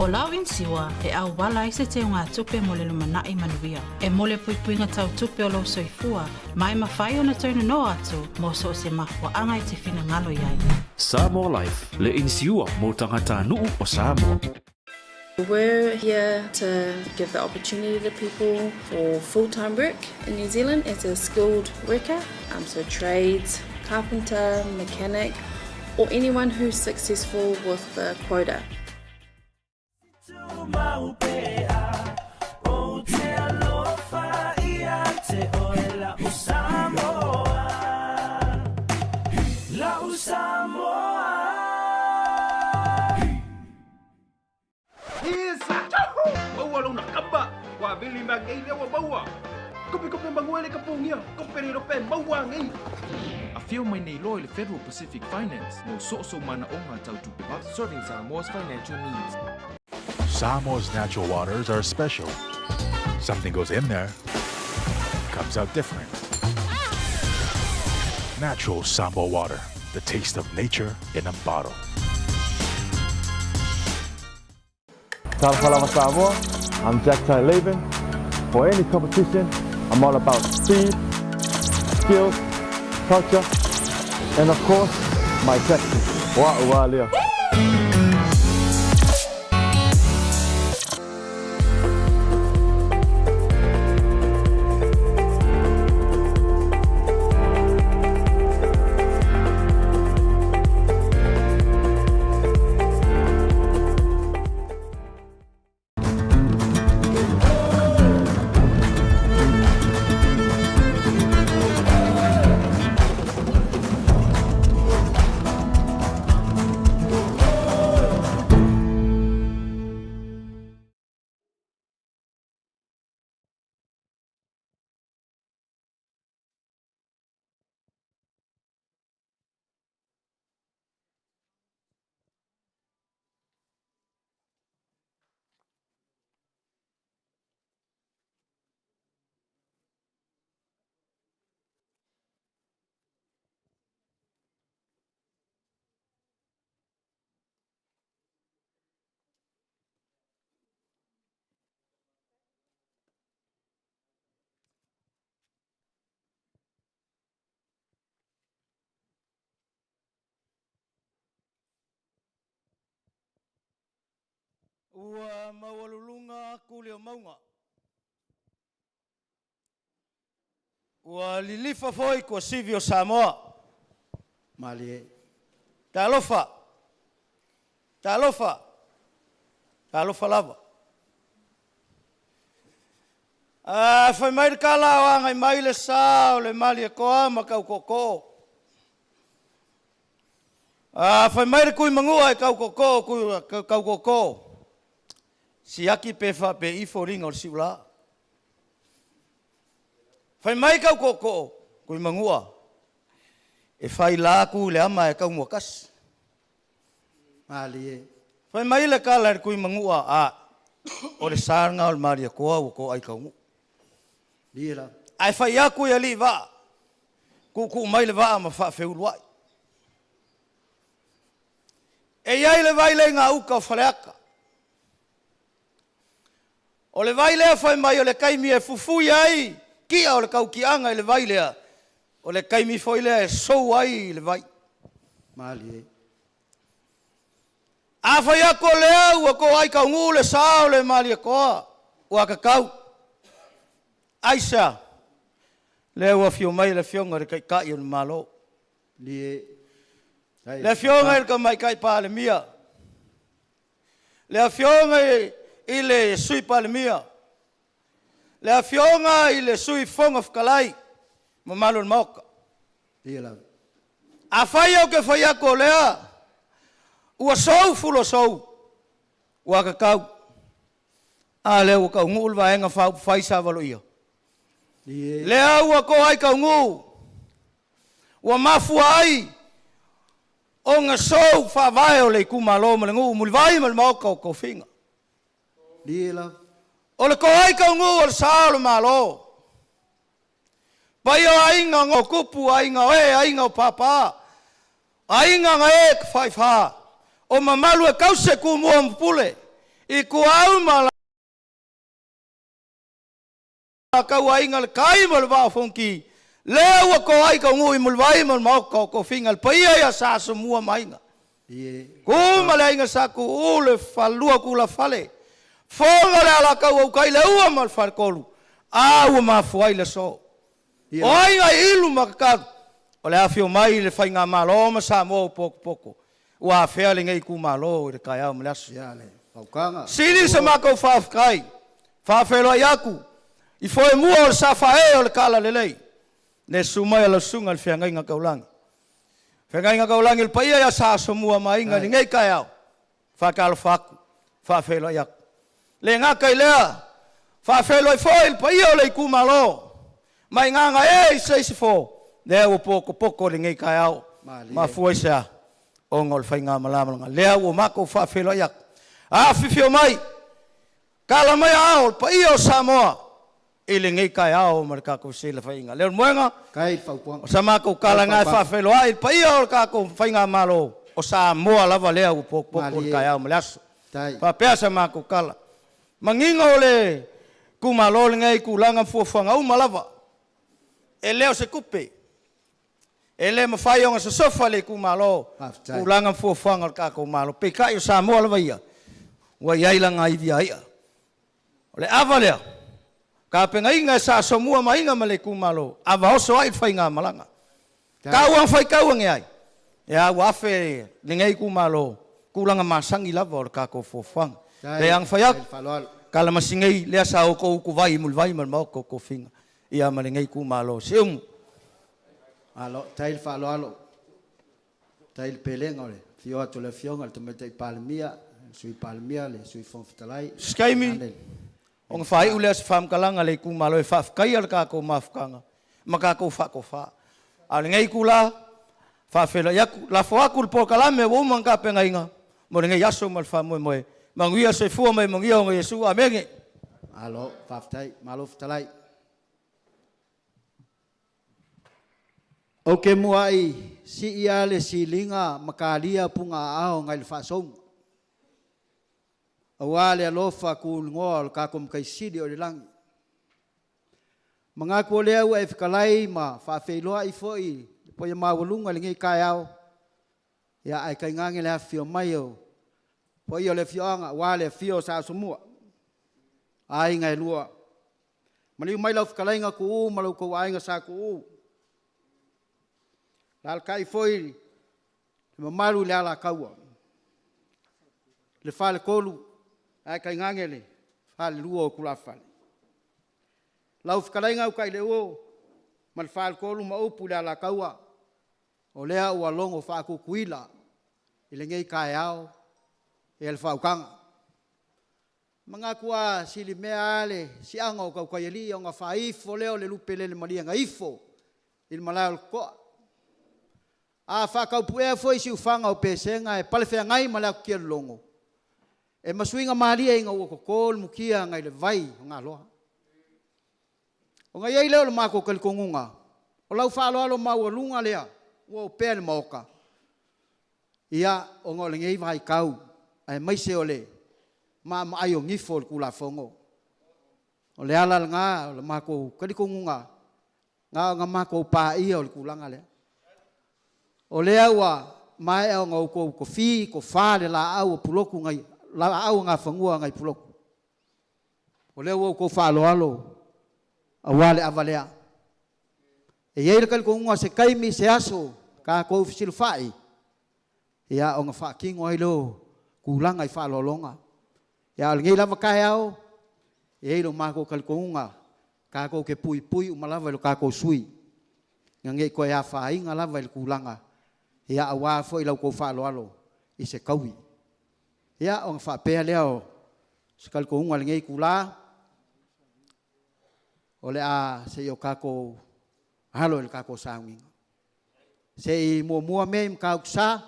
O lau inisiua e auala ai se teugatupe mo le lumanai manuia. E mo le puipuiga tau tupe o lou soifua ma e mafai ona toe nonoa atu mo so o se mafuaaga e te finagalo i ai. Samoa Life, le inisiua mo tagatanuu o Samoa. We're here to give the opportunity to people for full-time work in New Zealand as a skilled worker, um, so trades, carpenter, mechanic, or anyone who's successful with the quota. Maua lona kapa, ua vili ma ngei lea ua maua. Kope kope manguele ka pongia, kope le rope maua ngei. Afio mai nei loa i le Federal Pacific Finance mo so o sou manaoga tau tupe serving Samoa's financial needs. Samoa's natural waters are special. Something goes in there, comes out different. Natural Samoa water, the taste of nature in a bottle. Talofa lava Samoa, I'm Jack Tai Laban. For any competition, I'm all about speed, skills, culture, and of course, my tactics. Wa ua lea. Ua maualuluga aku le mauga. Ua lilifa foi kuasivi o Samoa. Malie. Talofa. Talofa. Talofa lava. A fai mai le kala o agai mai le sa o le Malietoa ma Kaukoko. A fai mai le kui mangua e Kaukoko, kui Kaukoko. Siaki pe fa pe ifo ringa o le siula. Fai mai Kaukoko, kui mangua. E fai la ku le ama e kau muakas. Malie. Fai mai le kala le kui mangua a o le sanga o le Malietoa ua ko ai kaungu. Lie la. Ae fai aku i alii vaa, kuukuu mai le vaa ma faafeuluai. E i ai le vai lea i gauta o Faleata. O le vai lea fai mai o le taimi e fufui ai kia o le tautiaga i le vai lea, o le taimi foi lea e sou ai le vai. Malie. A fai aku o lea ua toai tauguu le sa o le Malietoa, ua tatau. Aisea? Lea ua afio mai le Afioga i le Taitai o le Malo. Lie. Le Afioga i le Tamaitai Palemia. Le Afioga i le Sui Palemia. Le Afioga i le Sui Fofoga Fetalai, mamalu o le Maota. Lie lava. Afai ou te fai atu o lea ua sou fulo sou, ua tatau. A lea ua taunuu le Vaega Faaupufai sa valoia. Lie. Lea ua toa ai taunuu, ua mafua ai ona sou faavae o le itumalo ma le nuu Mulivai ma le Maota o Tofiga. Lie lava. O le toa ai taunuu o le sa o le Malo. Paia o aiga o tupu, aiga o ee, aiga o pāpā, aiga na ee tafaifa, o mamalu e tausi e Tumua ma Pule, I kuau ma alakaua aiga le kai ma le vaa o Fonoti, lea ua toa ai taunuu i Mulivai ma le maota o tofiga le paia ia Sa Asomua ma Aiga. Ku ma le aiga Sa Tuuu le falelua tulafale, fono le Alataua utai le ua ma le faletolu, a ua mafua ai le aso. O aiga i ilu ma tatalu, o le afio mai le Faigamalo ma Samoa ua potopoto, ua afea lenei itumalo i le taeao ma le aso. Sili se matou faafetai, faafeiloai atu i foemua o le sa faaee o le Talalelei, le susu mai o lau Susuga i le Feagaiga Taulagi. Feagaiga Taulagi le paia ia Sa Asomua ma Aiga i lenei taeao, faatalofa atu, faafeiloai atu. Le gata i lea, faafeiloai foi i le paia o le itumalo mai Gagae i Seisifo, lea ua potopoto i lenei taeao. Mafua i se a? Ona o le faigamalamalga lea ua matou faafeiloai atu. Afifio mai, tala mai aao le paia o Samoa i lenei taeao ma le tatou silafaiga. Lea o le moega, o sa matou tala na e faafeiloai i le paia o le tatou Faigamalo o Samoa lava lea ua potopoto i le taeao ma le aso. Faapea sa matou tala. Manino o le itumalo lenei i tulaga ma fuafuaga uma lava. E le o se tupe. E le mafai ona sosofa le itumalo tulaga ma fuafuaga o le tatou Malo. Peitai o Samoa lava ia ua i ai lana ivi a ia. O le ava lea, tapenaina e Sa Asomua ma Aiga ma le itumalo, ava oso ai le faigamalaga. Tau ua faitau ane ai, ia ua afe lenei itumalo, tulaga masani lava o le tatou fuafuaga. Le aga fai atu, kalamasi nei lea sa outou utuvai i Mulivai ma le Maota o Tofiga, ia ma lenei itumalo. Siumu. Malo, tai le faaaloalo, tai le pelega o le afio atu o le Afioga i le Tamaitai Palemia, le Sui Palemia, le Sui Fofoga Fetalai. Se taimi ona faaiu lea o se faamatalaga a le itumalo e faafetaia le tatou mafutaga ma tatou faatofa. A o lenei itula, faafeiloai atu, lafo atu le polokalame ua uma ona tapenaina mo lenei aso ma le faamoemoe. Manuia soifua ma ia manuia ona Iesu. Amene. Malo faafetai, malo fetalai. Ou te muai sii a le siliga ma kalia pugaaao ngai le faasouga. Aua le alofa tuligoa o le tatou Matai Sili o i le lagi. Manatu o lea ua e fetalai ma faafeiloai foi le paia maualuga i lenei taeao, ia ae tainane le afifio mai o paia o le afioaga aua le afio o Sa Asomua, aiga e lua. Maliu mai lau fetalaiga Tuuu ma lo outou aiga Sa Tuuu. Alaalatai foi le mamalu i le Alataua, le Faletolu ae tainane le Falelua o Tulafale. Lau fetalaiga Utaileuo ma le Faletolu ma upu i le Alataua, o lea ua logo faa-Tutuila i lenei taeao le faautaga. E manatu a silimea a le siaga o Tautaialii ona faaifo lea o le lupe lele malie na ifo i le malae o le totoa. A faataupuea foi siufaga o Pesega e palefeagai ma le atutia lologo, e masuiga malie ina ua toto le mutia nai le vai o Galoa. Ona i ai lea o le matou talitonuga, o lau faaaloalo maualuga lea ua opea i le Maota, ia, ona o lenei vaitau aemaise o le maamaai o nifo o le Tulafono. O le ala lena o le matou talitonuga, na ona matou paia o le tulaga lea. O lea ua maea ona outou tofi, tofa le laau o Pulotu nai, laau o Nafanua nai Pulotu. O lea ua outou faaaloalo aua le ava lea. E i ai le talitonuga se taimi se aso tatou fesilafai, ia ona faatino ai lea o tulaga i faaaloaloga. Ia a o lenei lava taeao, e i ai lo matou talitonuga tatou te puipui uma lava i lo tatou sui usufono, ina ne i toe afaina lava i le tulaga, ia aua foi la outou faaaloalo i se taui. Ia ona faapea lea o se talitonuga i lenei itula, o le a se i o tatou alo i le tatou sauniga. Se i muamua mea i Matautusa,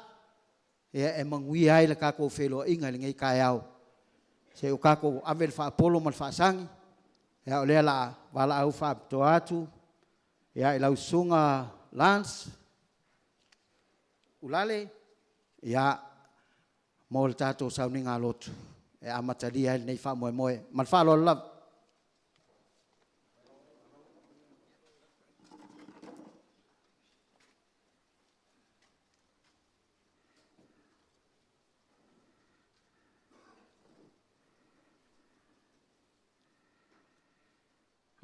ia e manuia ai le tatou feiloaiga i lenei taeao. Se i o tatou ave le faapolo ma le faasagi, ia o lea o le a valaau faapitoa atu ia i lau Susuga Lance Ulale, ia, mo le tatou sauniga lotu. e amatalia ai lenei faamoemoe. Ma le faaaloalo lava.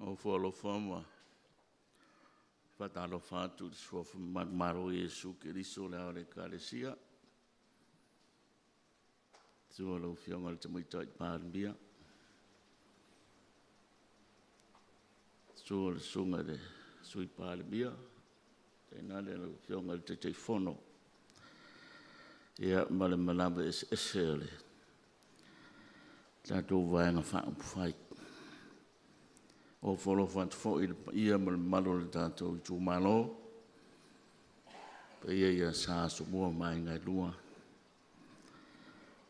Ofo alofa ma faatalofa atu i le suafa manumalo o Iesu Keriso le Ao o le Ekalesia. Susu lau Afioga i le Tamaitai Palemia, susu le Susuga i le Sui Palemia, tainane lau Afioga i le Taitaifono, ia ma le malaga eseese o le tatou Vaega Faaupufai. Ofo alofa atu foi i le paia ma le mamalu o le tatou itumalo, paia ia Sa Asomua ma Aiga e Lua,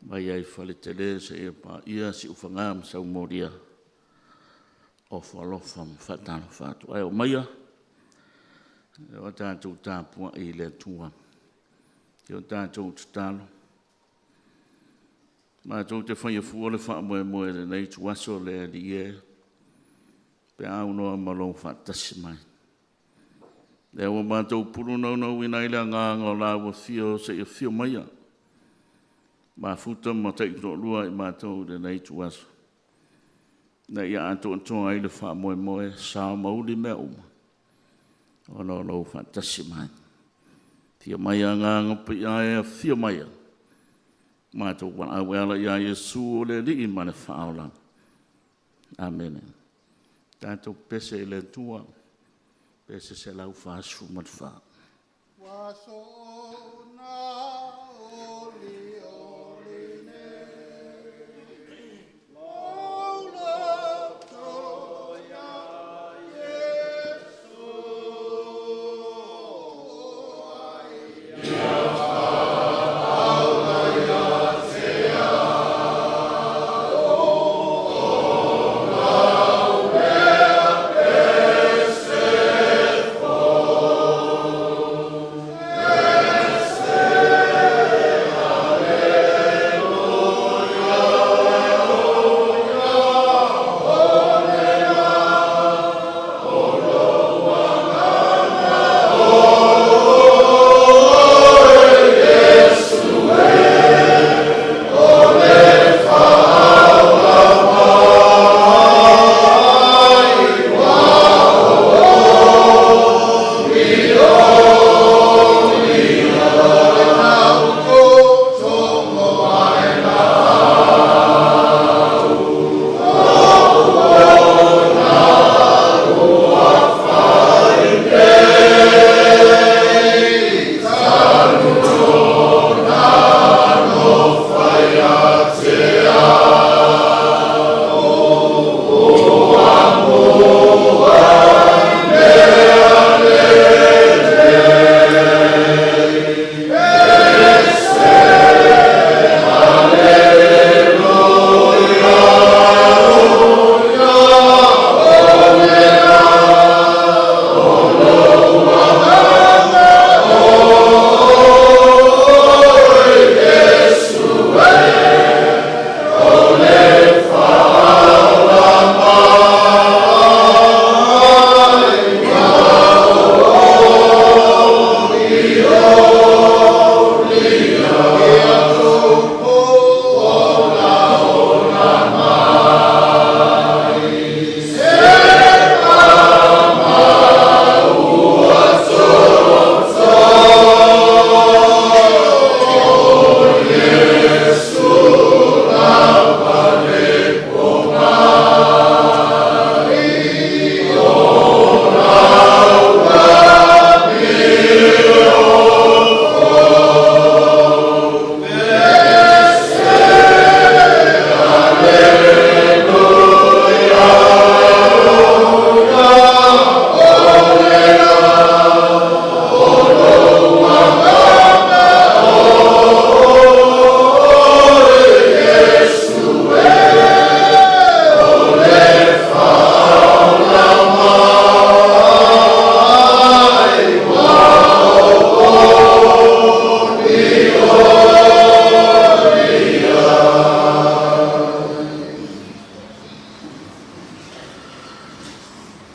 mai lava i Faletele seia paia Siufaga ma Saumolia. Ofo alofa ma faatalofa atu. Ae omaia o tatou tapuai i le Atua i o tatou tatalo. Matou te faia fua le faamoemoe i lenei ituaso le Alii e, pe a aunoa ma lou faatasi mai. Lea ua matou pulunaunauina ai le agaga o la ua afio seia afio maia, mafuta ma taitoalua i matou i lenei ituaso, na ia atoatoa ai le faamoemoe sao ma uli mea uma, ona o lou faatasi mai. Afio mai agaga paia e, afio maia, matou valaau e ala ia Iesu o le Alii ma le Faaola. Amene. Tatou pese i le Atua, pese 144. Ua soona oli oli nei, lou loto ia Iesu. Ai ia ia te au, o lau mea ese fou, ese.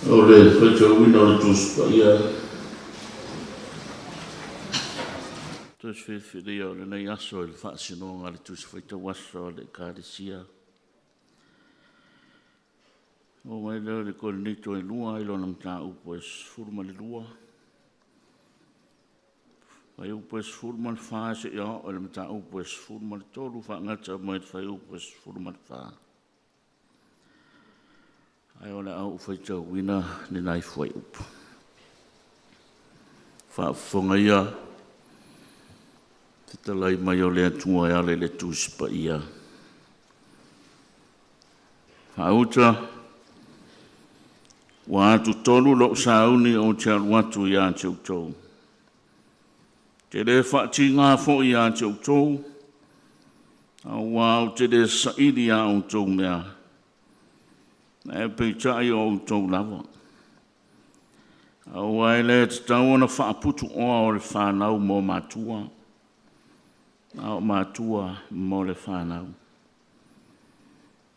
O le faitauina o le Tusi Paia. Tusi filifilia o lenei aso i le faasinoga a le Tusi Faitau Aso a le Ekalesia. Oo mai lea o le Korinito e 2 i lona mataupu e 12. Fuaiupu e 14 seia oo i le mataupu e 13, faagata mai le fuaiupu e 14. Ae o le a ou faitauina ni nai fuaiupu. Faafofoga ia fetalai mai o le Atua e ala i le Tusi Paia. Faauta, ua atutolu lou sauni ou te alu atu ia te outou. Te le faatiga foi ia te outou, auā ou te le saili a outou mea, ae peitai o outou lava. Aua e le tatau ona faaputuoa o le fanau mo matua, a o matua mo le fanau.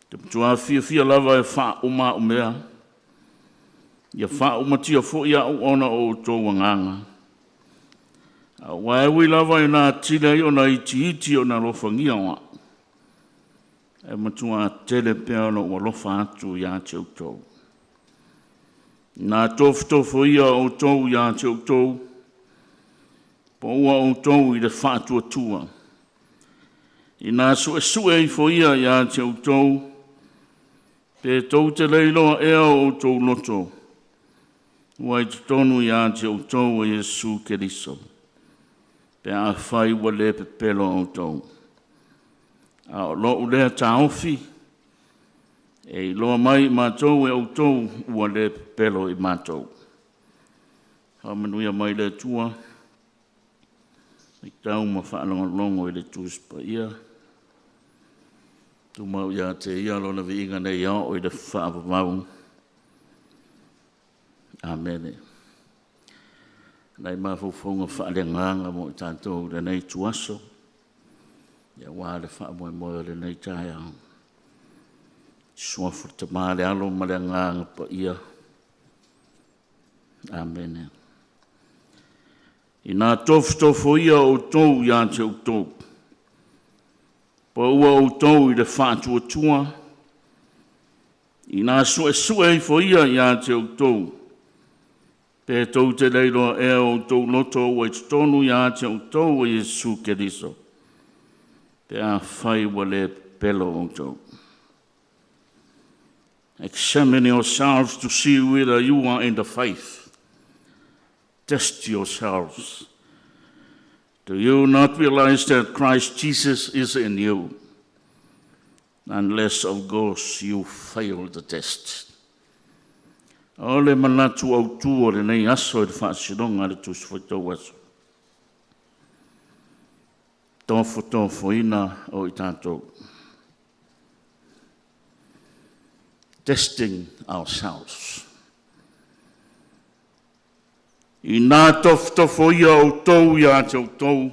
Te matua fiafia lava e faauma au mea, ia faaumatia foi au ona o outou agaga. Aua e ui lava ina atili ai ona itiiti ona alofagia o au, e matua tele pea lou alofa atu ia te outou. Ina tofotofoia outou ia te outou, po ua outou i le faatuatua, ina suesue ifo ia ia te outou, pe tou te le iloa ea o outou loto, ua i totonu ia te outou e Iesu Keriso, pe afai ua le pepelo outou. A o lou lea taofi, e iloa mai i matou e outou ua le pepelo i matou. Faamanuia mai le Atua, faitau ma faalogologo i le Tusi Paia. Tumau ia te ia lona viiga nei ao i le faavavau. Amene. Nai mafaufauga faaleagaga mo i tatou i lenei ituaso, aua le faamoemoe o lenei taeao. Suafa le Tama, le Alo ma le Agaga Paia. Amene. Ina tofotofoia outou ia te outou, po ua outou i le faatuatua, ina suesue ifo ia ia te outou, pe tou te le iloa ea o outou loto ua i totonu ia te outou e Iesu Keriso, pe afai ua le pepelo outou. Examine yourselves to see whether you are in the faith. Test yourselves. Do you not realize that Christ Jesus is in you? Unless, of course, you fail the test. O le manatu autū o lenei aso i le faasinoga a le Tusi Faitau Aso. Tofotofoina o i tatou. Testing ourselves. Ina tofotofoia outou ia te outou,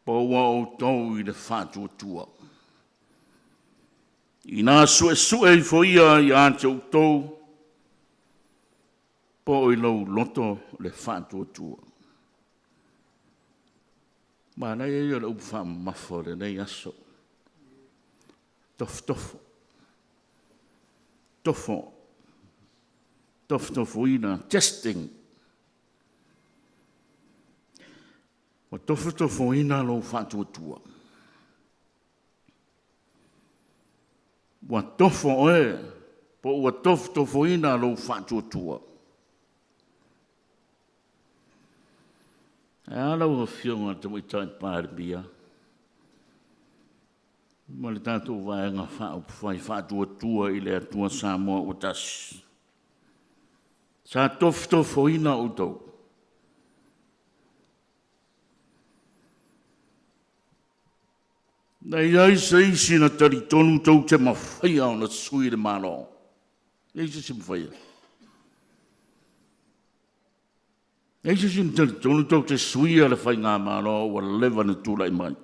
po ua outou i le faatuatua. Ina suesue ifo ia ia te outou, po o i lou loto le faatuatua. Manaia ia o le upu faamamafa o lenei aso. Tofotofo. Tofo. Tofotofoina. Testing. Ua tofotofoina lou faatuatua. Ua tofo oe, po ua tofotofoina lou faatuatua. Ae a lau Afioga i le Tamaitai Palemia ma le tatou Vaega Faaupufai Faatuatua i le Atua Samoa ua Tasi? Sa tofotofoina outou. Na i ai se isi na talitonu tou te mafaia ona sui le Malo? E i ai se isi mafaia? E i ai se isi na talitonu tou te suia le faigamalo ua leva ona tulai mai,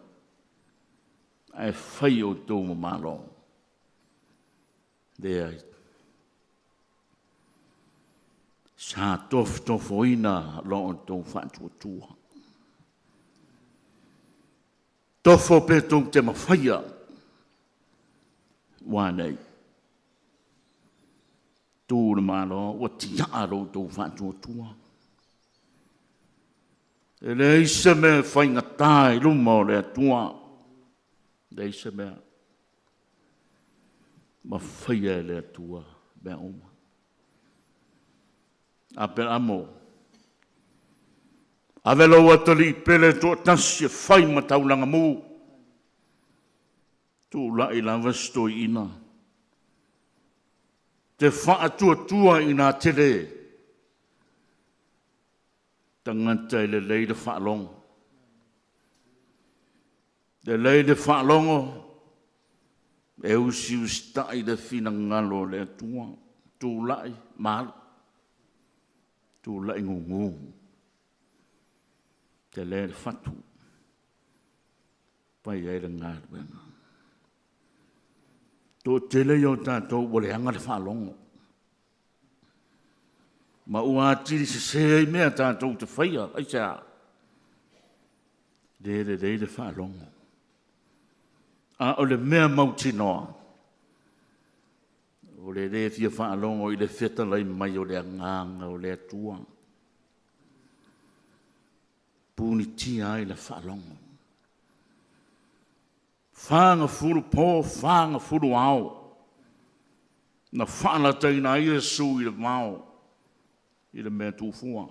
ae fai outou ma Malo? Leai. Sa tofotofoina lo outou faatuatua. Tofo pe tou te mafaia. Ua nei. Tu le malo ua tiaa lo outou faatuatua. E leai se mea e faigata i luma o le Atua. Leai se mea. Mafaia e le Atua mea uma. Aperamo, ave lou atalii pele toatasi e fai ma taulaga mu. Tulai lava si toeaina te faatuatua ina tele tagata e lelei le faalogo. Lelei le faalogo e usiusitai le finagalo o le Atua. Tulai ma alu, tulai gugu, tele le fatu, fai ai le galuega. Toatele ia o tatou ua leaga le faalogo, ma ua atili sese ai mea tatou te faia. Aisea? Le lelei le faalogo. A o le mea mautinoa, o le le fia faalogo i le fetalai mai o le agaga o le Atua. Punitia ai le faalogo. 40 po, 40 ao, na faalataina ai Iesu i le vao, i le mea tuufua.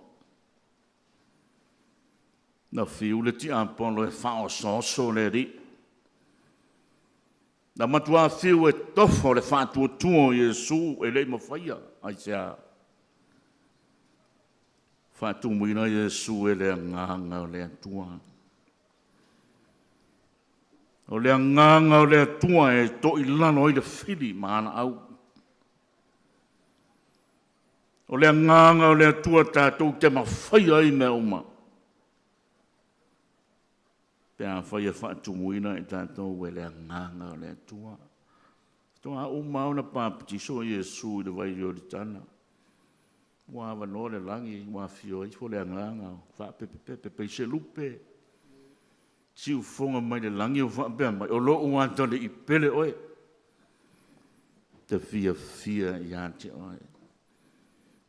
Na fiu le tiapolo e faaosooso le Alii. Na matua fiu e tofo le faatuatua o Iesu e le i mafaia. Aisea? Faatumuina Iesu e le agaga o le Atua. O le agaga o le Atua e toilalo ai le fili ma alaau. O le agaga o le Atua tatou te mafaia ai mea uma. Pe afai e faatumuina i tatou e le agaga o le Atua. Toa uma ona papatiso Iesu i le vai Ioritana. Ua avanoa le lagi, ua afio ifo le agaga, faapepepepe peise lupe. Siufofoga mai le lagi o faapea mai, o lou atalii pele oe. Te fiafia ia te oe.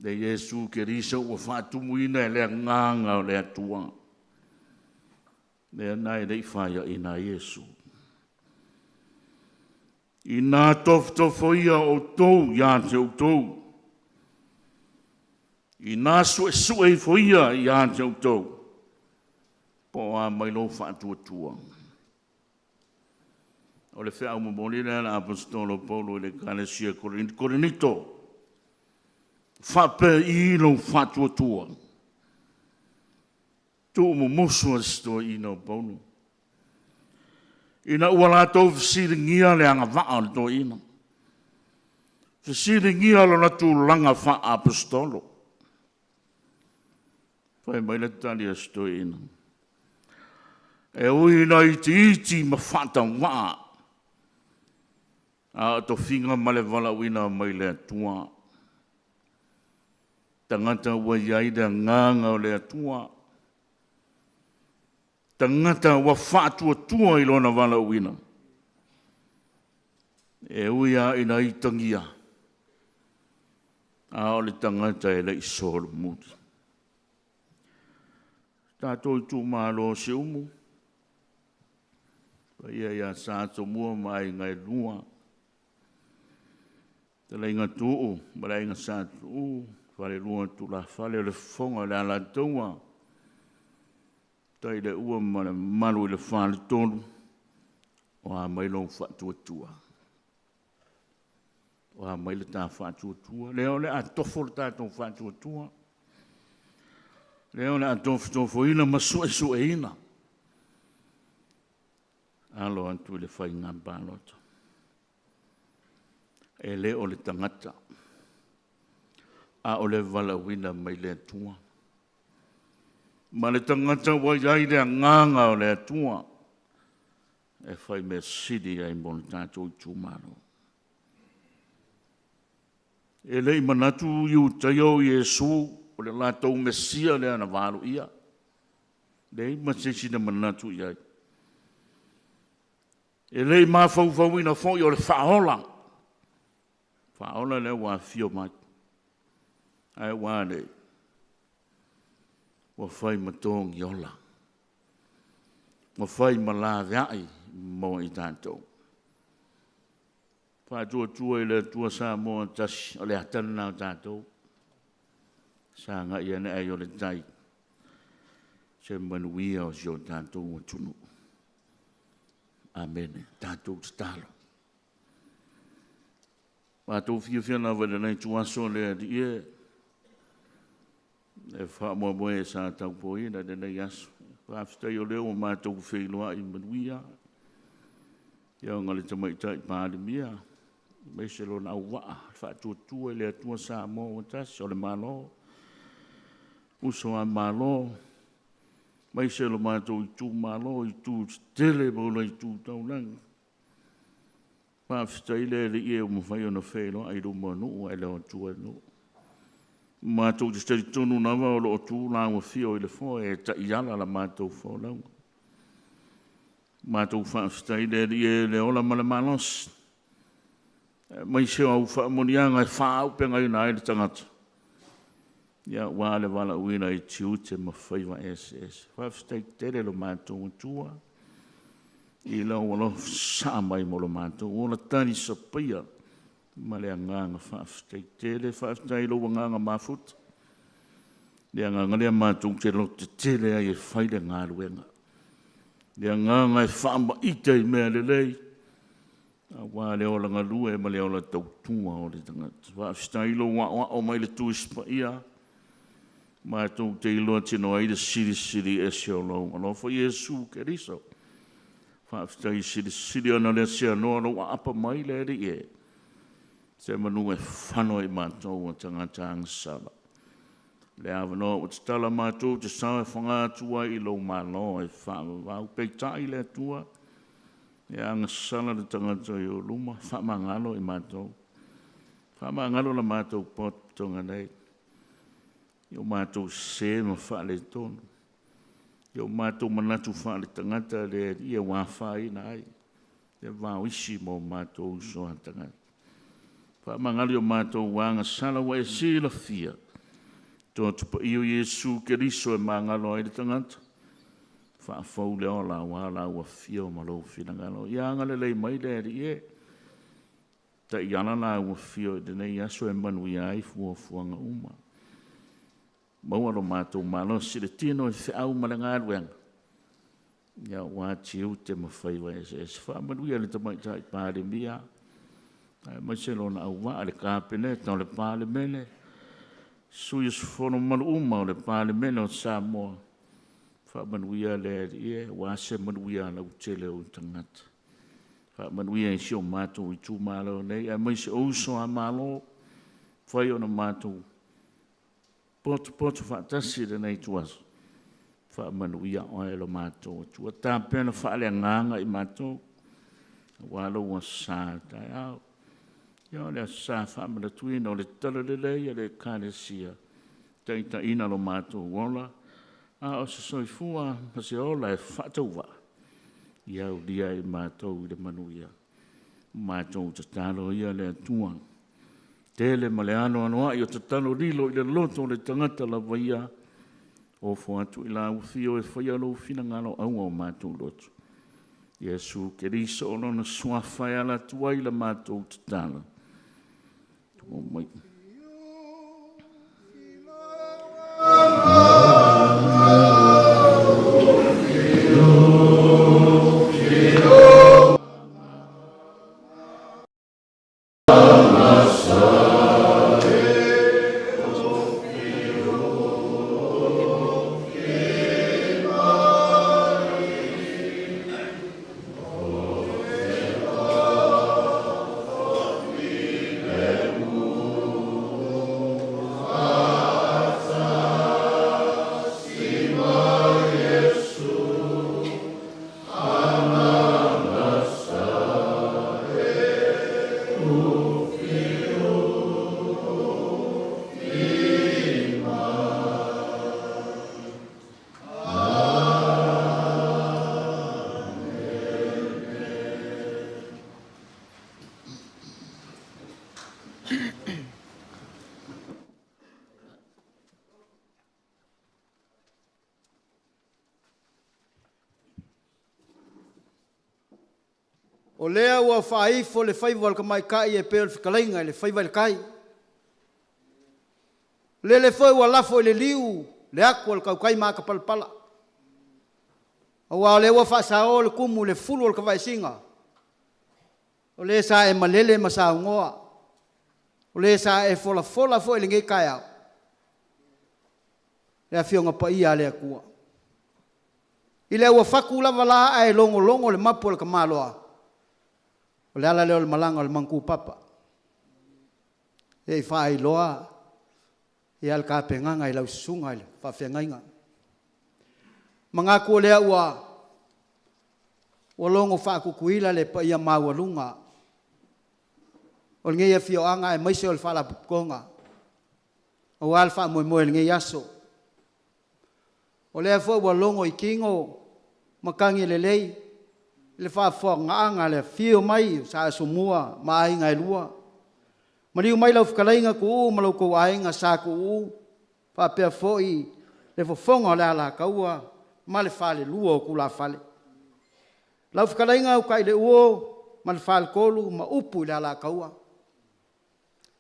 Le Iesu Keriso ua faatumuina e le agaga o le Atua. Lea na e lei faiaina Iesu. Ina tofotofo ia outou ia te outou. Ina suesue ifo ia ia te outou. Po o a mai lou faatuatua. O le feau momoli lea a le Aposetolo Paulo i le Ekalesia Korinito. Faapei lou faatuatua. Tuumumusu a si toeaina o Paulo. Ina ua latou fesiligia le agavaa o le toeaina. Fesiligia lona tulaga faa-apostolo. Fai mai le tali a si toeaina. E ui ina itiiti ma faatauvaa, a o tofiga ma le valaauina mai le Atua. Tagata ua i ai le agaga o le Atua. Tagata ua faatuatua i lona valaauina. E ui lava ina itagia, a o le tagata e le i solomuli. Tatou itumalo o Siumu, paia ia Sa Tomua ma aiga e lua, Talaiga Tuu ma le aiga Sa Tuu, Falelua Tulafale o le Fofoga o le Alataua, tai le ua ma le malu i le faletolu, o a mai lou faatuatua. O a mai le ta faatuatua. Lea o le a tofo le tatou faatuatua. Lea o le a tofotofoina ma suesueina. Alo atu i le faiga palota. E le o le tagata, a o le valaauina mai le Atua. Ma le tagata ua i ai le agaga o le Atua e fai mea sili ai mo le tatou itumalo. E le i manatu Iutaia o Iesu O le latou Mesia lea na valoia. Leai ma se isi na manatu i ai. E le i mafaufauina foi o le faaola. Faaola lea ua afio mai. Ae ua a nei? Ua fai ma togiola. Ua fai ma laveai mo i tatou. Faatuatua i le Atua Samoa tasi, o le ata lena o tatou. Sagai ane ai o le tai, se manuia o si o tatou atunuu. Amene. Tatou tatalo. Matou fiafia lava i lenei ituaso le Alii e, e faamoemoe sa taupoina i lenei aso. Faafetai o lea ua matou feiloai manuia. Ia ona le Tamaitai Palemia, aemaise lona auvaa, faatuatua i le Atua Samoa ua tasi o le Malo, uso a Malo, aemaise lo matou itumalo, itu tetele ma ona itu taulaga. Faafetai le Alii e ua mafai ona feiloai i luma o nuu ae le o tua i nuu. Matou te talitonu lava o lo o tu laua fio i le foe e taiala la matou folauga. Matou faafetai le Alii e le ola ma le malosi, aemaise o au faamanuiaga e faaauupegaina ai le tagata, ia aua le valaauina i tiute ma faiva eseese. Faafetai tele lo matou Atua i lau alofa sasaa mai mo lo matou ola talisapaia ma le agaga faafetai tele. Faafetai i lou agaga mafuta, le agaga lea matou te lototetele ai e fai le galuega, le agaga e faamaite i mea lelei, aua le ola galue ma le ola tautua o le tagata. Faafetai i lou aoao mai le Tusi Paia, matou te iloa tino ai le silisili ese o lou alofa Iesu Keriso. Faafetai i silisili ona le seanoa lou aapa mai le Alii e, se manu e fano ai matou o tagata agasala. Le avanoa ua tatala matou te sao e faga atu ai i lou malo e faavavau. Peitai le Atua, e agasala le tagata i ou luma, faamagalo i matou. Faamagalo la matou potopotoga nei, i o matou sese ma faaletonu, i o matou manatu faaletagata le Alii ua afaina ai, le vaoisi ma o matou uso a tagata. Faamagalo i o matou agasala ua e silafia, Toto Paia o Iesu Keriso e magalo ai le tagata, faafou le ola aua lau afio ma lou finagalo. Ia agalelei mai le Alii e, taiala lau afio i lenei aso e manuia ai fuafuaga uma. Maua lo matou malosi i le tino i feau ma le galuega, ia aua tiute ma faiva eseese. Faamanuia i le Tamaitai Palemia, aemaise lona auvaa le Kapeneta o le Palemene, sui usufono mamalu uma o le Palemene o Samoa. Faamanuia le Alii e, aua se manuia lautele o tagata. Faamanuia i si o matou itumalo nei, aemaise o uso a Malo, fai ona matou potopoto faatasi i lenei ituaso. Faamanuia oe lo matou Atua. Tapena faaleagaga i matou, aua lou Aso Sa taeao. Ia o le Aso Sa faamanatuina o le talalelei a le Ekalesia, taitaiina lo matou ola, a o se soifua ma se ola e faatauvaa, ia aulia e matou i le manuia. Matou tatalo ia le Atua. Tele ma le anoanoai o tatalo lilo i le loto o le tagata lava ia, ofo atu i lau afio e faia lou finagalo aua o matou loto. Iesu Keriso o lona suafa e ala atu ai la matou tatalo. Tuu mai. O lea ua faaifo le faiva o le tamaitai e pei o le fetalaiga i le faiva i le tai. Lele foi ua lafo i le liu le atu a le tautai matapalapala, aua o lea ua faasao le tumu i le fulu o le tavaesina, o le sa e malele ma saunoa, o le sa e folafola foi i lenei taeao, le Afioga Paia a le Atua. I le uafaku lava la ae logologo le mapu a le tamaloa, o le ala lea o le malaga o le manutupapa, se i faailoa ia le tapenaga i lau susuga i le faafeagaiga. Manatu o lea ua ua logo faatutuila le paia maualuga o lenei afioaga aemaise o le Faalapotopotoga aua le faamoemoe i lenei aso. O lea foi ua logo i tino matagi lelei le faafofogaaga a le afio mai o Sa Asomua ma Aiga e Lua. Maliu mai lau fetalaiga Tuuu ma lo outou aiga Sa Tuuu, faapea foi le fofoga o le Alataua ma le falelua o tulafale. Lau fetalaiga Utaileuo ma le faletolu ma upu i le Alataua.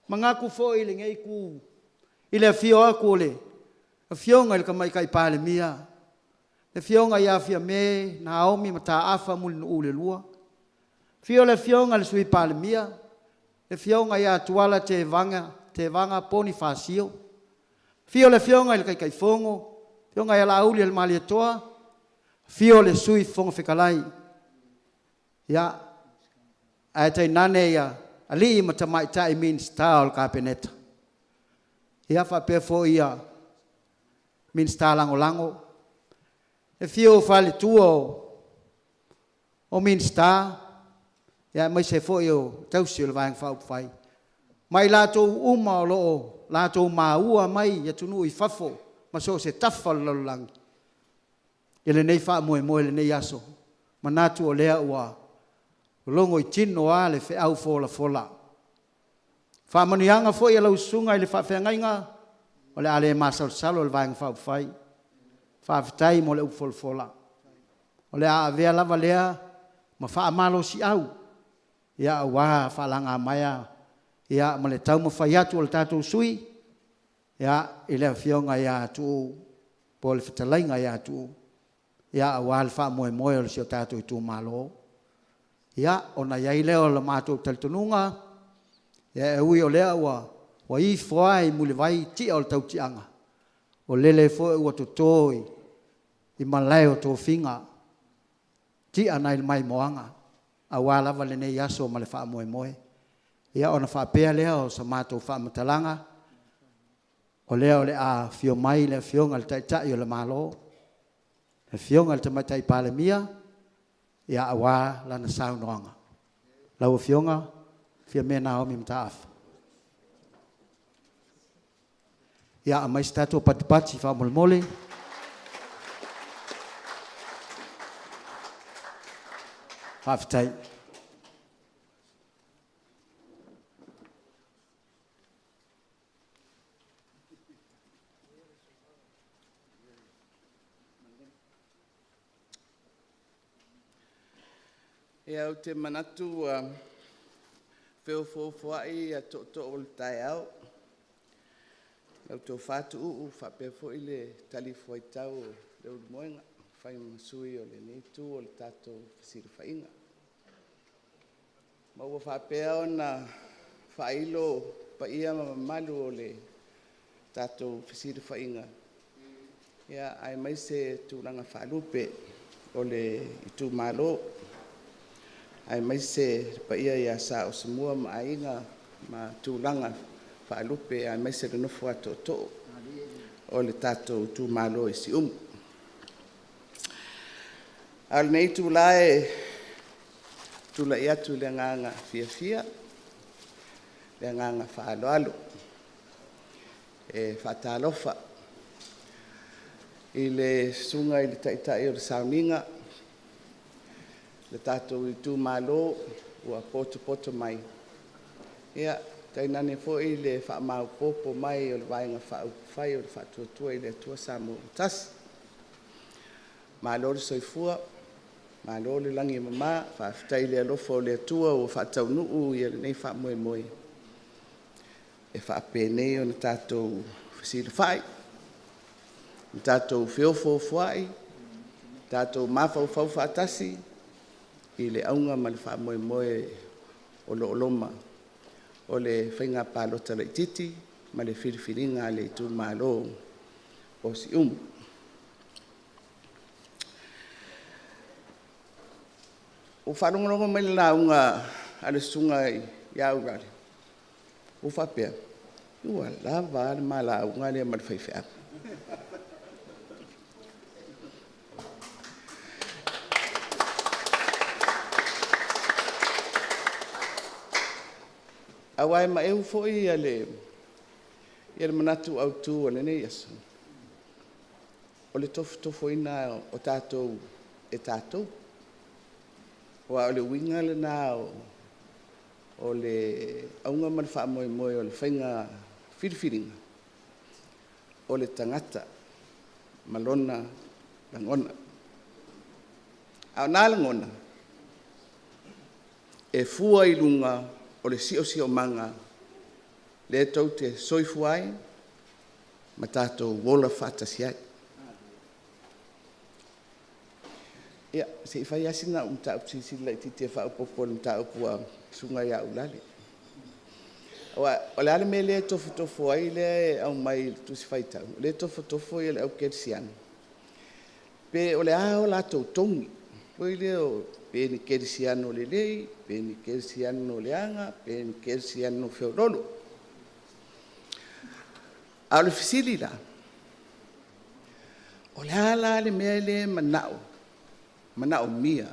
Manatu foi i lenei itu i le afio atu o le Afioga i le Tamaitai Palemia, le Afioga ia Fiame Naomi Mataafa Mulinuu le II, afio le Afioga i le Sui Palemia, le Afioga ia Tuala Tevaga Ponifasio, afio le Afioga i le Taitaifono, Afioga ia Laaulialemalietoa, afio le Sui Fofoga Fetalai, ia, ae tainane alii ma tamaitai Minisita o le Kapeneta, ia faapea foi Minisita Lagolago. Le afio o faletua o Minisita, aemaise foi o tausi o le Vaega Faaupufai, ma i latou uma o lo o latou maua mai i atunuu i fafo ma so o se tafa o le lalolagi i lenei faamoemoe i lenei aso. Manatu o lea ua logoitino lava le feau folafola. Faamanuiaga foi a lau susuga i le faafeagaiga, o le a le masalosalo le Vaega Faaupufai. Faafetai mo le upu folafola. O le a avea lava lea ma faamalosiau aua faalagamaea ma le taumafai atu o le tatou sui usufono i le Afioga ia Tuuu po o le fetalaiga ia Tuuu aua le faamoemoe o si o tatou itumalo. Ia, ona i ai lea o le matou talitonuga, e ui o lea ua ifo lava i mulivai tia o le tautiaga, o lele foi ua toto i malae o tofiga tia nai le maimoaga aua lava lenei aso ma le faamoemoe. Ia ona faapea lea o sa matou faamatalaga, o lea o le a afio mai le Afioga i le Taitai o le Malo, le Afioga i le Tamaitai Palemia, ia aua lana saunoaga. Lau Afioga Fiame Naomi Mataafa. Ia aumai se tatou patipati faamolemole. Faafetai. Ia, ou te manatu ua feofoofoai tootoo o le taeao, lau Tofa Tuuu faapea foi le talifuaitau a Leulumoega e fai ma sui o lenei itu o le tatou fesilafaiga. Ma ua faapea ona faailo paia ma mamalu o le tatou fesilafaiga, aemaise tulaga faalupe o le itumalo, aemaise le paia ia Sa Osamua ma Aiga ma tulaga faalupe aemaise le nofo a tootoo o le tatou itumalo i Siumu. A o lenei itula e tulai atu i le agaga fiafia, le agaga faaaloalo e faatalofa i le Susuga i le Taitai o le Sauniga, le tatou itumalo ua potopoto mai. tainane foi le faamaopoopo mai o le Vaega Faaupufai o le Faatuatua i le Atua Samoa ua Tasi. Malo le soifua, malo le lagi e mama, faafetai i le alofa o le Atua ua faataunuu lenei faamoemoe e faapenei ona tatou fesilafai, ma tatou feofoofoai, tatou mafaufau faatasi i le auga ma le faamoemoe o lo o loma, o le faiga palota laitiiti ma le filifiliga a le itumalo o Siumu. Ua ou faalogologo mai i le lauga a le Susuga ia Urale, ou faapea, ua lava a le ma lauga lea ma le faifeau. Aua e maeu foi le manatu autu o lenei aso, o le tofotofoina o tatou e tatou. Aua o le uiga lena o le auga ma le faamoemoe o le faiga filifiliga, o le tagata ma lona lagona. A o na lagona, e fua i luga o le siosiomaga lea tou te soifua ai ma tatou ola faatasi ai. Ia, se i fai lava sina au mataupu silisili laitiiti e faaopoopo i le mataupu a le Susuga ia Urale. Aua o le a le mea lea e tofotofo ai lea e aumai i le Tusi Faitau, o lea e tofotofo le Au Kerisiano, pe o le a o latou togi, foi lea pe ni kerisiano lelei, pe ni kerisiano leaga, pe ni kerisiano feoloolo. A o le fesili la; o le a la le mea lea e manaomia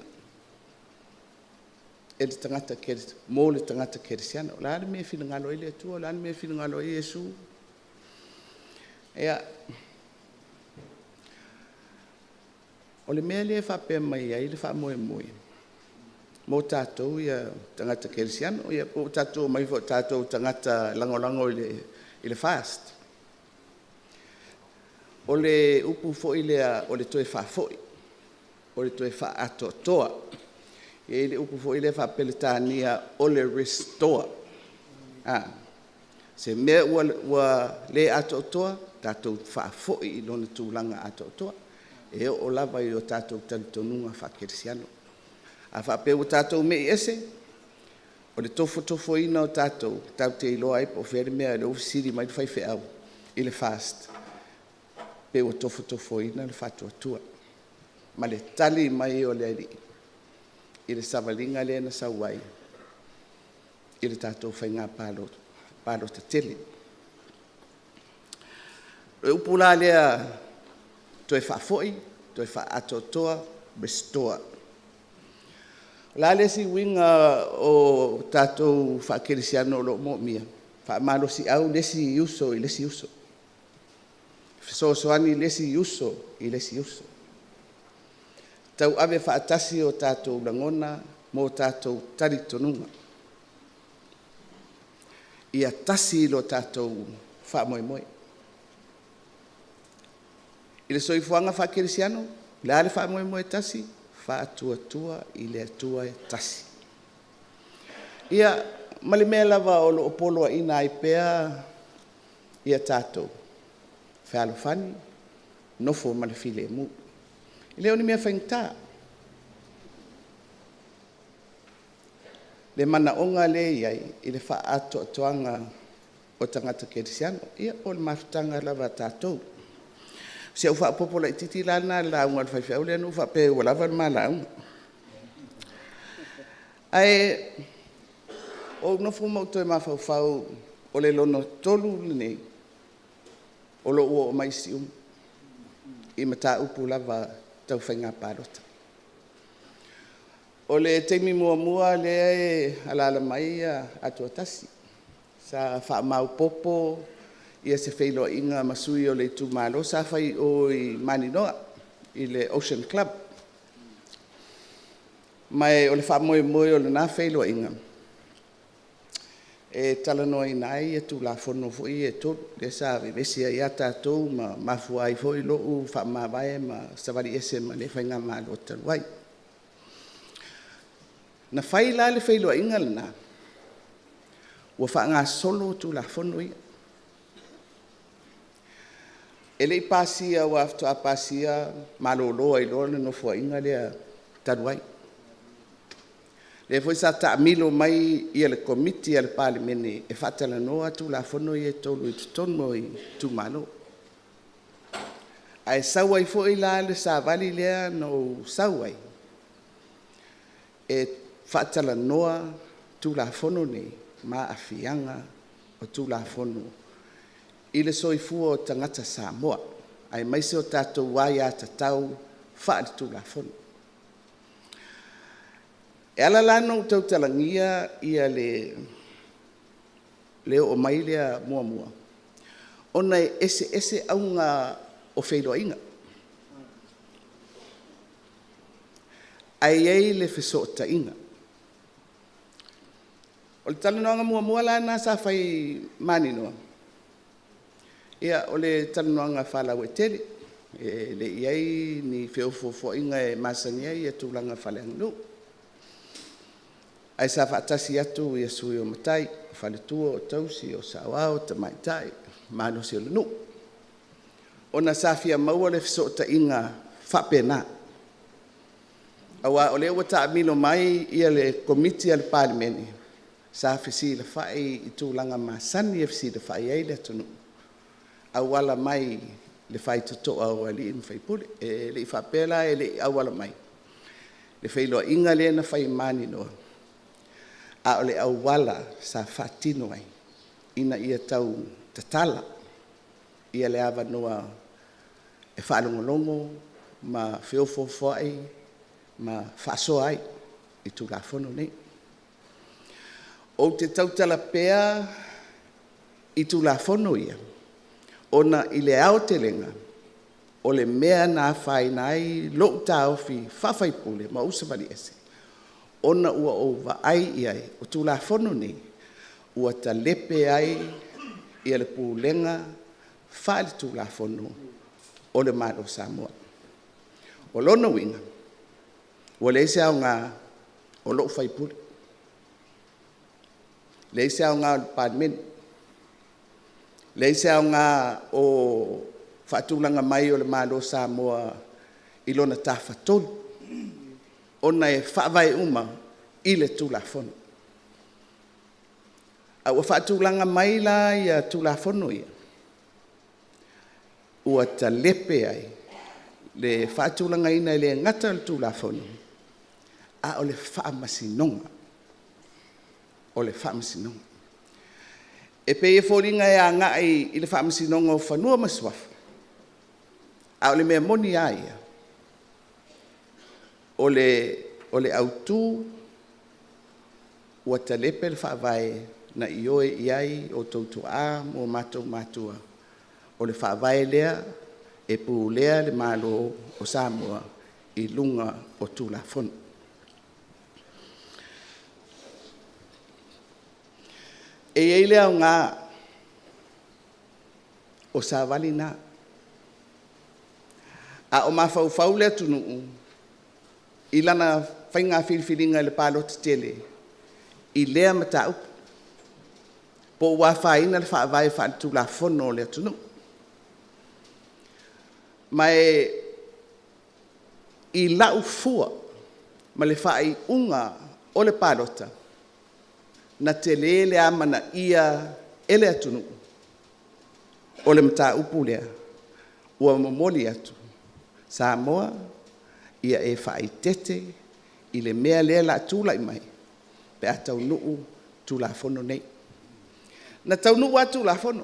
e le tagata mo le tagata kerisiano? O le a le mea e finagalo ai le Atua, o le a le mea e finagalo ai Iesu? Ia, o le mea lea e faapea mai ai le faamoemoe mo tatou ia tagata kerisiano, ia po ua tatou omai foi o tatou o tagata lagolago i le FAST. O le upu foi lea o le toe faafoi, o le toe faaatoatoa. E i ai le upu foi lea faa-Peretania o le restore. Se mea ua le atoatoa, tatou faafoi i lona tulaga atoatoa, e oo lava i o tatou talitonuga faakerisiano. A faapea ua tatou mei ese, o le tofotofoina o tatou, tatou te iloa ai po o fea le mea, lea ua fesili mai le faifeau i le FAST, pe ua tofotofoina le faatuatua ma le tali mai o le Alii i le savaliga lea na sau ai i le tatou faiga palota tele. O le upu la lea toe faafoi, toe faaatoatoa, restore. O le a le isi uiga o tatou faakerisiano o lo o moomia? Faamalosiau le isi uso i le isi uso, fesoasoani le isi uso i le isi uso, tauave faatasi o tatou lagona ma o tatou talitonuga, ia tasi lo tatou faamoemoe. I le soifuaga faakerisiano, o le a le faamoemoe e tasi? Faatuatua i le Atua e tasi. Ia, ma le mea lava o lo o poloaiina ai pea tatou, fealofani, nofo ma le filemu. E le o ni mea faigata le manaoga lea e i ai i le faaatoatoaga o tagata kerisiano, ia po o le mafutaga lava a tatou. O si au faaopoopo laitiiti la lena i le lauga a le faifeau lea na ou faapea ai ua lava le ma lauga. Ae ou nofo ma ou toe mafaufau o le lona tolu lenei o lou oo mai i Siumu i mataupu lava tau faiga palota. O le taimi muamua lea e alaala mai Atuatasi, sa faamaopoopo se feiloaiga ma sui o le itumalo sa fai i o i Maninoa i le Ocean Club. Ma o le faamoemoe o lena feiloaiga, e talanoaina ai Tulafono foi ia e 3 lea sa vevesi ai lava tatou ma mafua ai foi lou faamavae ma savali ese ma le faigamalo talu ai. Na fai la le feiloaiga lena ua faagasolo Tulafono ia. E le i pasia aua faatoa pasia malolo ai loa le Nofoaiga lea talu ai. Lea foi sa taamilo mai le Komiti a le Palemene e faatalanoa Tulafono ia e 3 i totonu o itumalo. Ae sau ai foi la le savali lea na ou sau ai e faatalanoa Tulafono nei ma aafiaga o Tulafono i le soifua o tagata Samoa, aemaise o tatou aiatatau faale-Tulafono. E ala la ona ou tautalagia le oo mai lea muamua, ona e eseese auga o feiloaiga, ae i ai le fesootaiga. O le talanoaga muamua la lena sa fai i Maninoa, ia o le talanoaga faalauaitele, e le i i ai ni feofoofoaiga e masani ai tulaga faaleaganuu. Ae sa faatasi atu sui o matai, o faletua, o tausi, o saoao, o tamaitai, le malosi o le nuu, ona sa fia maua le fesootaiga faapena, aua o lea ua taamilo mai le Komiti a le Palemene, sa fesilafai i tulaga masani e fesilafai ai le atunuu e auala mai i le faitotoa o alii ma faipule. E le i faapea la e le i auala mai le feiloaiga lea na fai i Maninoa, a o le auala sa faatino ai ina ia tau tatala le avanoa e faalogologo ma feofoofoai ma faasoa ai i Tulafono nei. Ou te tautala pea i Tulafono ia, ona i le aotelega, o le mea na afaina ai lou taofi faa-sui usufono ma ou savali ese, ona ua ou vaai i ai, o Tulafono nei ua talepe ai le Pulega faale-Tulafono o le Malo o Samoa. O lona uiga, ua leai se aoga o lou sui usufono, leai se aoga o le Palemene, leai se aoga o le faatulaga mai o le Malo o Samoa i lona tafatolu, ona e faavae uma i le Tulafono. A ua faatulaga mai la Tulafono ia, ua talepe ai le faatulagaina e le gata o le Tulafono, a o le Faamasinoga, o le Faamasinoga. E pei e foliga e agai i le Faamasinoga o Fanua ma Suafa, a o le mea moni lava ia, o le autu ua talepe le Faavae na ioe i ai outou tuaa ma o matou matua, o le Faavae lea e pulea le Malo o Samoa i luga o Tulafono. E i ai le aoga o Savali na, a o mafaufau le atunuu i lana faiga filifiliga i le palota tele i lea mataupu, po ua afaina le Faavae faale-Tulafono o le atunuu. Ma i lau fua ma le faaiuga o le palota, na tele le amanaia e le atunuu o le mataupu lea ua momoli atu, Samoa ia e faaeteete i le mea lea o le a tulai mai pe a taunuu Tulafono nei. Na taunuu lava Tulafono,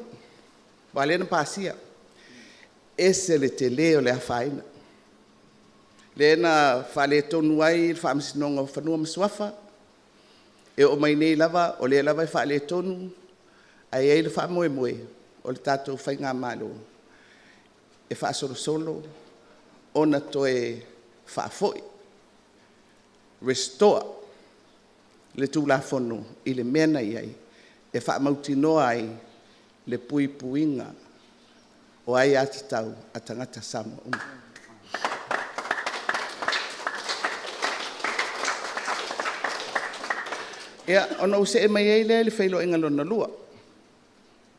aua o lea na pasia, ese le tele o le afaina, lea na faaletonu ai le Faamasinoga o Fanua ma Suafa, e oo mai nei lava o lea lava e faaletonu, ae i ai le faamoemoe o le tatou faigamalo e faasolosolo ona toe faafoi, restore le Tulafono i le mea na i ai. e faamautinoa ai le puipuiga o aiatatau a tagata Samoa uma. Ia, ona ou see mai ai lea i le feiloaiga lona lua.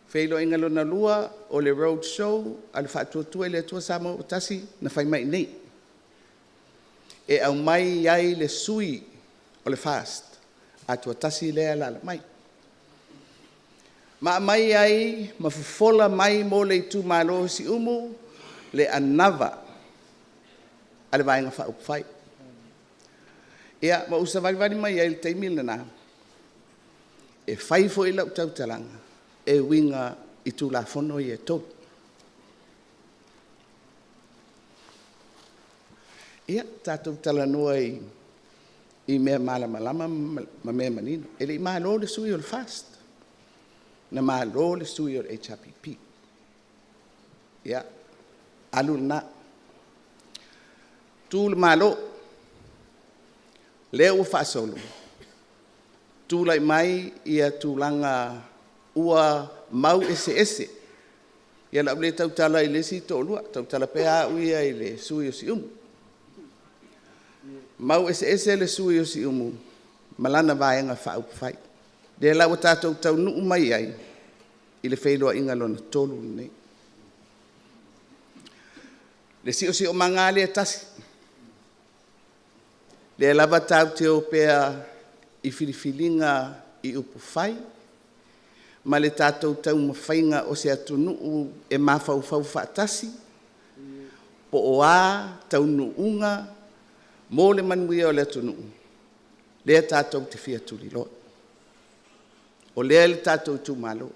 Feiloaiga lona lua o le road show a le Faatuatua i le Atua Samoa ua Tasi na fai mai i inei, e aumai ai le sui o le FAST, atoa tasi lea e alaala mai, ma aumai ai ma fofola mai mo le itumalo o Siumu le anava a le Vaega Faaupufai. Ia ma ou savalivali mai ai i le taimi lena e fai foi lau tautalaga e uiga i Tulafono ia e 3. Ia, tatou talanoa i mea malamalama ma mea manino. E le i malo le sui o le FAST, na malo le sui o le HRPP. Ia, alu lena. Tu le Malo, lea ua faasolo, tulai mai tulaga ua mau eseese. Ia o le a ou le tautala i le isi toalua, tautala pea au ia i le sui usufono o Siumu. Mau eseese le sui usufono o Siumu ma lana Vaega Faaupufai. Lea la ua tatou taunuu mai ai i le feiloaiga lona tolu lenei. Le siosiomaga lava lea e tasi, lea lava tatou te o pea i filifiliga i upufai ma le tatou taumafaiga o se atunuu e mafaufau faatasi, po o a taunuuga mo le manuia o le atunuu lea tatou te fia tuliloa. O lea i le tatou itumalo,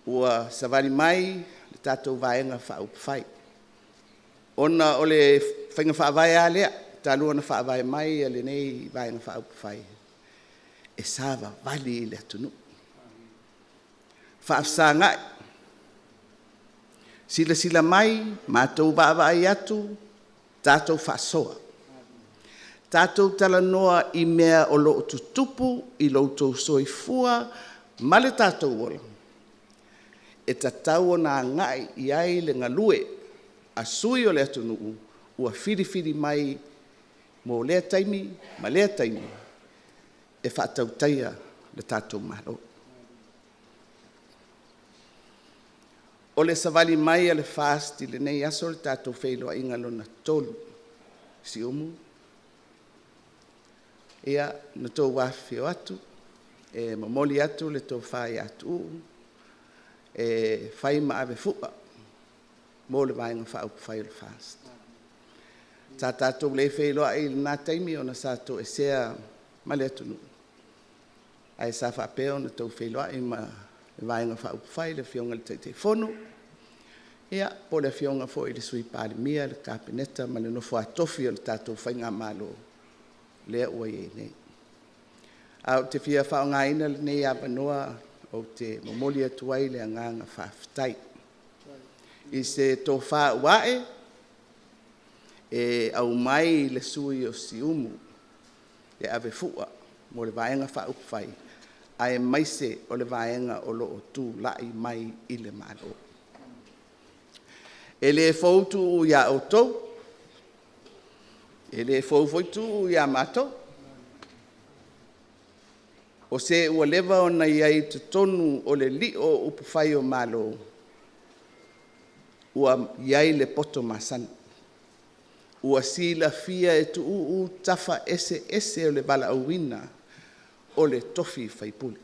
ua savali mai le tatou Vaega Faaupufai, ona o le faiga faavae lava lea talu ona faavae mai lenei Vaega Faaupufai, e savavali i le atunuu, faafesagai, silasila mai, matou vaavaai atu, tatou faasoa, tatou talanoa i mea o lo o tutupu i lo outou soifua ma le tatou ola, e tatau ona agai i ai le galue a sui usufono o le atunuu ua filifili mai mo lea taimi ma lea taimi e faatautaia le tatou Malo. O le savali mai a le FAST i lenei aso le tatou feiloaiga lona tolu i Siumu, ia, na outou afifio atu e momoli atu le tofa ia Tuuu e fai ma avefua mo le Vaega Faaupufai o le FAST. Sa tatou le feiloai i lena taimi ona sa toesea ma le atunuu, ae sa faapea ona outou feiloai ma le Vaega Faaupufai, le Afioga i le Taitaifono, ia po o le Afioga foi i le Sui Palemia, le Kapeneta ma le nofo a tofi o le tatou faigamalo lea ua i ai nei. Ae ou te fia faaaogaina lenei avanoa ou te momoli atu ai le agaga faafetai i se tofa ua ae e aumai le sui usufono o Siumu e avefua mo le Vaega Faaupufai, aemaise o le Vaega o lo o tulai mai i le Malo. E le fou Tuuu ia outou, e le fou foi Tuuu ia matou. O se ua leva ona i ai i totonu o le lio o upufai o Malo, ua i ai le poto masani, ua silafia e Tuuu tafa eseese o le valaauina o le tofi faipule.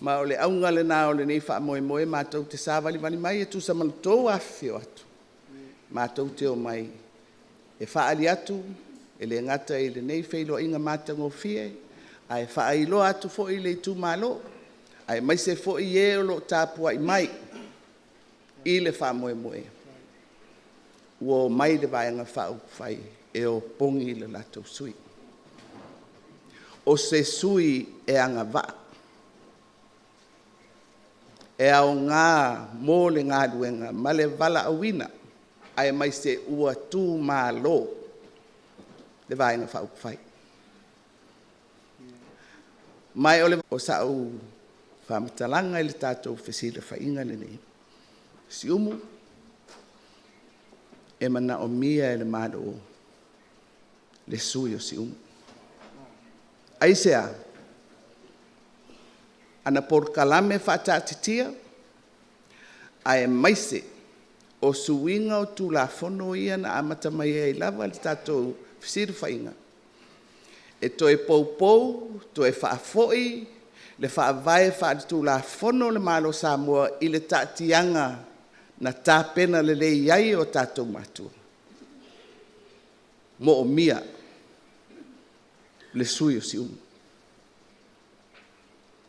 Ma o le auga lena o lenei faamoemoe matou te savalivali mai e tusa ma le tou afifio atu, matou te omai e faaali atu, e le gata i lenei feiloaiga matagofie, ae faailoa atu foi i le itumalo, aemaise foi e o lo o tapuai mai i le faamoemoe, ua omai le Vaega Faaupufai e opogi le latou sui usufono. O se sui usufono e agavaa, e aoga mo le galuega ma le valaauina, aemaise ua tumalo le Vaega Faaupufai. Ma o le o sa'u faamatalaga i le tatou fesilafaiga lenei, Siumu, e manaomia e le Malo le sui o Siumu. Aisea? Ana polokalame faataatitia aemaise o suiga o Tulafono ia na amata mai ai lava le tatou fesilafaiga, e toe poupou, toe faafoi le faavae faale-Tulafono o le Malo o Samoa i le taatiaga na tapena lelei ai e o tatou matua, e moomia le sui usufono o Siumu.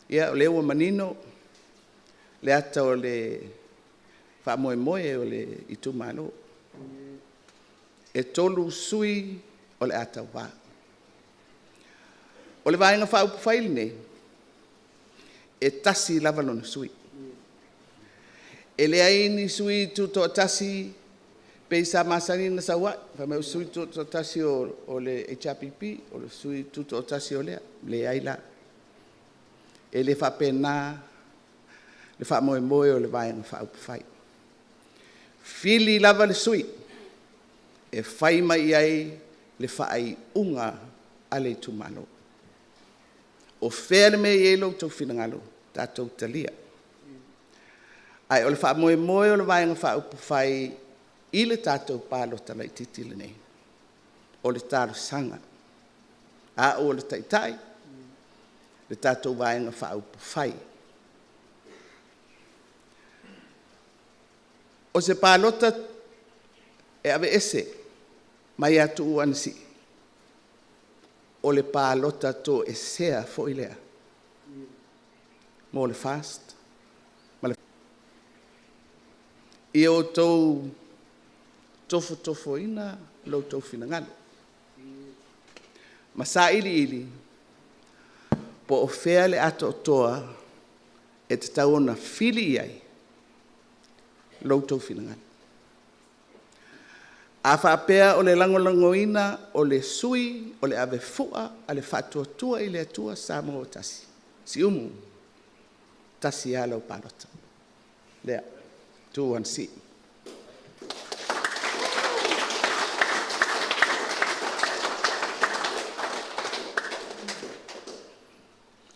Ia o lea ua manino le ata o le faamoemoe o le itumalo, e 3 sui o le a tauva. O le Vaega Faaupufai lenei, e tasi lava lona sui. E leai ni sui tutoatasi pei sa masani ona sau ai, fai mai o le sui tutoatasi o le HRPP, o le sui tutoatasi o lea. Leai la, e le faapena le faamoemoe o le Vaega Faaupufai. Fili lava le sui e fai mai i ai le faaiuga a le itumalo. O fea le mea e i ai lo outou finagalo, tatou talia. Ae o le faamoemoe o le Vaega Faaupufai i le tatou palota laitiiti lenei, o le talosaga, au o le taitai, le tatou Vaega Faaupufai. O se palota e aveese mai ia Tuuu Anasii, o le palota toesea foi lea mo le FAST ma le… Ia outou tofotofoina lo outou finagalo ma sailiili po o fea le atoatoa e tatau ona fili i ai lo outou finagalo. A faapea o le lagolagoina o le sui o le avefua a le Faatuatua i le Atua Samoa ua Tasi, Siumu, tasi lava lau palota, lea, Tuuu Anasii.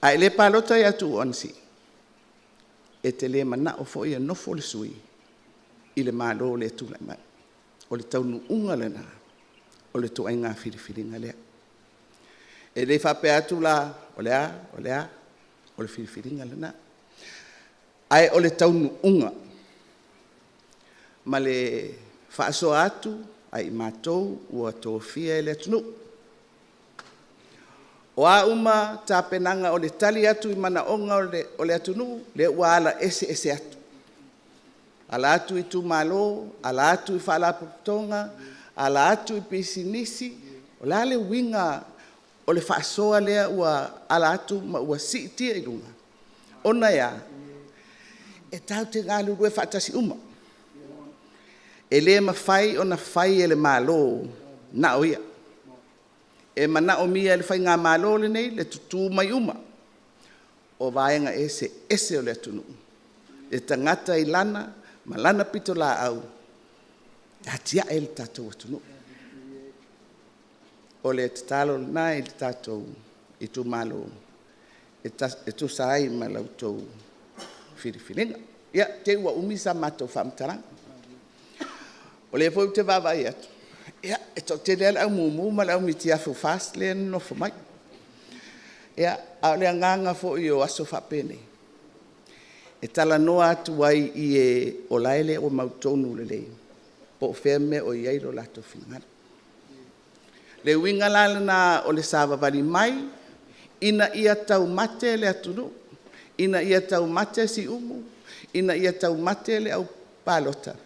A e le palota ia Tuuu Anasii, e te le manao foi e nofo le sui i le Malo lea e tulai mai. O le taunuuga lena o le ituaiga filifiliga lea. E le faapea atu la o le a, o le a, o le filifiliga lena. Ae o le taunuuga ma le faasoa atu a i matou ua tofia e le atunuu. O a uma tapenaga o le tali atu i manaoga o le atunuu, lea ua ala eseese atu, ala atu i itumalo, ala atu i faalapotopotoga, ala atu i pisinisi. O le a le uiga o le faasoa lea ua ala atu ma ua siitia i luga? Ona e a? E tatou te galulue faatasi uma. E le mafai ona fai e le Malo na o ia. E manaomia e le Faigamalo lenei le tutu mai uma o vaega eseese o le atunuu, le tagata i lana ma lana pitolaau e atiae le tatou atunuu. O le tatalo lena i le tatou itumalo e tusa ai ma la outou filifiliga. Ia, te i ua umi sa matou faamatalaga. O lea foi ou te vaavaai atu, ia, e toatele lava le au mumu ma le au mitiafu FAST lea e nonofo mai. Ia, a o le agaga foi o aso faapenei, e talanoa atu ai i e o la e le o mautonu lelei po o fea le mea o i ai lo latou finagalo. Le uiga la lena o le savavali mai ina ia taumate le atunuu, ina ia taumate Siumu, ina ia taumate le aupalota,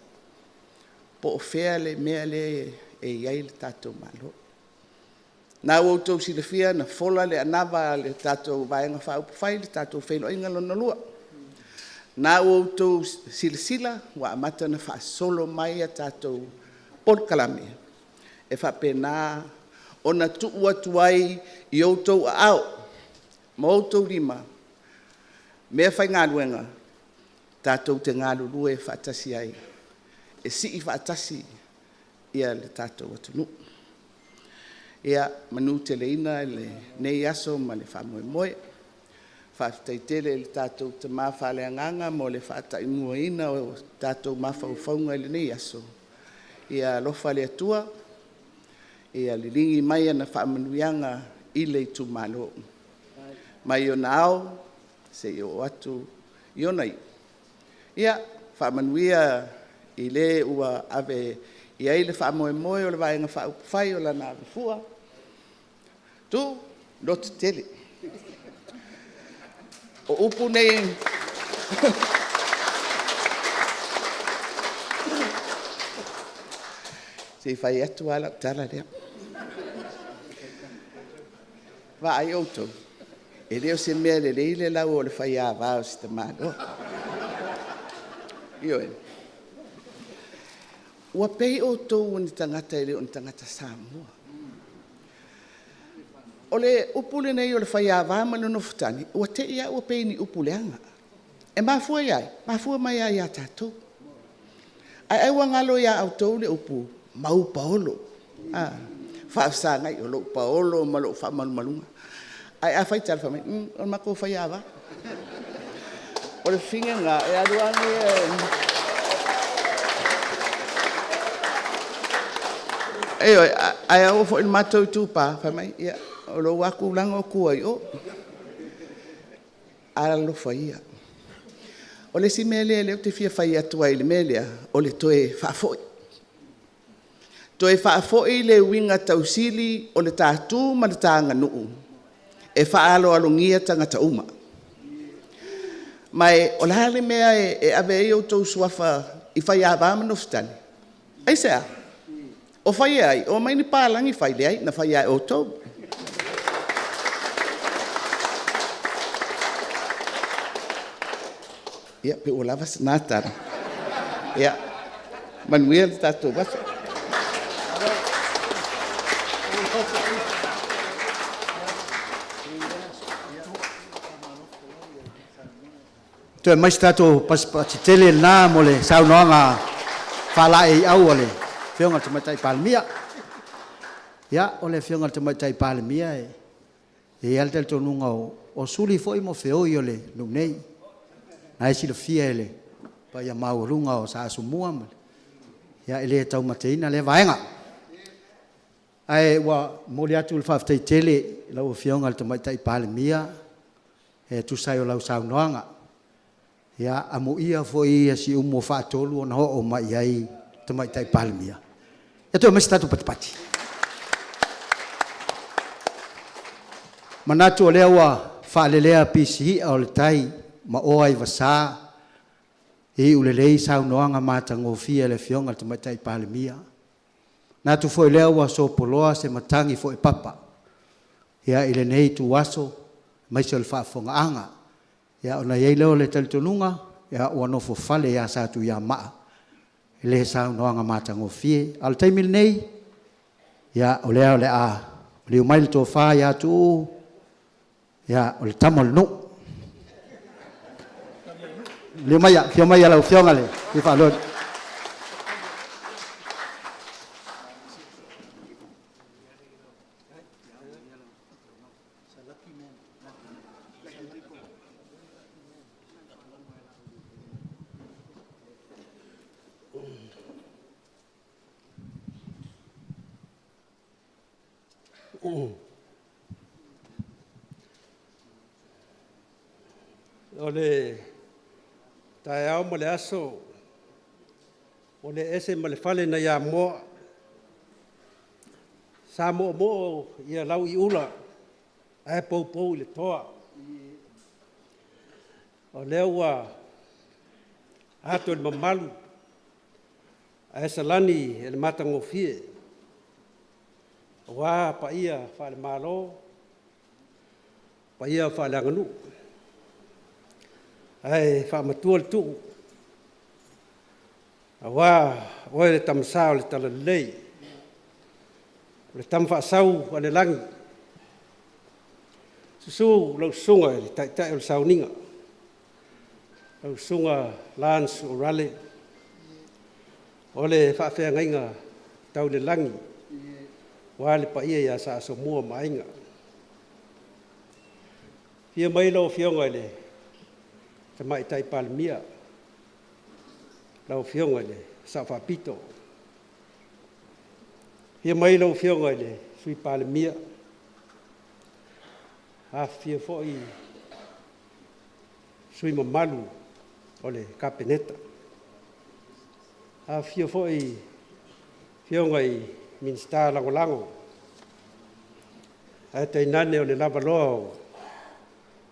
po o fea le mea lea e i ai le tatou Malo. Lena ua outou silafia na fola le anava a le tatou Vaega Faaupufai i le tatou feiloaiga lona lua. Lena ua outou silasila ua amata ona faasolo mai a tatou polokalame e faapena ona tuu atu ai i outou aao. ma outou lima meafaigaluega tatou te galulue faatasi ai e sii faatasi le tatou atunuu. Ia manuteleina lenei aso ma le faamoemoe. Faafetai tele i le tatou Tama faaleagaga mo le faataimuaina o tatou mafaufauga i lenei aso. Ia alofa le Atua ia liligi mai ana faamanuiaga i le itumalo mai ona ao seia oo atu i ona iu. Ia faamanuia i le ua ave i ai le faamoemoe o le Vaega Faaupufai o lana avefua, Tuuu, lototele. O upu nei se i fai atu lava lau tala lea. Vaai outou, e le o se mea lelei le lau o le faiava o se tamaloa. Ioe. Ua pei outou o ni tagata e le o ni tagata Samoa. O le upu lenei o le faiava ma le nofotane, ua te i lava ua pei o ni upu leaga. E mafua ia ai? E mafua mai lava ia tatou. Ae ai ua galo ia outou le upu maupaolo, a, faafesagai, o lou paolo ma lou faamalumaluga. Ae a faitala fai mai, umm o le matou faiava. O le fafine lena e alu alu e… Ioe. Ae a oo foi i le matou itupa, fai mai, ia, o lou lava tulaga e tua i o. Alolofa ia. O le isi mea lea ou te fia fai atu ai i le mea lea, o le toe faafoi. Toe faafoi le uiga tausili o le ta tu ma le ta aganuu e faaaloalogia tagata uma. Ma o le a le mea e ave ai outou suafa i faiava ma nofotane? Aisea? O fai e ai? O omai ni palagi fai? Leai, na fai lava e outou. Ia pe ua lava se na tala. Ia manuia le tatou aso. Toe aumai se tatou pasipasi tele lena mo le saunoaga faalaeiau a le Afioga i le Tamaitai Palemia. Ia, o le Afioga i le Tamaitai Palemia, e i ai lava le talitonuga o suli foi ma feoi o le nuu nei. O lena e silafia e le paia maualuga o Sa Asomua, ia e le taumateina lea vaega. Ae ua momoli atu le faafetai tele i lau Afioga i le Tamaitai Palemia e tusa ai o lau saunoaga. Ia, amuia foi ia siumu ua faatolu ona oo mai i ai le Tamaitai Palemia. Ia toe aumai se tatou patipati. Manatu o lea ua faalelea pisii'a o le tai ma oa i vasa, iulelei saunoaga matagofie a le Afioga i le Tamaitai Palemia. Manatu foi o lea ua sopoloa se matagi foi papa ia i lenei ituaso aemaise o le faafofogaaga. Ia ona i ai lea o le talitonuga, ia ua nofofale ia Satuiamaa i le saunoaga matagofie. A o le taimi lenei, ia o lea o le a maliu mai le tofa ia Tuuu, ia o le tama o le nuu. Maliu maia, afio maia lau Afioga i le Tuifaalogi. O le taeao ma le aso ua le ese ma le fale nai Amoa, sa moomoo lauiula ae poupou i le toa. O lea ua ato i le mamalu ae salani e le matagofie aua paia faale-Malo, paia faaleaganuu. Ae faamatua le tuu aua oe le Tama Sa o le Talalelei, o le Tama Faasau o le lagi. Susu lau susuga i le Taitai o le Sauniga, lau Susuga Lance O'Rale, o le faafeagaiga tau le lagi, aua le paia ia Sa Asomua ma Aiga. Afio mai lau Afioga i le Tamaitai Palemia, lau Afioga i le Sao Faapito. Afio mai lau Afioga i le Sui Palemia, afifio foi sui usufono mamalu o le Kapeneta, afifio foi Afioga i Minisita Lagolago, ae tainane o le lavaloa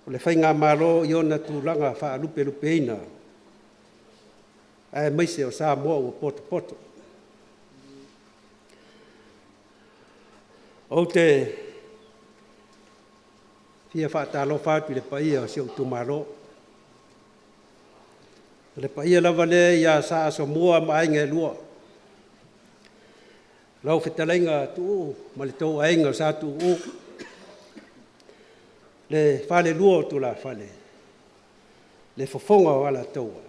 o le faigamalo i ona tulaga faalupelupeina, aemaise o Samoa ua potopoto. Ou te fia faatalofa atu i le paia o si ou itumalo. O le paia lava lea ia Sa Asomua ma Aiga e Lua, lau Fetalaiga Tuuu ma le tou Aiga o Sa Tuuu, le falelua o tulafale, le fofoga o Alataua,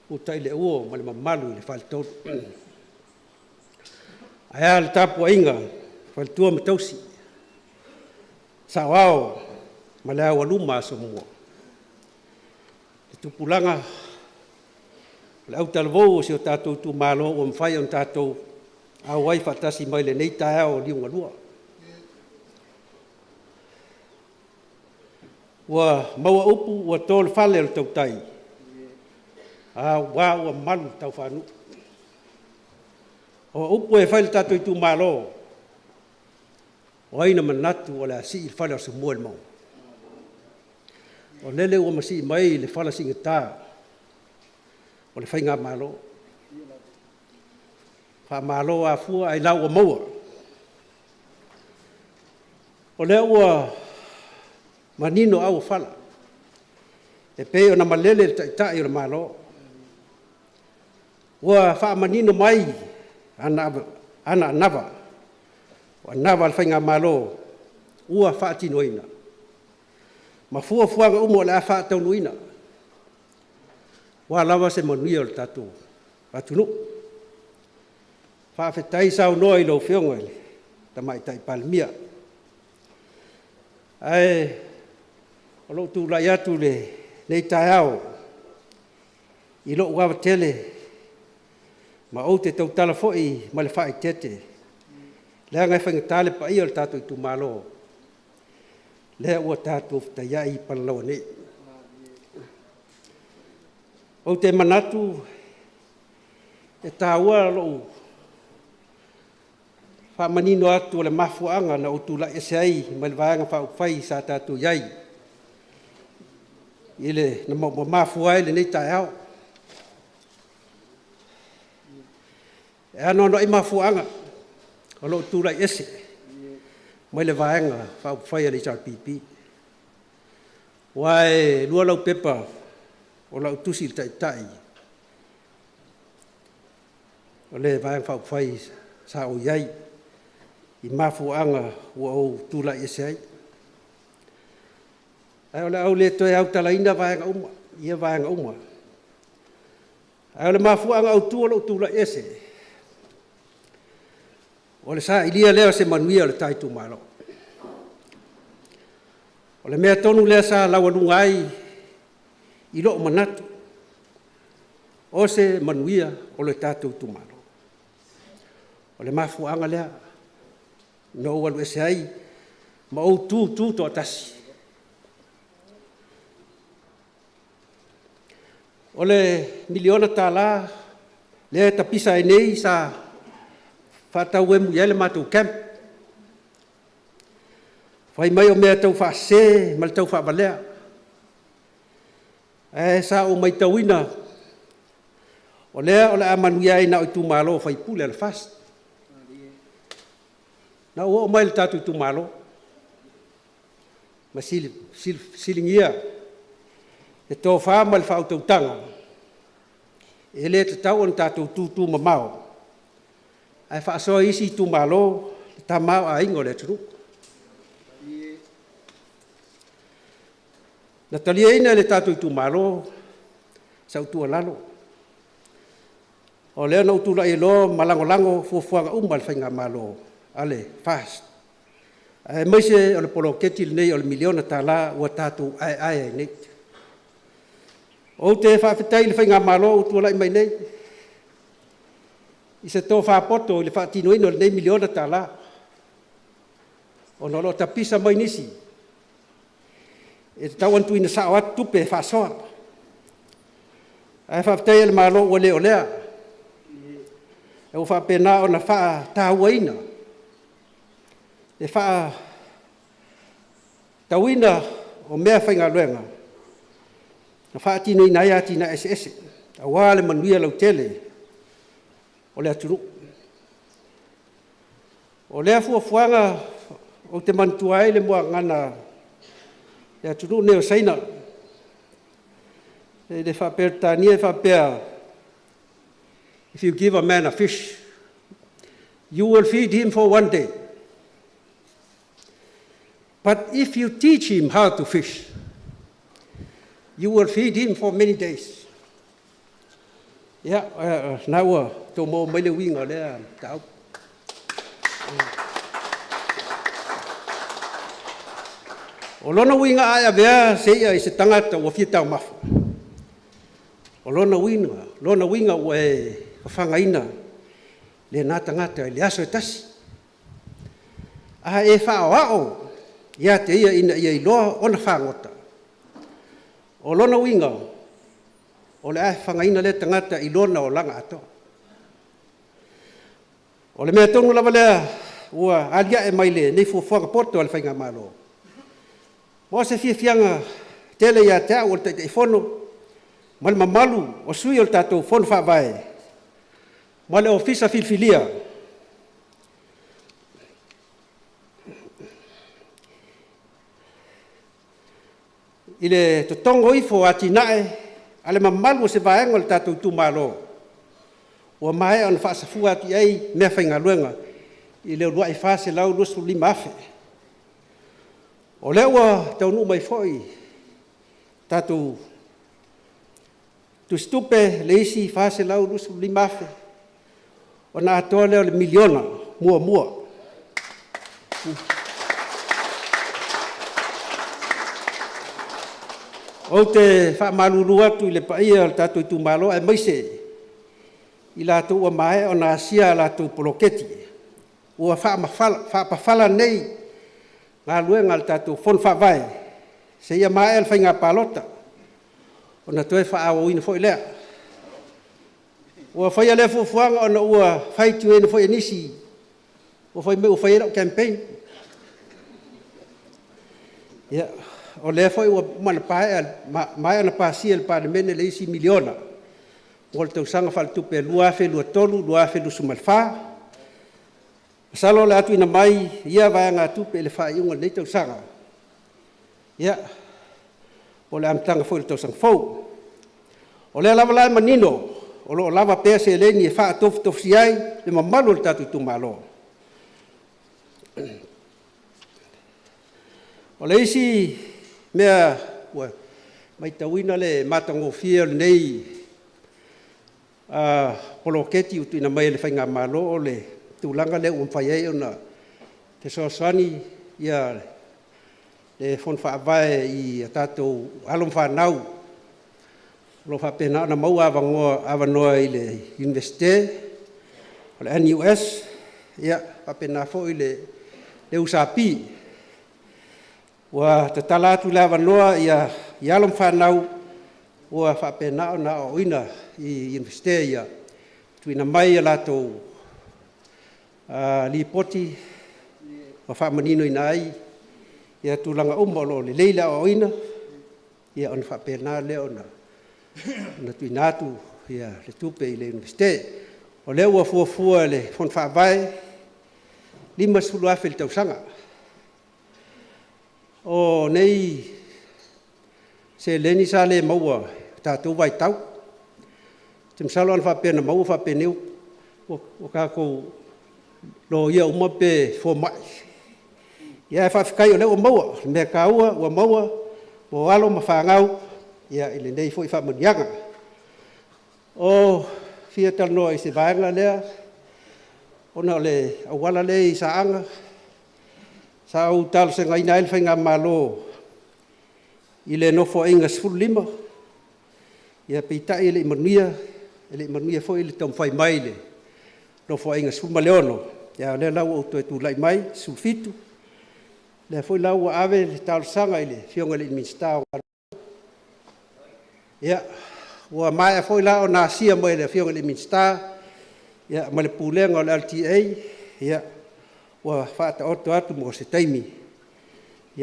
Utaileuo ma le mamalu i le Faletolu. Ae a le tapuaiga a faletua ma tausi, saoao ma le aualuma Asomua, le tupulaga o le autalavou o si o tatou itumalo ua mafai ona tatou auai faatasi mai i lenei taeao liugalua. Ua maua upu ua to le fale o le tautai, aua ua malu taufaanuu. O upu e fai i le tatou itumalo, o ai na manatu o le a sii le fale o Asomua i le mauga? O lele ua masii mai le fala siigata o le faigamalo. Faamalo afua ailao ua maua. O lea ua manino au o fala, e pei ona malele le Taitai o le Malo, ua faamanino mai ana anava, o anava a le faigamalo ua faatinoina ma fuafuaga uma o le a faataunuuina aua lava se manuia o le tatou atunuu. Faafetai saunoa i lau Afioga i le Tamaitai Palemia. Ae o lou tulai atu i lenei taeao i lou ava tele, ma ou te tautala foi ma le faaeteete, leaga e faigata le paia o le tatou itumalo, lea ua tatou fetaiai i Palalaua nei. Ou te manatu e taua lou faamanino atu o le mafuaaga na ou tulai ese ai mai le Vaega Faaupufai sa tatou i ai na mafua ai lenei taeao. E anoanoai mafuaaga o lou tulai ese mai le Vaega Faaupufai a le HRPP, aua e lua laupepa o lau tusi i le Taitai o le Vaega Faaupufai sa ou i ai i mafuaaga ua ou tulai ese ai. Ae o le a ou le toe autalaina vaega uma ia vaega uma. Ae o le mafuaaga autu o lou tulai ese, o le sailia lea o se manuia o le ta itumalo. O le mea tonu lea sa laualuga ai i lou manatu, o se manuia o le tatou itumalo. O le mafuaaga lea na ou alu ese ai ma ou tutu toatasi. O le $1miliona lea e tapisa ai nei sa faatau emu i ai le matou camp. Fai mai o mea taufaasese ma le taufaavalea. Ae sa ou matauina, o lea o le a manuia ai na o itumalo o faipule o le FAST. Na ou oo mai i le tatou itumalo ma fesiligia le tofa ma le faautautaga, e le tatau ona tatou tutumamao ae faasoa i isi itumalo le tamaoaiga o le atunuu. Na taliaina e le tatou itumalo sau tuualalo, o lea na ou tulai ai loa ma lagolago fuafuaga uma a le Faigamalo a le FAST, aemaise o le poloketi lenei o le $1miliona ua tatou aeae ai nei. Ou te faafetai i le Faigamalo ua tulai mai nei i se tofa poto i le faatinoina o lenei $1miliona, ona o lo o tapisa mai nisi e tatau ona tuuina sao atu tupe e faasoa. Ae faafetai lava i le Malo ua le o lea, ua faapena ona faatauaina le faatauina o meafaigaluega ma faatinoina ai atinae eseese aua le manuia lautele o le atunuu. O lea fuafuaga ou te manatua ai le muagagana a le atunuu lenei o Saina, i le faa-Peretania e faapea, if you give a man a fish, you will feed him for one day, but if you teach him how to fish, you will feed him for many days. Ia, o lena ua outou maua mai le uiga o lea mataupu. O lona uiga a e avea se i'a i se tagata ua fia taumafa, o lona uiga ua e fafagaina lena tagata i le aso e tasi. A e faaaoao ia te ia ina ia iloa ona fagota, o lona uiga o le a e fafagaina lea tagata i lona olaga atoa. O le mea tonu lava lea ua alia'e mai lenei fuafuaga poto a le Faigamalo, mo se fiafiaga tele ia te au o le Taitaifono ma le mamalu o sui o le tatou Fono Faavae ma le Ofisa Filifilia, i le totogo ifo o atinae a le mamalu o se vaega o le tatou itumalo ua maea ona faasafua atu i ai meafaigaluega i le uluai $425,000. O lea ua taunuu mai foi tatou tusitupe le isi $425,000 ona atoa lea o le $1miliona muamua. Ou te faamalulu atu i le paia o le tatou itumalo aemaise i latou ua maea ona asia a latou poloketi, ua faapafala nei galuega a le tatou Fono Faavae seia maea le Faiga Palota ona toe faaauauina foi lea. Ua faia lea fuafuaga ona ua faitioina foi e nisi ua fai mai ua fai ai lau campaign. Ia, o lea foi ua uma ona pasia e le Palemene le isi $1miliona mo le tausaga faaletupe 2023/2024. Masalo o le a tuuina mai ia vaegatupe i le faaiuga o lenei tausaga, ia, po o le amataga foi o le tausaga fou. O lea lava la e manino o lo o lava pea seleni e faatofutofusia ai le mamalu o le tatou itumalo. O le isi mea ua matauina le matagofie o lenei poloketi ua tuuina mai e le Faigamalo, o le tulaga lea ua mafai ai ona fesoasoani le Fono Faavae i a tatou alo ma fanau o lo o faapena ona maua avanoa i le Iunivesite o le NUS, faapena foi le USP. Ua tatala atu le avanoa i alo ma fanau ua faapena ona aoaoina i Iunivesite ia, tuuina mai a latou lipoti ma faamaninoina ai tulaga uma o lo o lelei le aoaoina, ona faapena lea ona tuuina atu le tupe i le Iunivesite. O lea ua fuafua e le Fono Faavae, e $50,000 i le tausaga. O nei seleni sa le maua i le tatou vaitau. Ou te masalo ana faapea na maua faapenei ua tatou loia uma pe fomai, ae faafetai o lea ua maua. O le mea taua ua maua mo alo ma fanau ia i lenei foi faamanuiaga. O fia talanoa i se vaega lea ona o le auala lea i Saaga sa ou talosagaina ai le Faigamalo i le Nofoaiga XV, peitai e le i manuia, e le i manuia foi le taumafai mai i le Nofoaiga XVI, a o lea la ua ou toe tulai mai XVII, lea foi la ua ave le talosaga i le Afioga i le Minisita o Galuega. Ia, ua maea foi la ona asia mai e le Afioga i le Minisita ma le Pulega o le LTA, ua faataoto atu mo se taimi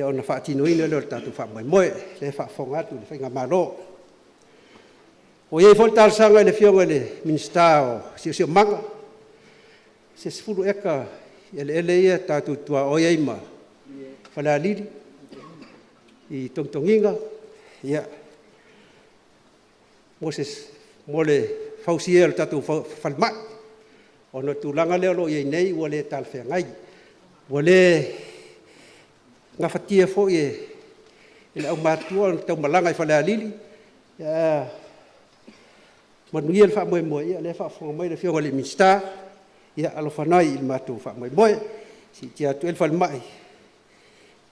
ona faatinoina lea o le tatou faamoemoe, lea e faafofoga atu le Faigamalo. Ua i ai foi le talosaga i le Afioga i le Minisita o le Siosiomaga, se 10 eka eleele ia tatou te tuaoi ai ma Falealili i Togitogiga mo le fausia o le tatou falemai, ona o le tulaga lea o lo o i ai nei ua le talafeagai, ua le gafatia foi e le aumatutua ona taumalaga i Falealili. Ae manuia le faamoemoe, ia o lea e faafofoga mai le Afioga i le Minisita, ia alofa mai i le matou faamoemoe, e siitia atu ai le falemai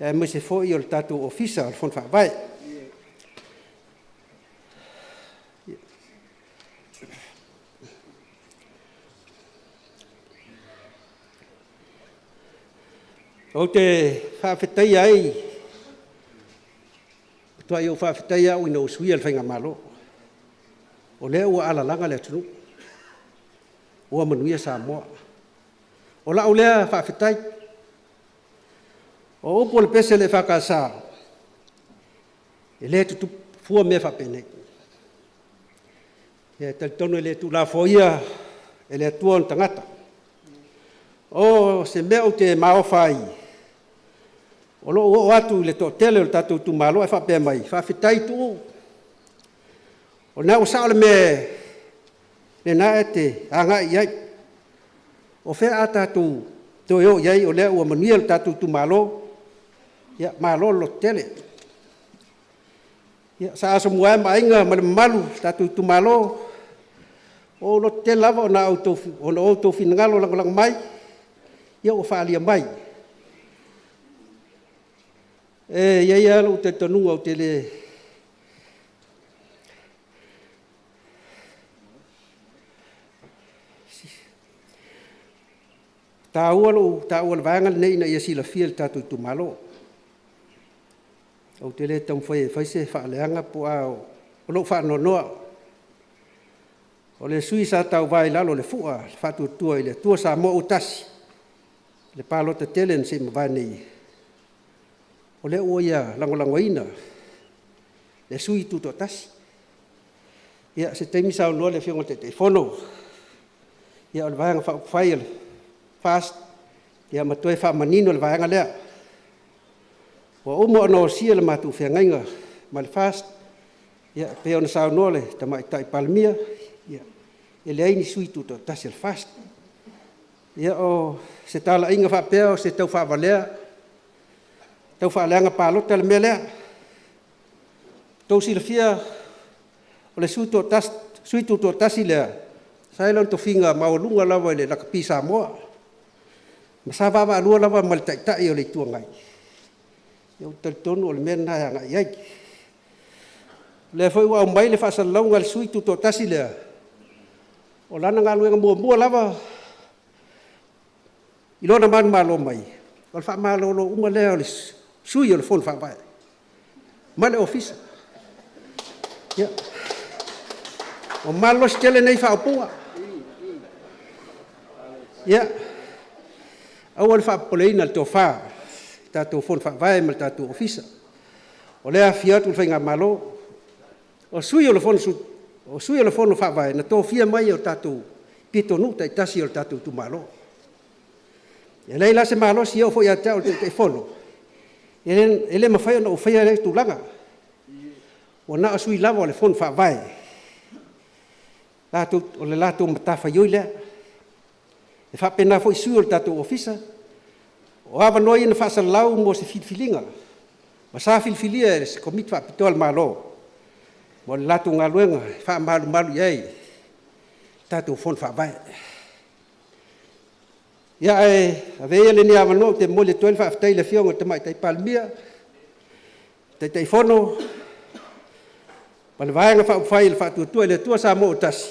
aemaise foi o le tatou Ofisa o le Fono Faavae. Ou te faafetaia ai, matuai ou faafetai lava au ina ua suia le Faigamalo, o lea ua alalaga le atunuu, ua manuia Samoa. O lau lea faafetai. O upu o le pese a le EFKS, e le tutupu fua mea faapenei. E talitonu e le tuulafoaia e le Atua ona tagata. O se mea ou te maofa ai, o lou oo atu i le toatele o le tatou itumalo ae faapea mai, faafetai Tuuu, o lena ua sao le mea lena e te agai i ai. O fea a tatou toe o i ai o lea ua manuia le tatou itumalo, ia malo le lototele. Ia, Sa Asomua e ma Aiga ma le mamalu o le tatou itumalo, ua ou lototele lava ona o outou finagalo lagolago mai ua faaalia mai. E i ai lava lou talitonuga ou te le taua lou taua o le vaega lenei ina ia silafia e le tatou itumalo. Ou te le taumafai e fai se faaleaga po o a, o lou faanoanoa, o le sui usufono sa tauva i lalo o le fua a le Faatuatua i le Atua Samoa ua Tasi i le palota tele na se i mavae nei, o lea ua ia lagolagoina le sui usufono tutoatasi. Ia, se taimi saunoa le Afioga i le Taitaifono. Ia o le Vaega Faaupufai a le FAST ma toe faamanino le vaega lea. Ua uma ona osia le matou feagaiga ma le FAST e pei ona saunoa le Tamaitai Palemia, e leai ni sui tutoatasi o le FAST. Ia o se talaiga faapea o se taufaavalea, taufaaleaga palota le mea lea. Ua outou silafia o le sui tutoatasi lea sa i lona tofiga maualuga lava i le Lakapi Samoa, ma sa vaavaalua lava ma le Taitai o le Itu Agai. Ia ou te talitonu o le mea lena e agai i ai. O lea foi ua aumai le faasalalauga a le sui tutoatasi lea, o lana galuega muamua lava i lona manumalo mai, o le faamalolo uma lea o sui o le Fono Faavae ma le Ofisa. Ia, ua malolosi tele nei faaupuga. Ia, aua le faapopoleina le tofa i le tatou Fono Faavae ma le tatou Ofisa, o lea e afifio atu le Faigamalo. O sui o le Fono Faavae na tofia mai e o tatou pitonuu taitasi o tatou itumalo. E leai la se malosi e oo foi ia te au o le Taitaifono, e le mafai ona ou faia lea tulaga, ua na o sui lava o le Fono Faavae o le latou matafaioi lea. E faapena foi sui o le tatou Ofisa, o avanoa ia na faasalalau mo se filifiliga. Ma sa filifilia e se Komiti Faapitoa a le Malo mo le latou galuega e faamalumalu i ai le tatou Fono Faavae. Ia ae avea ia lenei avanoa ou te momoli atu ai le faafetai i le Afioga i le Tamaitai Palemia, Taitaifono ma le Vaega Faaupufai a le Faatuatua i le Atua Samoa ua Tasi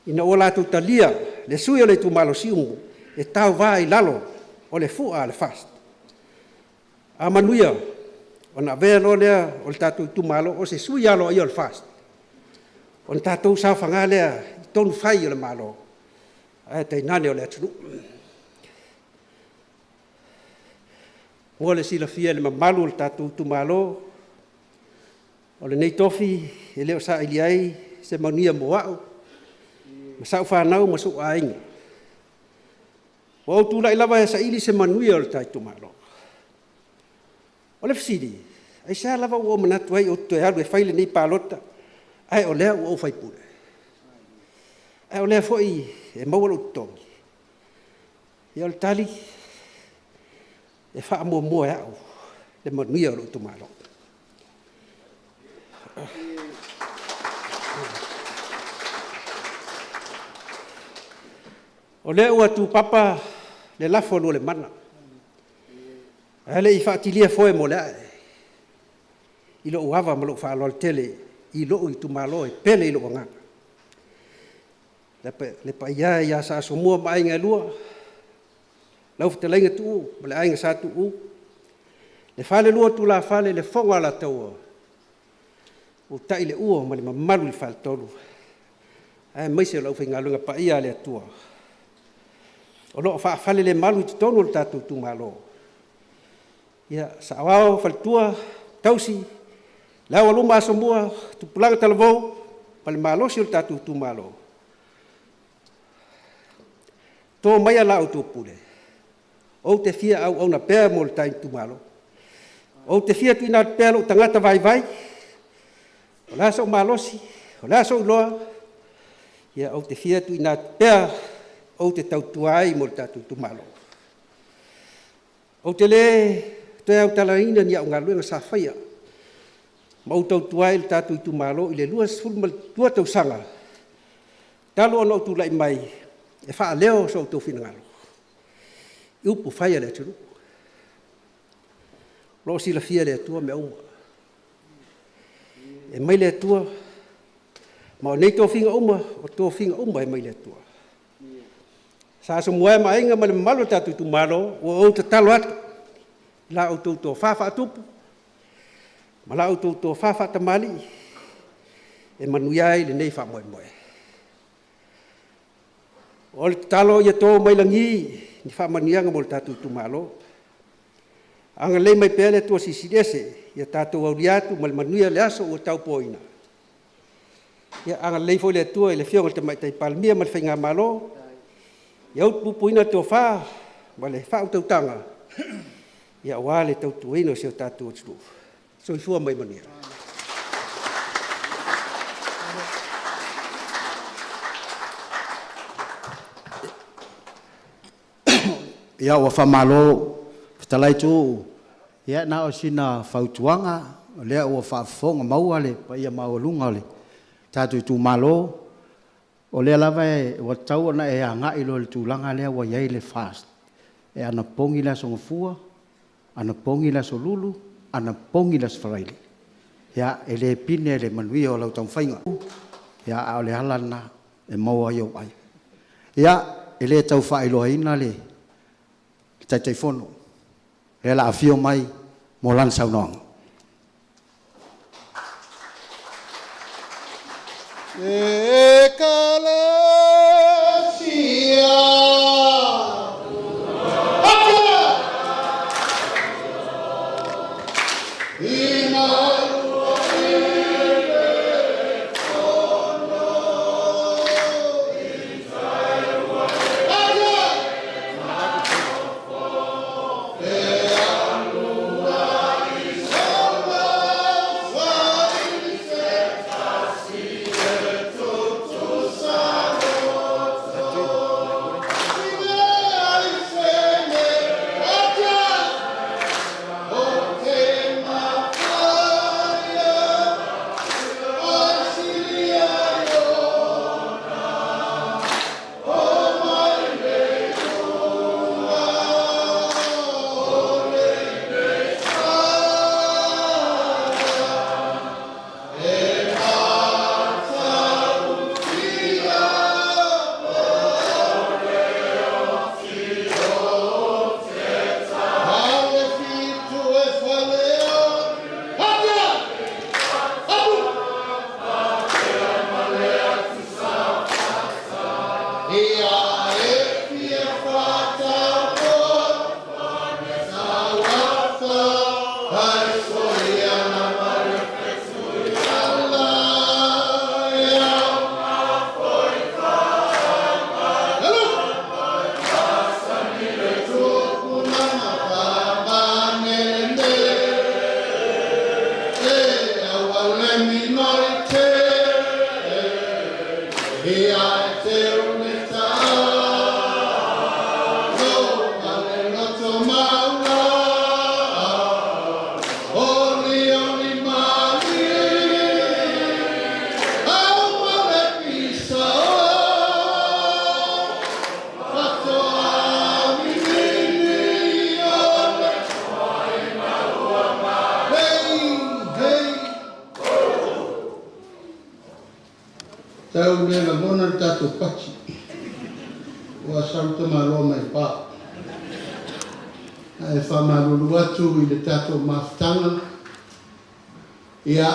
ina ua latou talia le sui usufono o le itumalo o Siumu e tauva i lalo o le fua a le FAST. A manuia, ona avea loa lea o le tatou itumalo o se sui aloaia o le FAST ona tatou saofaga lea i tonu fai a le Malo, ae tainane o le atunuu. Mo le silafia e le mamalu o le tatou itumalo, o lenei tofi e le o sailia ai se manuia mo au ma sau fanau ma sou aiga. Ua ou tulai lava e saili se manuia o le ta itumalo. O le fesili, aisea lava ua ou manatu ai ou te toe alu e fai lenei palota ae o lea ua ou faipule, ae o lea foi e maua lou totogi? Ia o le tali, e faamuamua e au le manuia o lou itumalo. O lea ua tupapa le lafo a Lualemana ae le i faatilia foe mo le ae i lou ava ma lou faaaloalo tele i lou itumalo e pele i lou agaga. Le paia e ia Sa Asomua ma Aiga e Lua, lau Fetalaiga Tuuu ma le Aiga Sa Tuuu, le Falelua o Tulafale, le Fofoga o Alataua, Utaileuo ma le mamalu i le Faletolu, aemaise o le aufaigaluega paia a le Atua o lo o faafalelemalu i totonu o le tatou itumalo. Ia, saoao, faletua, tausi, le aualuma Asomua, tupulaga talavou ma le malosi o le tatou itumalo, to maia la outou pule, ou te fia auauna pea mo le ta itumalo. Ou te fia tuuina atu pea lou tagata vaivai, o le a sou malosi, o le a sou iloa, ia ou te fia tuuina atu pea ou te tautua ai mo le tatou itumalo. Ou te le toe autalaina ni au galuega sa faia ma ou tautua ai i le tatou itumalo i le 22 tausaga talu ona ou tulai mai e faaleo so outou finagalo i upufai a le atunuu. O lo o silafia e le Atua mea uma. E mai le Atua, ma o nei tofiga uma, o tofiga uma e mai le Atua. Sa Asomua e ma Aiga ma le mamalu o le tatou itumalo, ua ou tatalo atu i la outou tofa faatupu ma la outou tofa faatamalii e manuia ai lenei faamoemoe. O le tatalo ia to mai lagi ni faamanuiaga mo le tatou itumalo, agalelei mai pea le Atua Silisili Ese ia tatou aulia atu ma le manuia le aso ua tautoaluaina. Ia agalelei foi le Atua i le Afioga i le Tamaitai Palemia ma le Faigamalo, ia utupupuina le tofa ma le faautautaga aua le tautuaina o si o tatou atunuu. Soifua ma ia manuia. Ia, ua faamalo fetalai Tuuu. Ia na o sina fautuaga, o lea ua faafofoga maua le paia maualuga o le tatou itumalo, o lea lava ua tatau ona e agai loa i le tulaga lea ua i ai le FAST, e anapogi le Aso Gafua, anapogi le Aso Lulu, anapogi le Aso Faraile. Ia, e le pine le manuia o lau taumafaiga, a o le ala lena e maua ai ou ai. Ia, e le tau faailoaina le Taitaifono, lea o le a afio mai mo lana saunoaga. Ekalesia. Ina minoi te Ia e te une talo Ma le loto maula Oli oli mali Au ma le pisa o Fatoa mimini o le Hei, hei Tau le lagona le tatou pati ua sau tamaloa mai pa. Ae faamalulu atu i le tatou mafutaga, ia,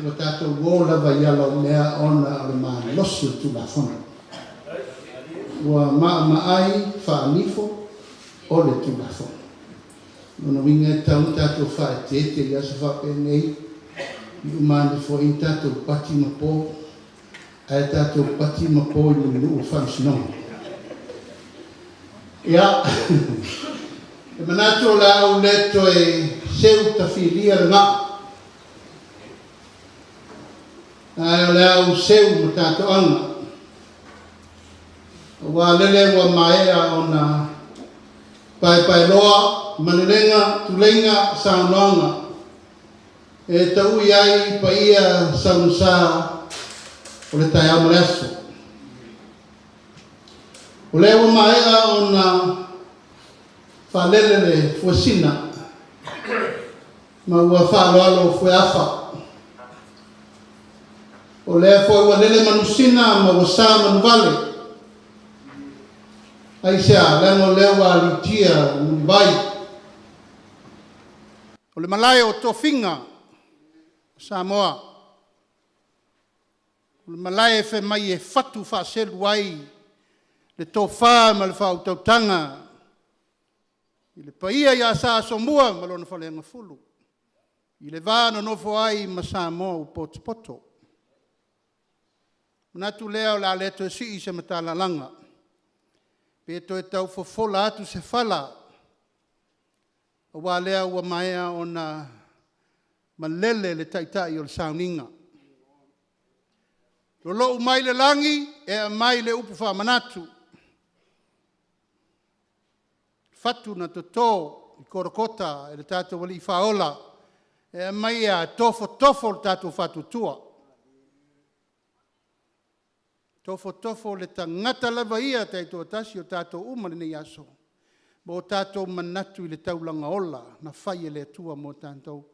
ua tatou o lava i ala o mea ona o le malosi o le Tulafono. Ua maamaai faanifo o le Tulafono. O lona uiga e tatau ona tatou faaeteete i aso faapenei, i uma ane foi ni tatou pati ma po, ae tatou pati ma po i Mulinuu o le Faamasinoga. Ia, e manatu o le a ou le toe seu tafilia le gaa, ae o le a ou seu ma tatoaga, aua lele ua maea ona paepaeloa malelega tuleiga saunoaga e taui ai paia saugasa o le taeao ma le aso. O lea ua maea ona faalele le fuesina ma ua faaaloalo fueafa. O lea foi ua lele manusina ma ua sa manuvale. Aisea? Leaga o lea ua aliitia mulivai. O le malae o tofiga o Samoa, o le malae e fai mai e fatu faaselu ai le tofa ma le faautautaga i le paia ia Sa Asomua ma lona Faleagafulu, i le va nonofo ai ma Samoa ua potopoto. Ona manatu lea o le a le toe sii se matalalaga pe toe tau fofola atu se fala, aua o lea ua maea ona malele le Taitai o le sauniga. Lolou mai le lagi e aumai le upu faamanatu, fatu na toto i Kolokota e le tatou Alii Faaola, e aumai e a? E tofotofo le tatou faatuatua, tofotofo le tagata lava ia taitoatasi o tatou uma i lenei aso, ma o tatou manatu i le taulaga ola na fai e le Atua mo tatou,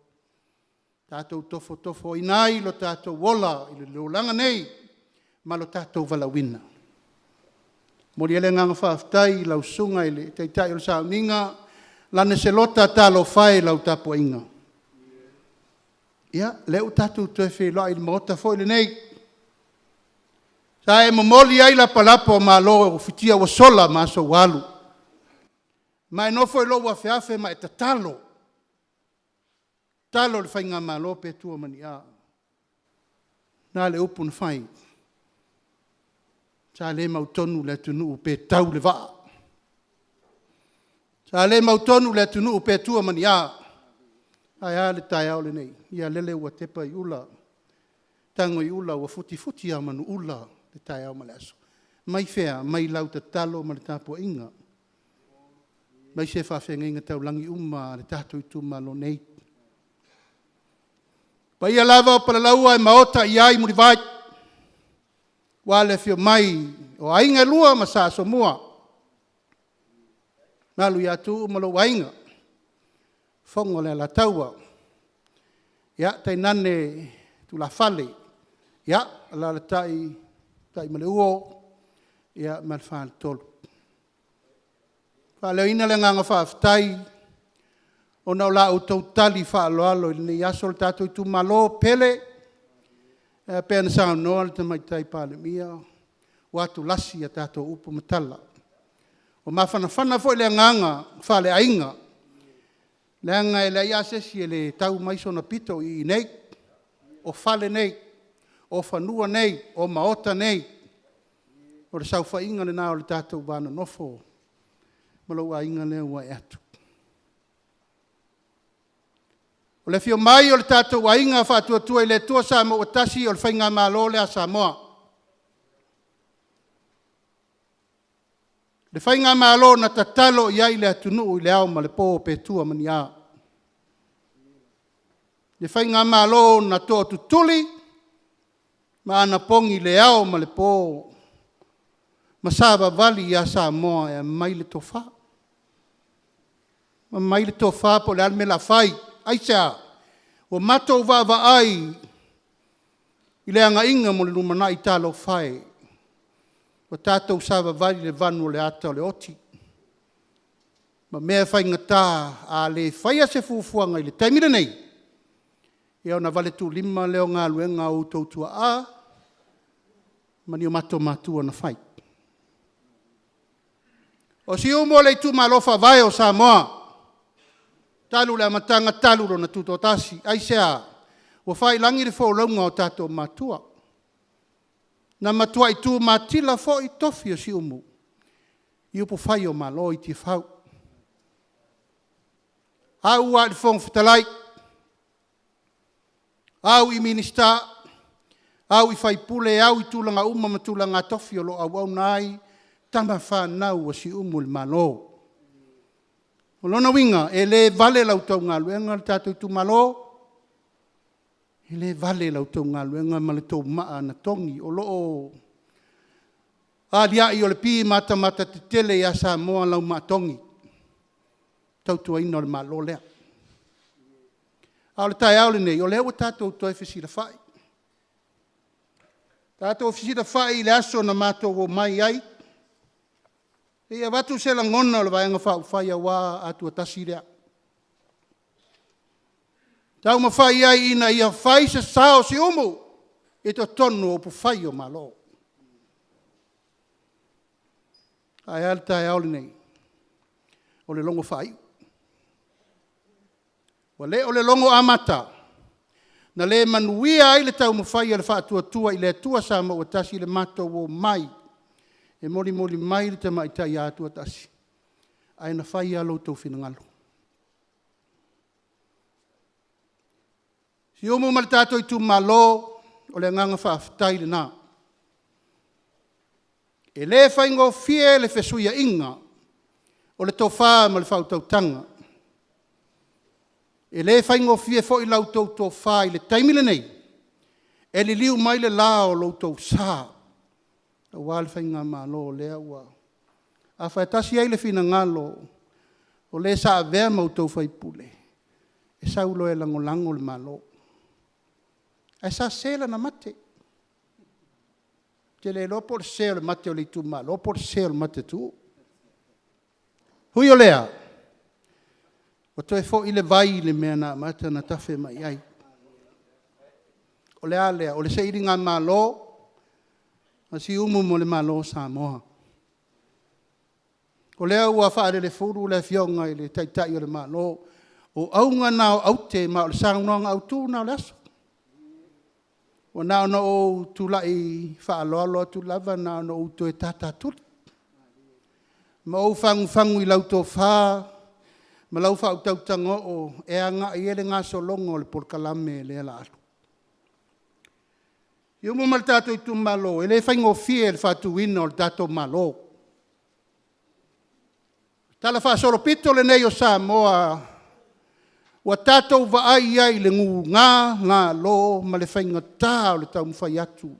tatou tofotofoina ai lo tatou ola i le olaga nei ma lo tatou valaauina. E momoli ai le agaga faafetai i lau Susuga i le Taitai o le Sauniga Lane Selota, talofa e i lau tapuaiga. Ia, o lea ua tatou toe feiloai i le Maota foi lenei sa e momoli ai lapalapa o malo i futia ua sola ma aso ua alu, ma e nofo i lou afeafe ma e tatalo, tatalo i le Faigamalo pe tua ma ni a. O le a le upu na fai? Sa le mautonu le atunuu pe tau le vaa, sa le mautonu le atunuu pe tua ma ni a. Ae a le taeao lenei? Ia lele ua tepa i ula, tago i ula ua futifuti a manuula le taeao ma le aso. Mai fea? Mai lau tatalo ma le tapuaiga, aemaise faafeagaiga taulagi uma a le tatou itumalo nei. O paia lava o Palalaua e maota i ai Mulivai, aua le afio mai o Aiga e Lua ma Sa Asomua, le mamalu ia Tuuu ma lou aiga, Fofoga o le Alataua, tainane tulafale, alaalatai Taimaliuo ma le Faletolu. E faaleoina le agaga faafetai ona o la outou tali faaaloalo i lenei aso. Le tatou itumalo pele, e pei ona saunoa le Tamaitai Palemia, ua atulasi a tatou upu ma tala. Ua mafanafana foi le agaga faaleaiga, leaga e leai lava se isi e le tau mai sona pito iinei, o fale nei, o fanua nei, o maota nei, o le saofaiga lena o le tatou va nonofo ma lou aiga lea ua ae atu. O le afio mai o le tatou aiga Faatuatua i le Atua Samoa ua tasi o le Faigamalo lea a Samoa. Le Faigamalo na tatalo i ai le atunuu i le ao ma le po, pe tua ma ni a. Le Faigamalo na tootutuli ma anapogi i le ao ma le po ma savavali ia Samoa e aumai le tofa. Aumai le tofa po o le a le mea o le a fai. Aisea? Ua matou vaavaai i le agaiga mo le lumanai, talofa e, ua tatou savavali i le vanu o le ata o le oti ma mea faigata a le faia se fuafuaga i le taimi lenei, ia ona valetuulima lea o galuega a o outou tuaa ma ni o matou matua na fai. O Siumu o le itumalo faavae o Samoa, talu le amataga talu lona tutoatasi. Aisea? Ua faiilagi le folauga a o tatou matua, na matuai tumatila foi tofi o Siumu i upufai o Malo i Tiafau. O au lava o le Fofoga Fetalai, au i Minisita, au i sui usufono, au i tulaga uma ma tulaga tofi o lo o auauna ai tama fanau a Siumu i le Malo. O lona uiga, e le vale la outou galuega le tatou itumalo, e le vale la outou galuega ma le tou maa na togi o lo o aliai o le pi matamata tetele ia Samoa lau maa togi i le tautuaina o le Malo lea. A o le taeao lenei, o lea ua tatou toe fesilafai, tatou fesilafai i le aso na matou omai ai, se i avatu se lagona o le Vaega Faaupufai aua Atua Tasi lea, taumafai ai ina ia fai se sao o Siumu i totonu o upufai o Malo. Ae a le taeao lenei? O le logo faaiu, ua le o le logo amata na le manuia ai le taumafai a le Faatuatua i le Atua Samoa ua Tasi i le matou omai e molimoli mai le tamaitai ia Atuatasi, ae na fai lava lo outou finagalo. Siumu ma le tatou itumalo, o le agaga faafetai lena. E le faigofie le fesuiaiga o le tofa ma le faautautaga. E le faigofie foi la outou tofa i le taimi lenei e liliu mai le la o lo outou sa aua le faigamalo lea ua... A faitasi i ai le finagalo o le sa avea ma outou sui usufono, e sau loa e lagolago le Malo. Ae sa sese lana mate. Ou te le iloa po o le sese o le mate o le itumalo po o le sese o le mate a Tuuu. Ui o lea, ua toe foi le vai i le mea na amata ona tafe mai ai. O le a lea? O le sailigamalo a Siumu mo le Malo o Samoa. O lea ua faalelefulu le Afioga i le Taitai o le Malo, o auga na o aute ma o le saunoaga autu lena o le aso. Ua na ona ou tulai faaaloalo atu lava na ona ou toe tatatuli ma ou fagufagu i lau tofa ma lau faautautaga oo e agai i ai le gasologa o le polokalame lea o le a alu. Siumu ma le tatou itumalo, e le faigofie le faatuina o le tatou Malo. O le talafaasolopito lenei o Samoa ua tatou vaai i ai i le gagalo ma le faigata o le taumafai atu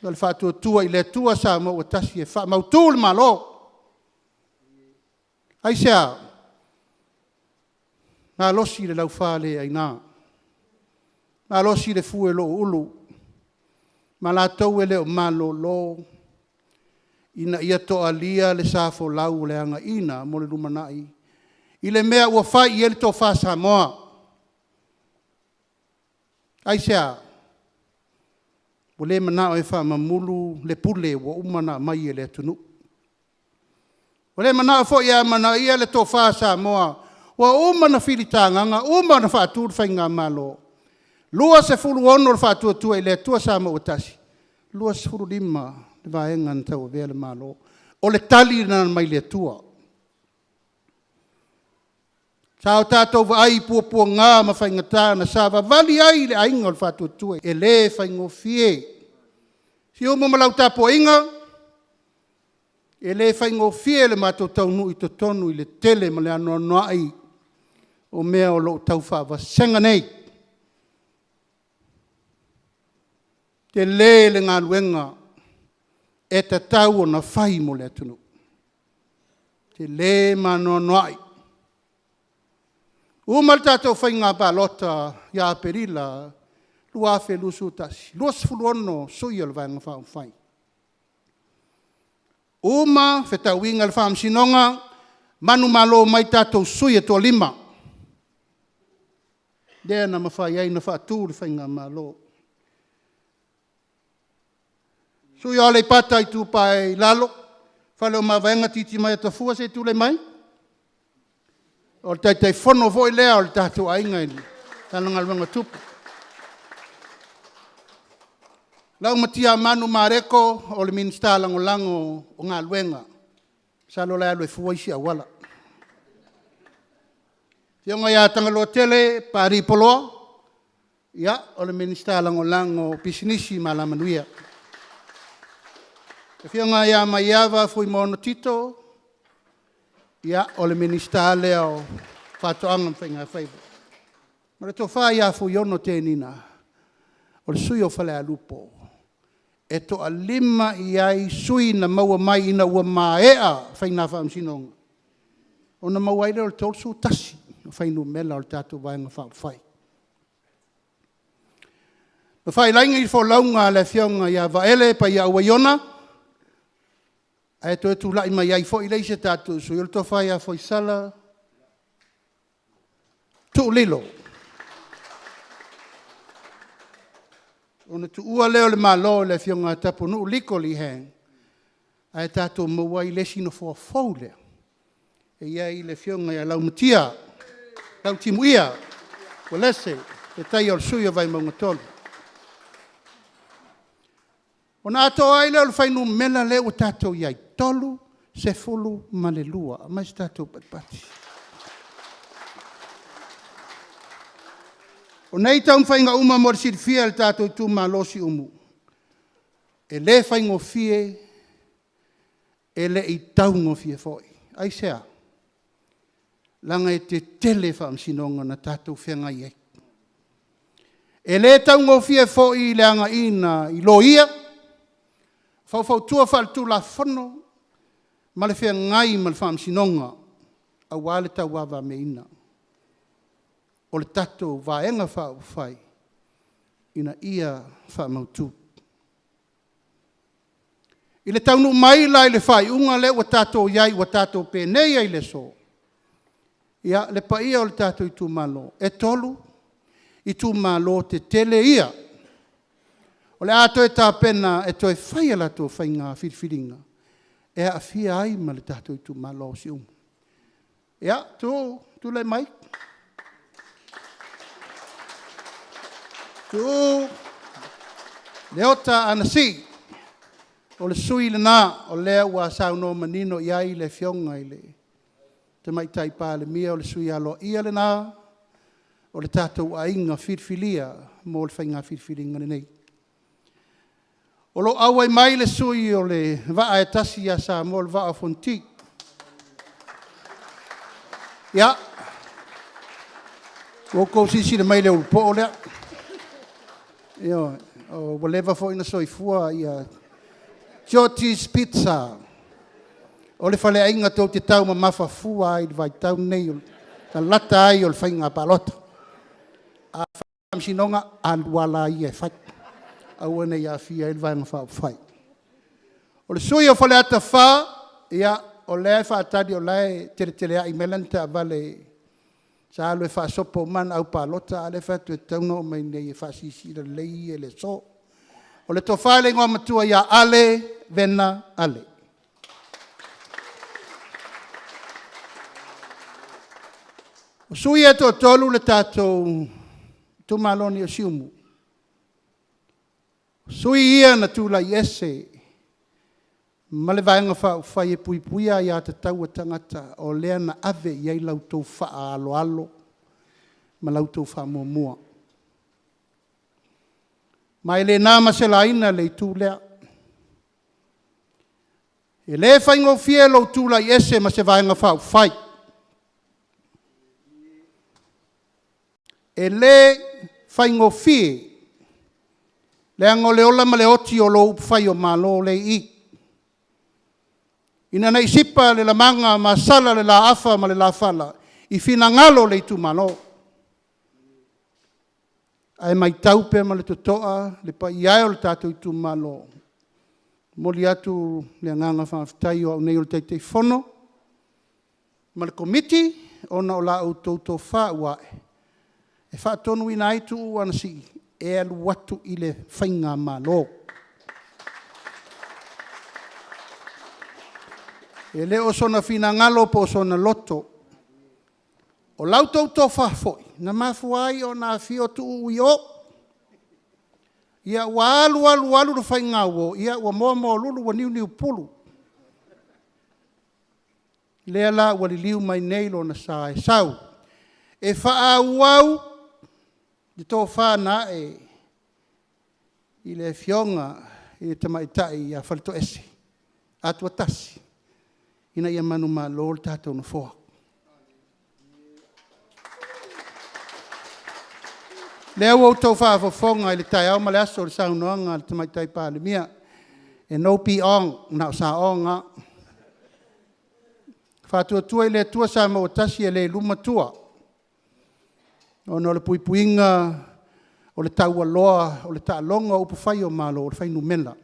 o le Faatuatua i le Atua Samoa ua Tasi e faamautu le Malo. Aisea? Malosi le laufaleaina, malosi le fue o lou ulu ma latou e le o malolo ina ia toalia le sa folau o le agaiga mo le lumanai i le mea ua fai i ai le tofa a Samoa. Aisea? Ua le manao e faamamulu le pule ua uma ona aumai e le atunuu. Ua le manao foi e amanaia le tofa a Samoa ua uma ona filitagaga, uma ona faatu le faigamalo, 26 o le Faatuatua i le Atua Samoa ua Tasi, 25 le Vaega na tauavea le Malo. O le tali lena mai le Atua. Sa o tatou vaai i puapuaga ma faigata na savavali ai le Aiga o le Faatuatua, e le faigofie. Siumu ma lau tapuaiga, e le faigofie le matou taunuu i totonu i le tele ma le anoanoai o mea o lo o tau faavasega nei. E tele le galuega e tatau ona fai mo le atunuu, tele ma anoanoai. Ua uma le tatou Faiga Palota ia Aperila 2021, 26 sui o le Vaega Faaupufai. Uma fetauiga i le Faamasinoga, manumalo mai tatou sui e toa-5, lea na mafai ai ona faatu le Faigamalo. Sui o Aleipata Itupa i Lalo, Faleomavaega Titimaea Tafua se i tulai mai. O le Taitaifono foi lea o le tatou aiga i le Matagaluega o Tupe. Lau Laumatia Manu Mareko o le Minisita Lagolago o Galuega, masalo o la e alu e fua isi auala. Afioga ia Tagaloatele Papalii Poloa, o le Minisita Lagolago o Pisinisi ma Alamanuia. Le Afioga ia Maiava Fuimaono Tito, o le Minisita lea o Faatoaga ma Faigafaiva. Ma le Tofa ia Fuiono Tenina, o le sui usufono o Falealupo e toa-5 i ai sui na maua mai ina ua maea faiga faamasinoga, ona maua ai lea o le 31 o fuainumera o le tatou Vaega Faaupufai. Na faiilagi le folauga a le Afioga ia Vaele Paiaaua Iona, ae toe tulai mai ai foi le isi tatou sui, o le Tofa ia Foisala Tuu Lilo. Ona tuua lea o le Malo e le Afioga ia Tapunuu Liko Lee Hang, ae tatou maua ai le isi nofoa fou lea, e i ai le Afioga ia Laumatia Lautimuia Uelese e taia o le sui usufono o Vaimauga 3. Ona atoa ai lea o le fuainumera lea ua tatou i ai, e 32. Aumai se tatou patipati. O nei taumafaiga uma mo le silafia e le tatou itumalo o Siumu, e le faigofie, e le i taugofie foi. Aisea? Leaga e tetele faamasinoga na tatou feagai ai. E le taugofie foi le againa i loia, faufautua faale-tulafono ma le feagai ma le faamasinoga aua le tauavameaina o le tatou Vaega Faaupufai ina ia faamautu. I le taunuu mai la i le faaiuga lea ua tatou i ai ua tatou penei ai i le aso, ia, le paia o le tatou itumalo, e 3 itumalo tetele ia o le a toe tapena e toe fai a latou faiga filifiliga e aafia ai ma le tatou itumalo o Siumu. Ia, Tuuu, tulai mai. Tuuu Leota Anasii, o le sui usufono lena o lea ua saunoa manino i ai le Afioga i le Tamaitai Palemia, o le sui aloaia lena o le tatou aiga filifilia mo le faiga filifiliga lenei. O lo o auai mai le sui o le Vaa e tasi ia Samoa, le Vaa o Fonoti. Ia, ua outou silasila mai i le ulu po'o lea, ioe, ua leva foi ona soifua Georgie's Pizza, o le faleaiga tou te taumamafa fua ai i le vaitau lenei o le lalata ai o le faiga palota. A fai faamasinoga, alu lava la ia e fai, aua ne i aafia ai le Vaega Faaupufai. O le sui usufono o Faleata 4, ia, o lea e faatali o la e teleteleai mai lana taavale sa alu e faasopo uma ana aupalota, a o lea e fai atu e tatau ona oo mai i inei e faasilasila lelei ia i le aso. O le Tofa i le Igoamatua ia Ale Vena Ale. O sui ia e toatolu le tatou itumalo nei o Siumu, o sui ia na tulai ese ma le Vaega Faaupufai e Puipuia Aia Tatau a Tagata, o lea na ave i ai la outou faaaloalo ma la outou faamuamua. Ma e le na ma se laina le itu lea. E le faigofie lou tulai ese ma se Vaega Faaupufai. E le faigofie, leaga o le ola ma le oti o lo o upufai o Malo lea e i i. Ina ne i sipa le lamaga ma sala le laafa ma le lafala i finagalo o le itumalo. Ae matau pea ma le totoa le paia e o le tatou itumalo, e momoli atu le agaga faafetai o au nei o le Taitaifono ma le Komiti ona o la outou tofa ua ae, e faatonuina ai Tuuu Anasii e alu atu i le faigamalo. E le o sona finagalo po o sona loto, o la outou tofa foi na mafua ai ona afio Tuuu i o, ua alu alu alu le faigauo, ua moa moalulu ua niuniupulu. Lea la ua liliu mai nei lona sa e sau e faaauau le tofa na ae i le Afioga i le Tamaitai ia Faletoese Atuatasi ina ia manumalo le tatou Nofoa. O lea ua outou faafofoga i le taeao ma le aso i le saunoaga a le Tamaitai Palemia, e no bi-ong, na o sa-ong lava. Faatuatua i le Atua Samoa ua tasi e le i luma tua, ona o le puipuiga o le taualoa o le taaloga o upufai o Malo, o le fuainumera.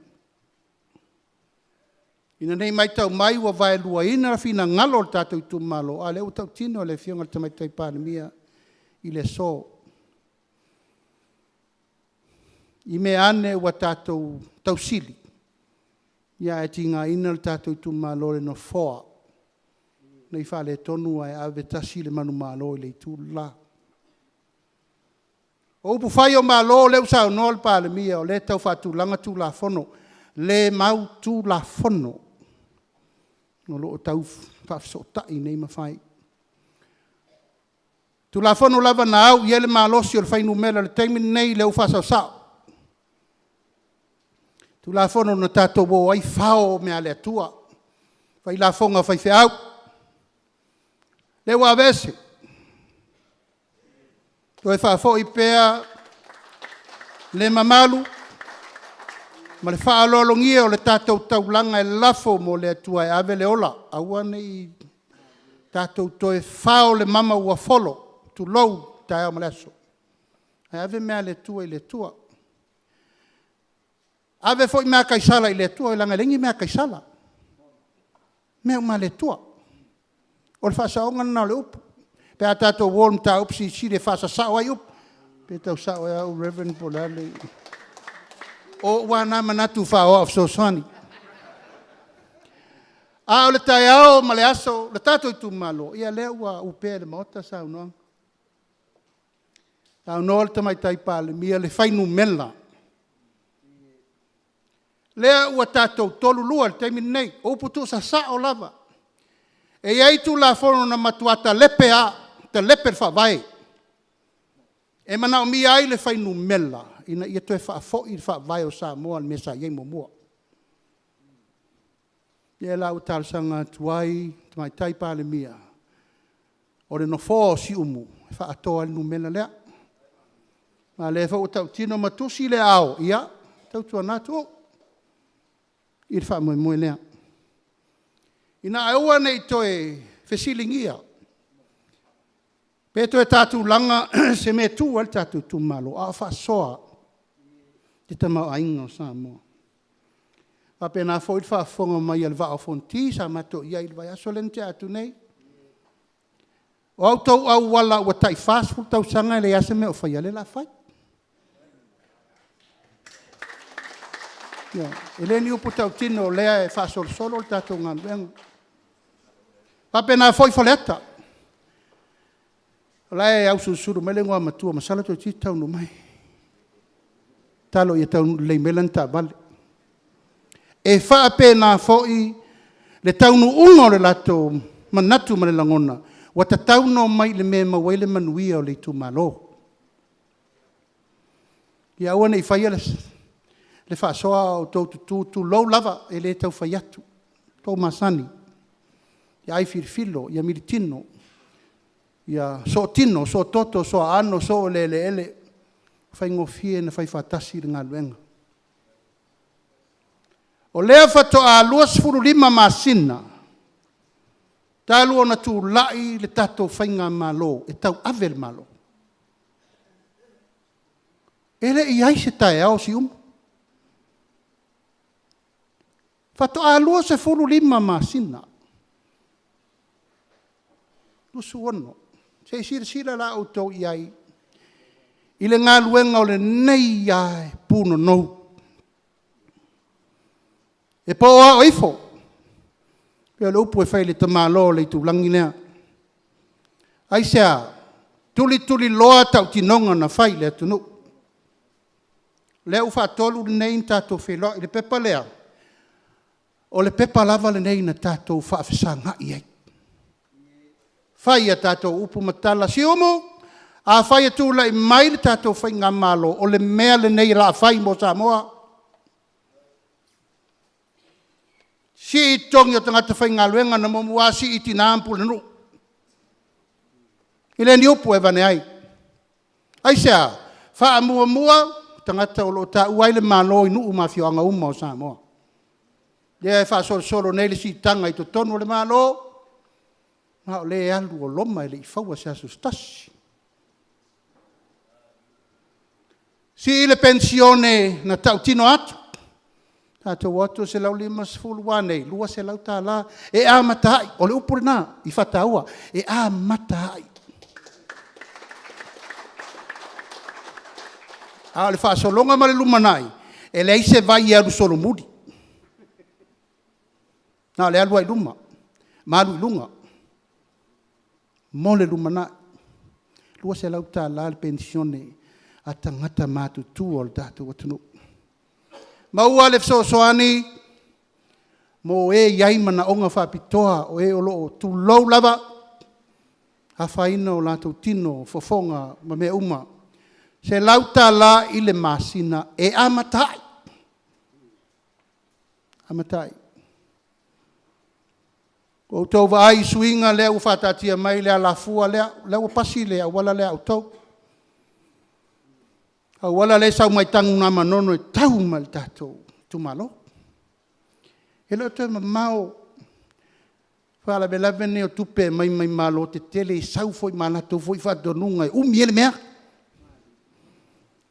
Ina ne i matau mai ua vaeluaina finagalo o le tatou itumalo, a o lea ua tautino le Afioga i le Tamaitai Palemia i le aso. I mea ane ua tatou tausili, ae tigaina le tatou itumalo i le Nofoa, ne i faaletonu ae ave tasi le manumalo i le itu le la. O upufai o Malo lea ua saunoa le Palemia o lea e tau faatulaga Tulafono, le mautulafono o lo o tau faafesootai nei ma fai. O Tulafono lava na au i ai le malosi o le fuainumera i le taimi lenei lea ua faasaosao, Tulafono na tatou o ai fao mea a le Atua, fai lafoga a faifeau, lea ua aveese, toe faafoi pea le mamalu ma le faaaloalogia o le tatou taulaga e lafo mo le Atua e ave le ola, aua ne i tatou toe fao le mama ua folo, tulou, taeao ma le aso, ae ave mea a le Atua i le Atua. Ave foi mea a Kaisara i le Atua leaga e leai ni mea a Kaisara, o mea uma lava a le Atua. O le faasaoga lena o le upu, pe a tatou o i le mataupu silisili e faasasao ai upu, pe tau sao ea au Reverend po o le a le... O ou lava na manatu faaoao fesoasoani. A o le taeao ma le aso le tatou itumalo, ia o lea ua opea i le Maota saunoaga. Saunoa le Tamaitai Palemia, le fuainumera, lea ua tatou 32 i le taimi lenei, o upu tuusasao lava. E i ai Tulafono na matua talepe lava, talepe le Faavae, e manaomia ai le fuainumera ina ia toe faafoi le Faavae o Samoa i le mea sa i ai muamua. O lea la ua talosaga atu ai i le Tamaitai Palemia, o le nofoa o Siumu, e faaatoa ai le numera lea. Aua o lea foi ua tautino ma tusi le aao, ia tautuana Tuuu i le faamoemoe lea. Ina ia aua ne i toe fesiligia pe toe ta tulaga se mea e tu ai le tatou itumalo, a o faasoa le tamaoaiga o Samoa. E faapena foi le faafofoga mai a le Vaa o Fonoti sa matou i ai i le vaiaso lea na tea atu nei. O a outou auala ua tai 40 tausaga e leai lava se mea o faia, o lea o le a fai. Ioe. E le o ni upu tautino o lea e faasolosolo le tatou galuega. E faapena foi Faleata, o la e ausulusulu mai le Igoamatua masalo toeitiiti taunuu mai. Tatalo ia taunuu lelei mai lana taavale. E faapena foi le taunuuga o le latou manatu ma le lagona, ua tatau ona omai i le mea e maua ai le manuia o le itumalo. Ia aua ne i faia le faasoa a o outou tutu, tulou lava, e le tau fai atu, ua outou masani, ia ai filofilo, ia militino, ia sootino, soototo, soaano, sooeleeleele, e faigofie ona faifaatasi le galuega. O lea faatoa 25 masina talu ona tulai le tatou Faigamalo e tauave le Malo, e le i i ai se taeao Siumu. Faatoa 25 masina, 26. Se i silasila la outou i ai i le galuega o lenei lava e punonou. E po o ao ifo, pei o le upu e fai i le tamaloa o le itulagi lea. Aisea? Tulituliloa tautinoga na fai i le atunuu. O lea ua faatolu lenei ona tatou feiloai. O le pepa lea, o le pepa lava lenei na tatou faafesagai ai, fai a tatou upu ma tala, Siumu, afai e tulai mai le tatou Faigamalo, o le mea lenei o le a fai mo Samoa. Sii totogi o tagata faigaluega, na muamua lava sii i tina ma pulenuu. E le o ni upu e avane ai. Aisea? Faamuamua tagata o lo o taua ai le Malo i nuu ma afioaga uma o Samoa. Lea e faasolosolo nei le siitaga i totonu o le Malo, a o lea e alu o loma e le i faua i se aso se tasi. Sii le penisione na tautino atu, tatou o atu e $150, ua a nei? $200 e amata ai. O le upu lena i faataua, e amata ai. A o le faasologa ma le lumanai, e leai se vai e alu solomuli, na o le alu lava i luma ma alu i luga mo le lumanai. $200 le penisione a tagata matutua o le tatou atunuu. Maua le fesoasoani mo e e i ai manaoga faapitoa, o e o lo o tulou lava, afaina o latou tino, fofoga ma mea uma. E $100 i le masina e amata ai, amata ai. Ua outou vaai i suiga lea ua faataatia mai le alafua lea, lea ua pasi le auala lea a outou, le auala lea e sau mai Tanugamanono e tau mai i le tatou itumalo. E le o toe mamao le faalavelave lenei o tupe e aumai mai malo tetele, e sau foi ma a latou foi faatonuga e umi ai le mea.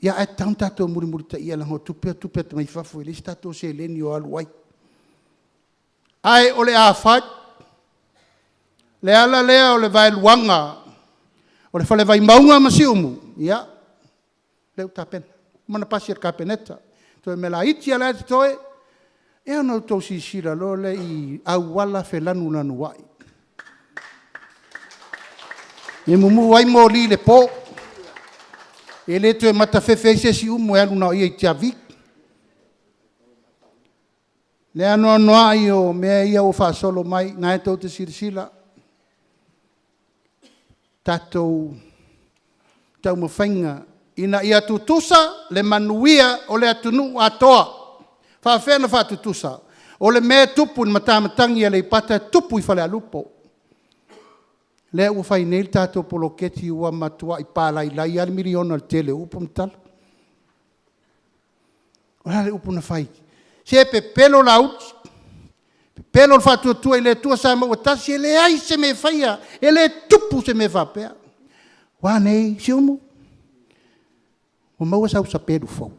Ae tatau ona tatou mulimulitaia leaga o tupe ia o tupe a tagata mai fafo e leai se tatou seleni o alu ai. Ae o le a fai. O le ala lea o le vaeluaga o le Fale Vaimauga ma Siumu, ia, lea ua tapena, ua uma ona pasi e le Kapeneta. Toe o le mea laiti lava la e totoe, ia ona outou silasila loa lea i auala felanulanuai e mumu ai moli i le po, e le toe matafefe ai se isi umu e alu na o ia i Tiavi. Le anoanoai o mea ia ua faasolo mai, o lena tou te silasila, tatou taumafaiga ina ia tutusa le manuia o le atunuu atoa. E faapefea ona faatutusa? O le mea e tupu i le matamatagi i Aleipata, e tupu i Falealupo. Lea ua fai nei le tatou poloketi ua matuai palailai lava le miliona i le tele o upu ma tala. O le a le upu na fai? Se pepelo Laauli, pepelo le Faatuatua i le Atua Samoa ua Tasi, e leai se mea e faia, e le tupu se mea faapea. Ua a nei Siumu? Ua maua sau sapelu fou?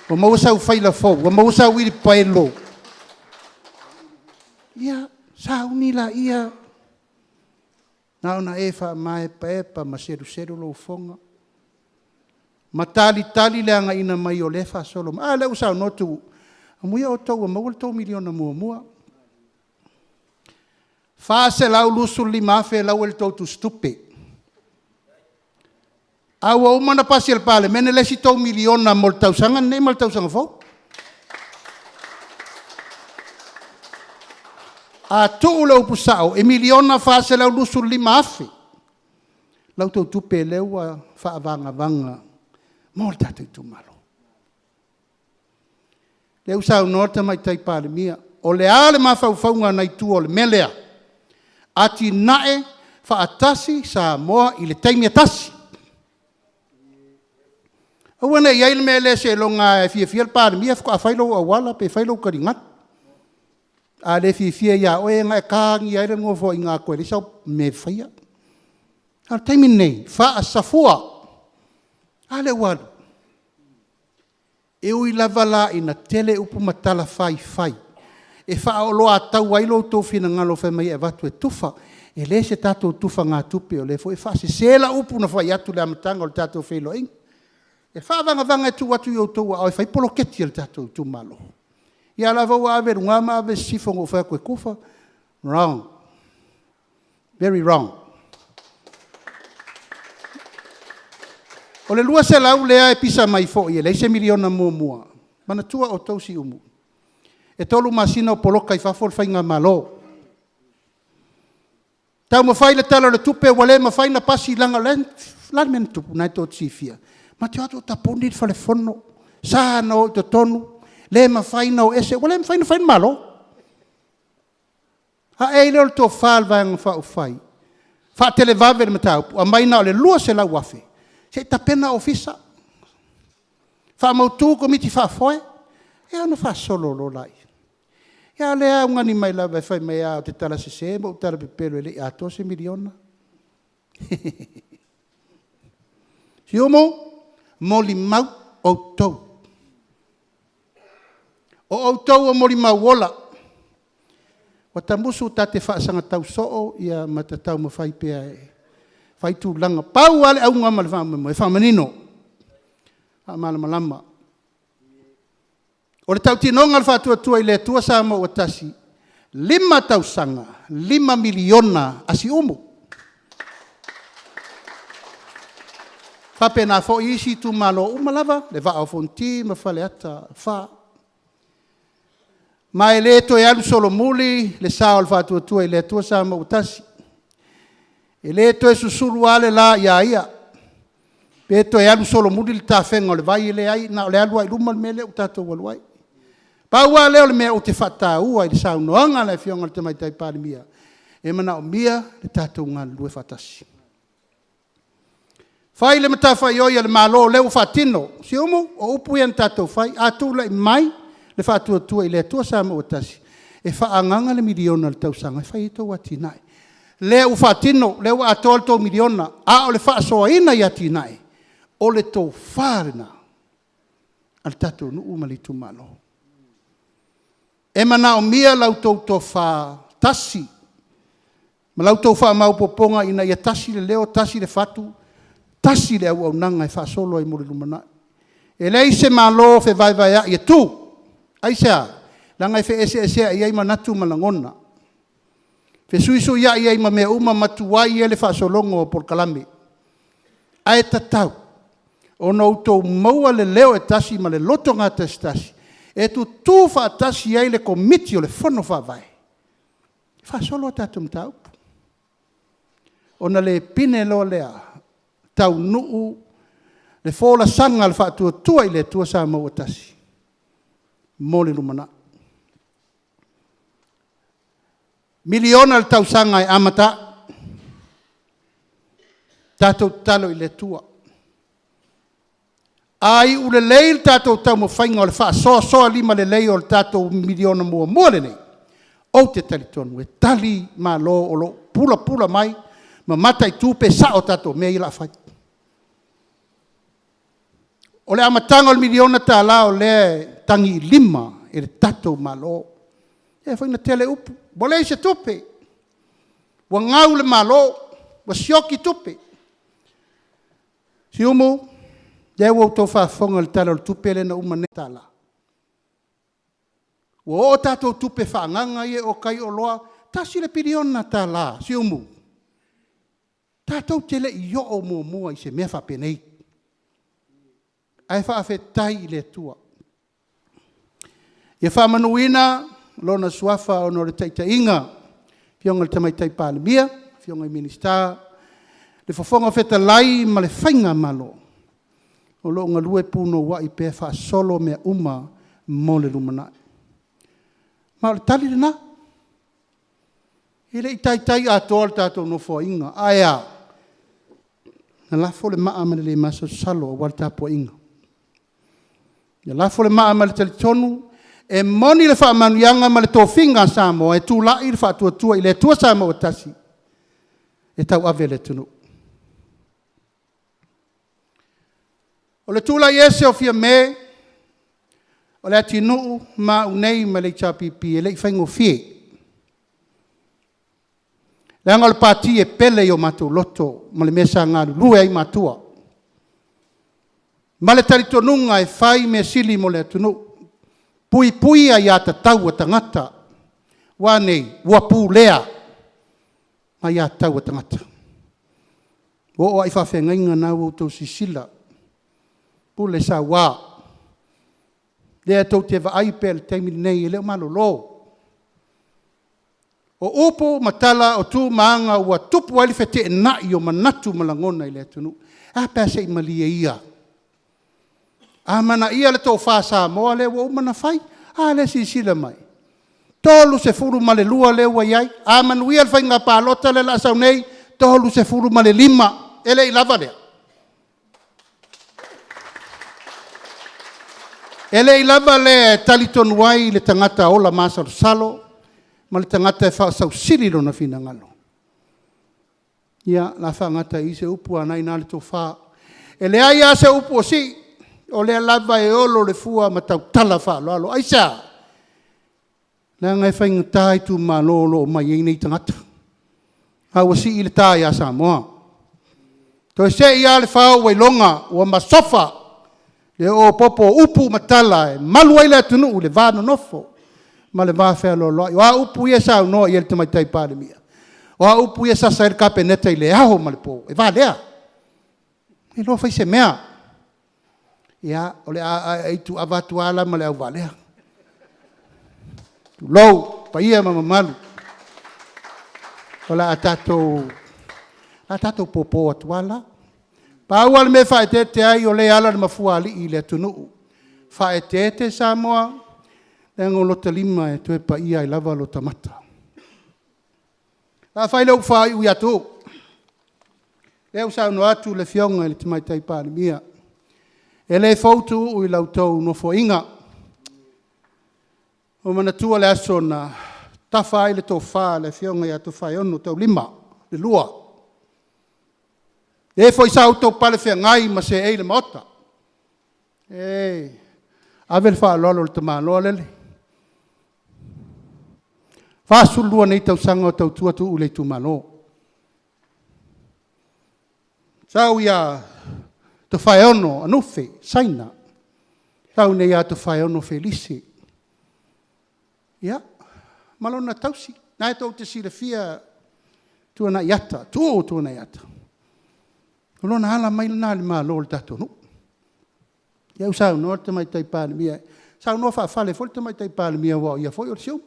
Ua maua sau faila fou? Ua maua sau uilipaelo? Ia, sauni laia, na ona e faamaepaepa ma seluselu lou fofoga ma talitali le againa mai o lea e faasolo mai. A lea ua saunoa Tuuu, amuia outou ua maua le tou miliona muamua. E $425,000 la ua i le tou tusitupe, ae ua uma ona pasi e le Palemene le isi tou miliona mo le tausaga lenei ma le tausaga fou. A tuu le upu sao, e $1,425,000 la outou tupe lea ua faavagavaga mo le tatou itumalo. Lea ua saunoa le Tamaitai Palemia, o le a le mafaufauga nai tua o le mea lea? Atinae faatasi Samoa i le taimi e tasi. Aua ne i i ai le mea lea seiloga lava e fiafia le Palemia faatoa fai lou auala pe fai lou taligalu. A le fiafia ia oe ona e ta agi ai le Nofoaiga atoa e leai sau mea e faia. A o le taimi lenei, faasafua. A lea ua alu. E ui lava la ina tele upu ma tala faifai e faaoloataua ai lo outou finagalo fai mai e avatu e tufa. E le o se tatou tufagatupe, o lea foi e faasese lau upu na fai atu i le amataga o le tatou feiloaiga. E faavagavaga e tuu atu i o outou aao e fai ai poloketi a le tatou itumalo. Ia a o la e foi ua ave i luga ma ave i sisifo na ou fai atu e tufa. Wrong, very wrong. O le $200 lea e pisa mai foi e leai se miliona muamua, manatua outou Siumu, e 3 masina o poloka i fafo le faigamalo. Taumafai le Tala o le Tupe ua le mafai ona pasi leaga o le a le mea na tupu? O lena tou te silafia. Matou te o atu o tapuni le fale fono, sa ona o i totonu, le mafai ona o ese, ua le mafai ona fai ni malo. Ae ai lea o le tofa a le Vaega Faaupufai, faatelevave le mataupu, aumai na o le $200,000 se i tapena ofisa, faamautu komiti faafoe, ia ona faasolo loa lea. A o lea e augani mai lava e fai mai lava ou te tala sese ma ou tala pepelo e le i atoa se miliona. Siumu, molimau outou, o outou o molimau ola. Ua ta musu ta te faasagatau soo ma ta taumafai pea e fai tulaga. Pau lava le auga ma le faamoemoe, e faamanino, faamalamalama. O le tautinoga a le Faatuatua i le Atua Samoa ua Tasi, 5 tausaga, $5 miliona a Siumu. E faapena foi isi itumalo uma lava, le Vaa o Fonoti ma Faleata 4. Ma e le toe alu solomuli le sa o le Faatuatua i le Atua Samoa ua Tasi. E le toe susulu lava le la ia ia, pe toe alu solomuli le tafega o le vai, e leai na o le alu lava i luma le mea lea ua tatou alu ai. Pau lava lea o le mea ou te faataua i le saunoaga a le Afioga i le Tamaitai Palemia, e manaomia le tatou galulue faatasi. Fai le matafaioi a le Malo o lea ua faatino. Siumu, o upu ia na tatou fai, a tulai mai le Faatuatua i le Atua Samoa ua Tasi, e faaagaaga le miliona i le tausaga e fai ai a outou atinae. Lea ua faatino, lea ua atoa le tou miliona, a o le faasoaina i atinae, o le tofa lena a le tatou nuu ma le itumalo. E manaomia la outou tofa tasi ma la outou faamaopoopoga ina ia tasi le leo tasi le fatu, tasi le auaunaga e faasolo ai mo le lumanai. E leai se Malo fevaevaeai e tu. Aisea? Leaga e feeseeseai ai manatu ma lagona, fesuisuiai ai ma mea uma ma tuai ai le faasologa o polokalame. Ae tatau ona outou maua le leo e tasi ma le loto gatasitasi e tutu faatasi ai le Komiti o le Fono Faavae e faasolo a tatou mataupu. Ona le pine loa lea taunuu le folasaga a le Faatuatua i le Atua Samoa ua Tasi mo le lumanai. Miliona le tausaga e amata ai, tatou tatalo i le Atua, a iu lelei le tatou taumafaiga o le faasoasoa limalelei o le tatou miliona muamua lenei, ou te talitonu e tali Malo o lo o pulapula mai ma mataitu pe sao a tatou mea ia o le a fai. O le amataga o le miliona tala o lea e tagiilima e le tatou Malo. Lea foi na tele upu, ua leai se tupe, ua gau le Malo, ua sioki tupe. Siumu, o lea ua outou faafofoga i le Tala o le Tupe lea na uma nei. Ua oo a tatou tupe faaagaaga ia e oka ai oloa, e $1 piliona Siumu. Tatou te le i oo muamua i se mea faapenei. Ae faafetai i le Atua, ia faamanuina Lona Suafa ona o le taitaiga Afioga i le Tamaitai Palemia, Afioga i Minisita, le Fofoga Fetalai ma le Faigamalo, o lo o galue punouai pea e faasolo mea uma mo le lumanai. Ma o le tali lena. E le i taitai atoa le tatou Nofoaiga. Ae a? Na lafo le maa ma le le masalosalo aua le tapuaiga. Na lafo le maa ma le talitonu e moni le faamanuiaga ma le tofiga a Samoa e tulai le Faatuatua i le Atua Samoa ua Tasi e tauave le atunuu. O le tulai ese o Fiame, o Leatinuu ma au nei ma le HRPP, e le i faigofie, leaga o le Pati e pele i o matou loto ma le mea sa galulue ai matua, ma le talitonuga e fai mea sili mo le atunuu, puipui aiatatau a tagata. Ua a nei? Ua pulea aiatatau a tagata. Ua oo lava i faafeagaiga o lena ua outou silasila, pule saua, lea tou te vaai pea i le taimi lenei, e le o malolo. O upu ma tala o tu ma aga ua tupu ai le feteenai o manatu ma lagona i le atunuu. Ae a pe a se i malie ia, amanaia le tofa Samoa lea ua uma ona fai. A lea e silasila mai? E 32 lea ua i ai, a manuia le faiga palota lea o le a sau nei, 35. E le i lava lea? E le i lava lea e talitonu ai le tagata ola masalosalo ma le tagata e faasausili lona finagalo? Ia, o le a faagata ai i i se upu a o lena e i ina le tofa. E leai lava se upu o sii, o lea lava e olo le fua ma tautala faaaloalo. Aisea? Leaga e faigata itumalo o lo o omai ai nei tagata, a ua sii le ta ia Samoa. Toe sei lava le fao ua iloga ua masofa le oopopo o upu ma tala e malu ai le atunuu i le va nonofo ma le vafealoaloai. O a upu ia e saunoa i ai le Tamaitai Palemia? O a upu ia e sasa ai le Kapeneta i le ao ma le po? E valea. E le iloa fai se mea. Ia, o le a aeae atu lava la ma le auvalea, tulou paia ma mamalu. O le a tatou popo atu lava la. Pau lava le mea e faaeteete ai, o lea e ala le mafuaalii i le atunuu. Faaeteete Samoa, leaga o lota lima e toe paia ai lava lota mata. O le a fai le upu faaiu ia Tuuu, lea ua saunoa atu le Afioga i le Tamaitai Palemia, e le fou Tuuu i la outou Nofoaiga. Ua ou manatua le aso na tafa ai le tofa a le Afioga ia Tofaeono Taulima II, le foi sa outou palefeagai ma seei i le Maota. E ave le faaaloalo i le tamaloa Lele. E 42 nei tausaga o tautua Tuuu i le itumalo. Sau ia Tofaeono Anufe Saina, sau nei ia Tofaeono Felisi, ia, ma lona tausi. O lena tou te silafia Tuanai Ata, Tuuu Tuanai Ata. O lona ala mai lena i le Malo o le tatou nuu. Lea ua saunoa le Tamaitai Palemia, saunoa faa-fale foi le Tamaitai Palemia aua o ia foi o le Siumu.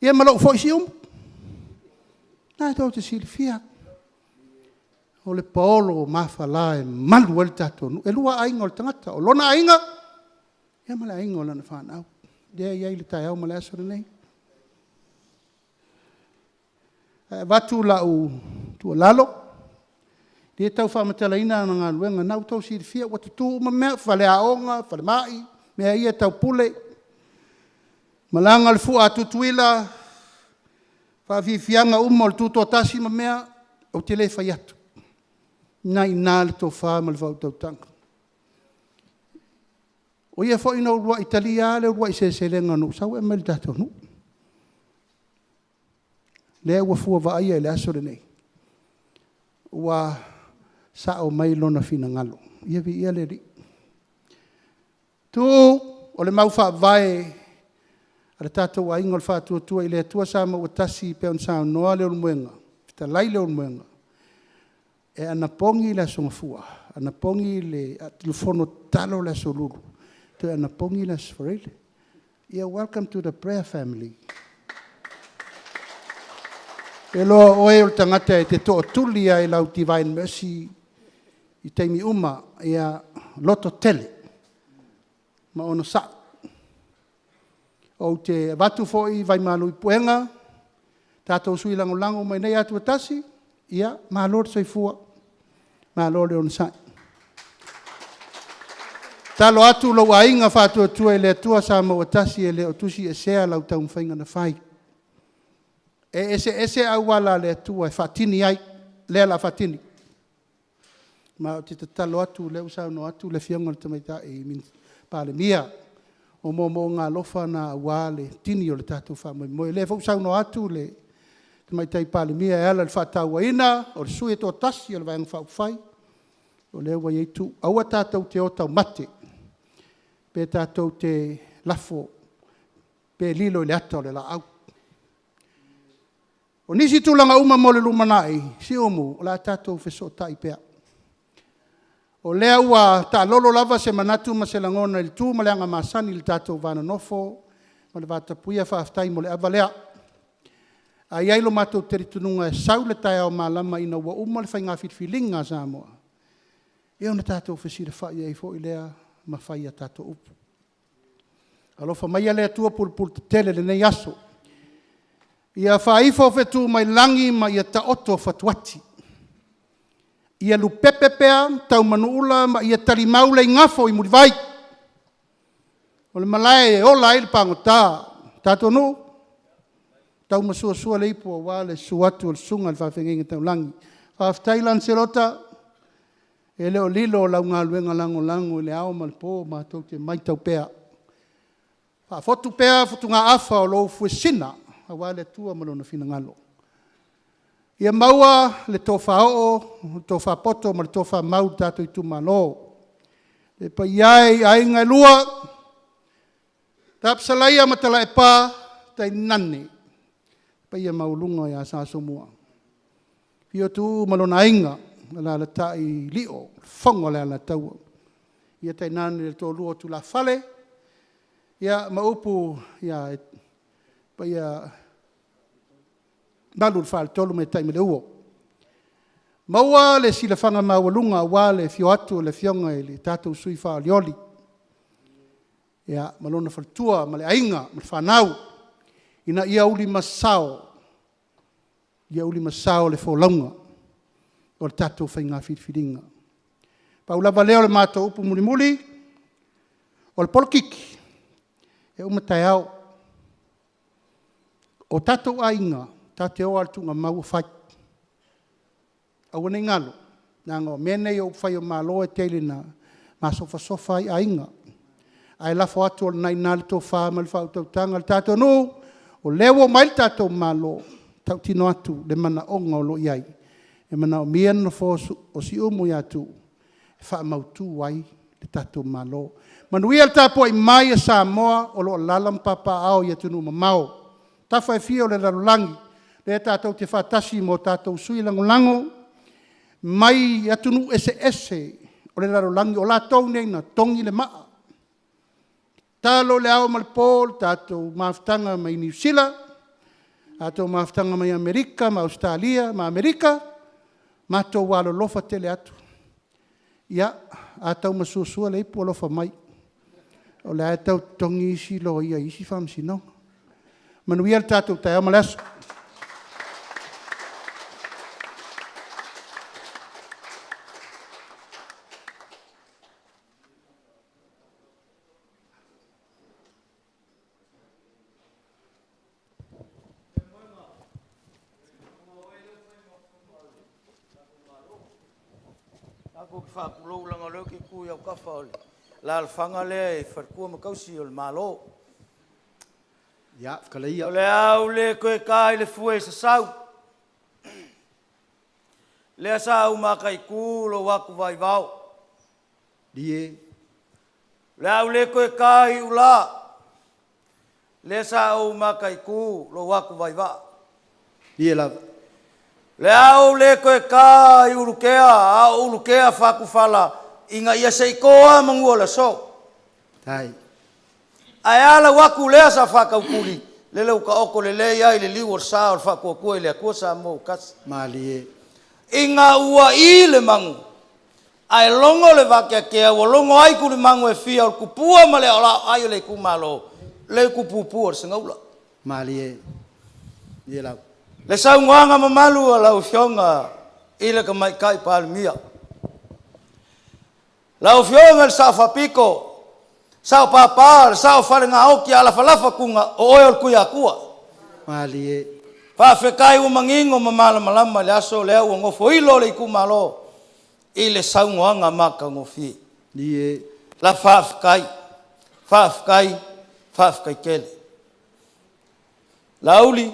Ia ma lou foi Siumu. O lena tou te silafia, o le paolo o mafala e malu ai le tatou nuu. E lua aiga o le tagata, o lona aiga ma le aiga o lana fanau, lea e i ai le taeao ma le aso lenei. Ae avatu lau tuualalo, e le tau faamatalaina ana galuega o lena ua outou silafia ua tutu uma mea, faleaoga, falemai, mea ia e tau pule, malaga le fua a Tutuila, faafiafiaga uma o le Tutoatasi ma mea, ou te le fai atu, o lena e i ina le tofa ma le faautautaga. O ia foi na uluai talia lava le uluai seleselega na ou sau ai e aumai i le tatou nuu, lea ua fua vaaia i le aso lenei, ua sao mai lona finagalo, ia viia le Alii. Tuuu, o le mau faavae a le tatou Aiga o le Faatuatua i le Atua Samoa ua Tasi pei ona saunoa Leulumoega, fetalai Leulumoega, e anapogi le Aso Gafua, anapogi le fono tatalo le Aso Lulu, toe anapogi le Aso Faraile. Ia welcome to the prayer family. Te iloa o oe o le tagata e te tootuli lava i lau divine mercy i taimi uma, ia lototele ma onosai. Ou te avatu foi vaimalu i puega tatou sui usufono lagolago mai nei atu e tasi, ia malo le soifua, malo le onosai. E tatalo atu lou aiga Faatuatua i le Atua Samoa ua tasi e le o tusiesea lau taumafaiga na fai. E eseese auala a le Atua e faatini ai, lea o le a faatini. Ma ou te tatalo atu o lea ua saunoa atu le Afioga i le Tamaitai Palemia, o moomooga alofa na aua le tini o le tatou faamoemoe. O lea foi ua saunoa atu le Tamaitai Palemia e ala i le faatauaina o le sui usufono e toatasi o le Vaega Faaupufai, o lea ua i ai Tuuu. Aua tatou te o taumate pe tatou te lafo pe lilo i le ata o le laau. O nisi tulaga uma mo le lumanai, Siumu, o le a tatou fesootai pea. O lea ua taalolo lava se manatu ma se lagona i le tu ma le aga masani i le tatou va nonofo ma le vatapuia, faafetai mo le ava lea. Ae i ai lo matou talitonuga e sau le taeao malama ina ua uma le faiga filifiliga a Samoa, ia ona tatou fesilafai ai foi lea ma fai a tatou upu. Alofa maia le Atua pulepuletetele i lenei aso, ia faaifo fetu mai lagi ma ia taoto fatuati, ia lupepe pea taumanuula ma ia talimau le igafo i Mulivai o le Malae e ola ai le pagota. Le tatou nuu, tau masuasua le ipu aua le susu atu o le susuga i le faafeagaiga taulagi. Faafetai Laniselota, e le o lilo lau galuega lagolago i le ao ma le po, matou te matau pea. Faafotu pea futugaafa o lou fuesina aua le Atua ma Lona finagalo. Ia maua le tofa oo, le tofa poto ma le tofa mau i le tatou itumalo. Le paia e i aiga e lua, Tapusalaia ma Talaepa, tainane le paia maualuga ia Sa Asomua. Afio Tuuu ma lona aiga, alaalatai Lio, le Fofoga o le Alataua, ia tainane le toalua o tulafale, ma upu ia paia mamalu i le Faletolu ma Mataimaleua. Maua le silafaga maualuga aua le afio atu o le afioga i le tatou sui faaolioli ma lona faletua ma le aiga ma le fanau, ina ia ulimasao, ia ulimasao le folauga o le tatou faiga filifiliga. Pau lava lea o le matou upu mulimuli, o le polokiki, e uma taeao. O tatou aiga, tatou te o lava i le tuugamau o fai. Aua ne i galo, leaga o mea nei o upufai o Malo e tele ina masofasofa ai aiga. Ae lafo atu o lena e i ina le tofa ma le faautautaga. Le tatou nuu, o lea ua omai le tatou Malo, e tautino atu le manaoga o lo o i ai, e manaomia le nofoa o Siumu ia Tuuu e faamautu ai le tatou Malo. Manuia le tapuai mai a Samoa o lo o alaala ma papaaao i atunuu mamao tafa e fia o le lalolagi, lea tatou te faatasi ma o tatou sui lagolago mai atunuu eseese o le lalolagi, o latou nei na togi le maa, tatalo i le ao ma le po i le tatou mafutaga mai Niu Sila, tatou mafutaga mai Amerika ma Ausetalia ma Amerika, matou alolofa tele atu. Ia, a tau masuasua le ipu, alofa mai, o la e tau totogi isi loia i isi faamasinoga. Manuia le tatou taeao ma le aso. Ou te faatulou leaga o lea ou te tu i autafa o le alaalafaga lea e faletua ma tausi o le Malo. Ia, fetalai O le a ou le toe ta i le fue e sasau, lea sa ou mataitu lou atu vaivao. Ie. O le a ou le toe ta i ula, lea sa ou mataitu lou atu vaivaa. Ie lava. O le a ou le toe ta i Ulutea a o Ulutea fatufala ina ia se i to lava manu o le aso. Tai. Ae a lau atu lea sa faatautuli, Lele ua taoto lelei ai le liu o le sa o le Faatuatua i le Atua Samoa ua tasi. Malie. Ina ua i le magu, ae logo le vakeakea, ua logo ai tulimagu e fia o le tupua ma le aolaoai o le itumalo, le utupupu o le segaula. Malie. Ie lau. Le saunoaga mamalu a lau Afioga i le Tamaitai Palemia. Lau Afioga i le Sao Faapito, Sao Papa, le Sao Falenaoti alafalafa tuna, o oe o le Tuiatua. Malie. Faafetai ua manino ma malamalama i le aso lea ua nofoilo le itumalo i le saunoaga matagofie. Ie. La faafetai, faafetai, faafetai tele. Laauli,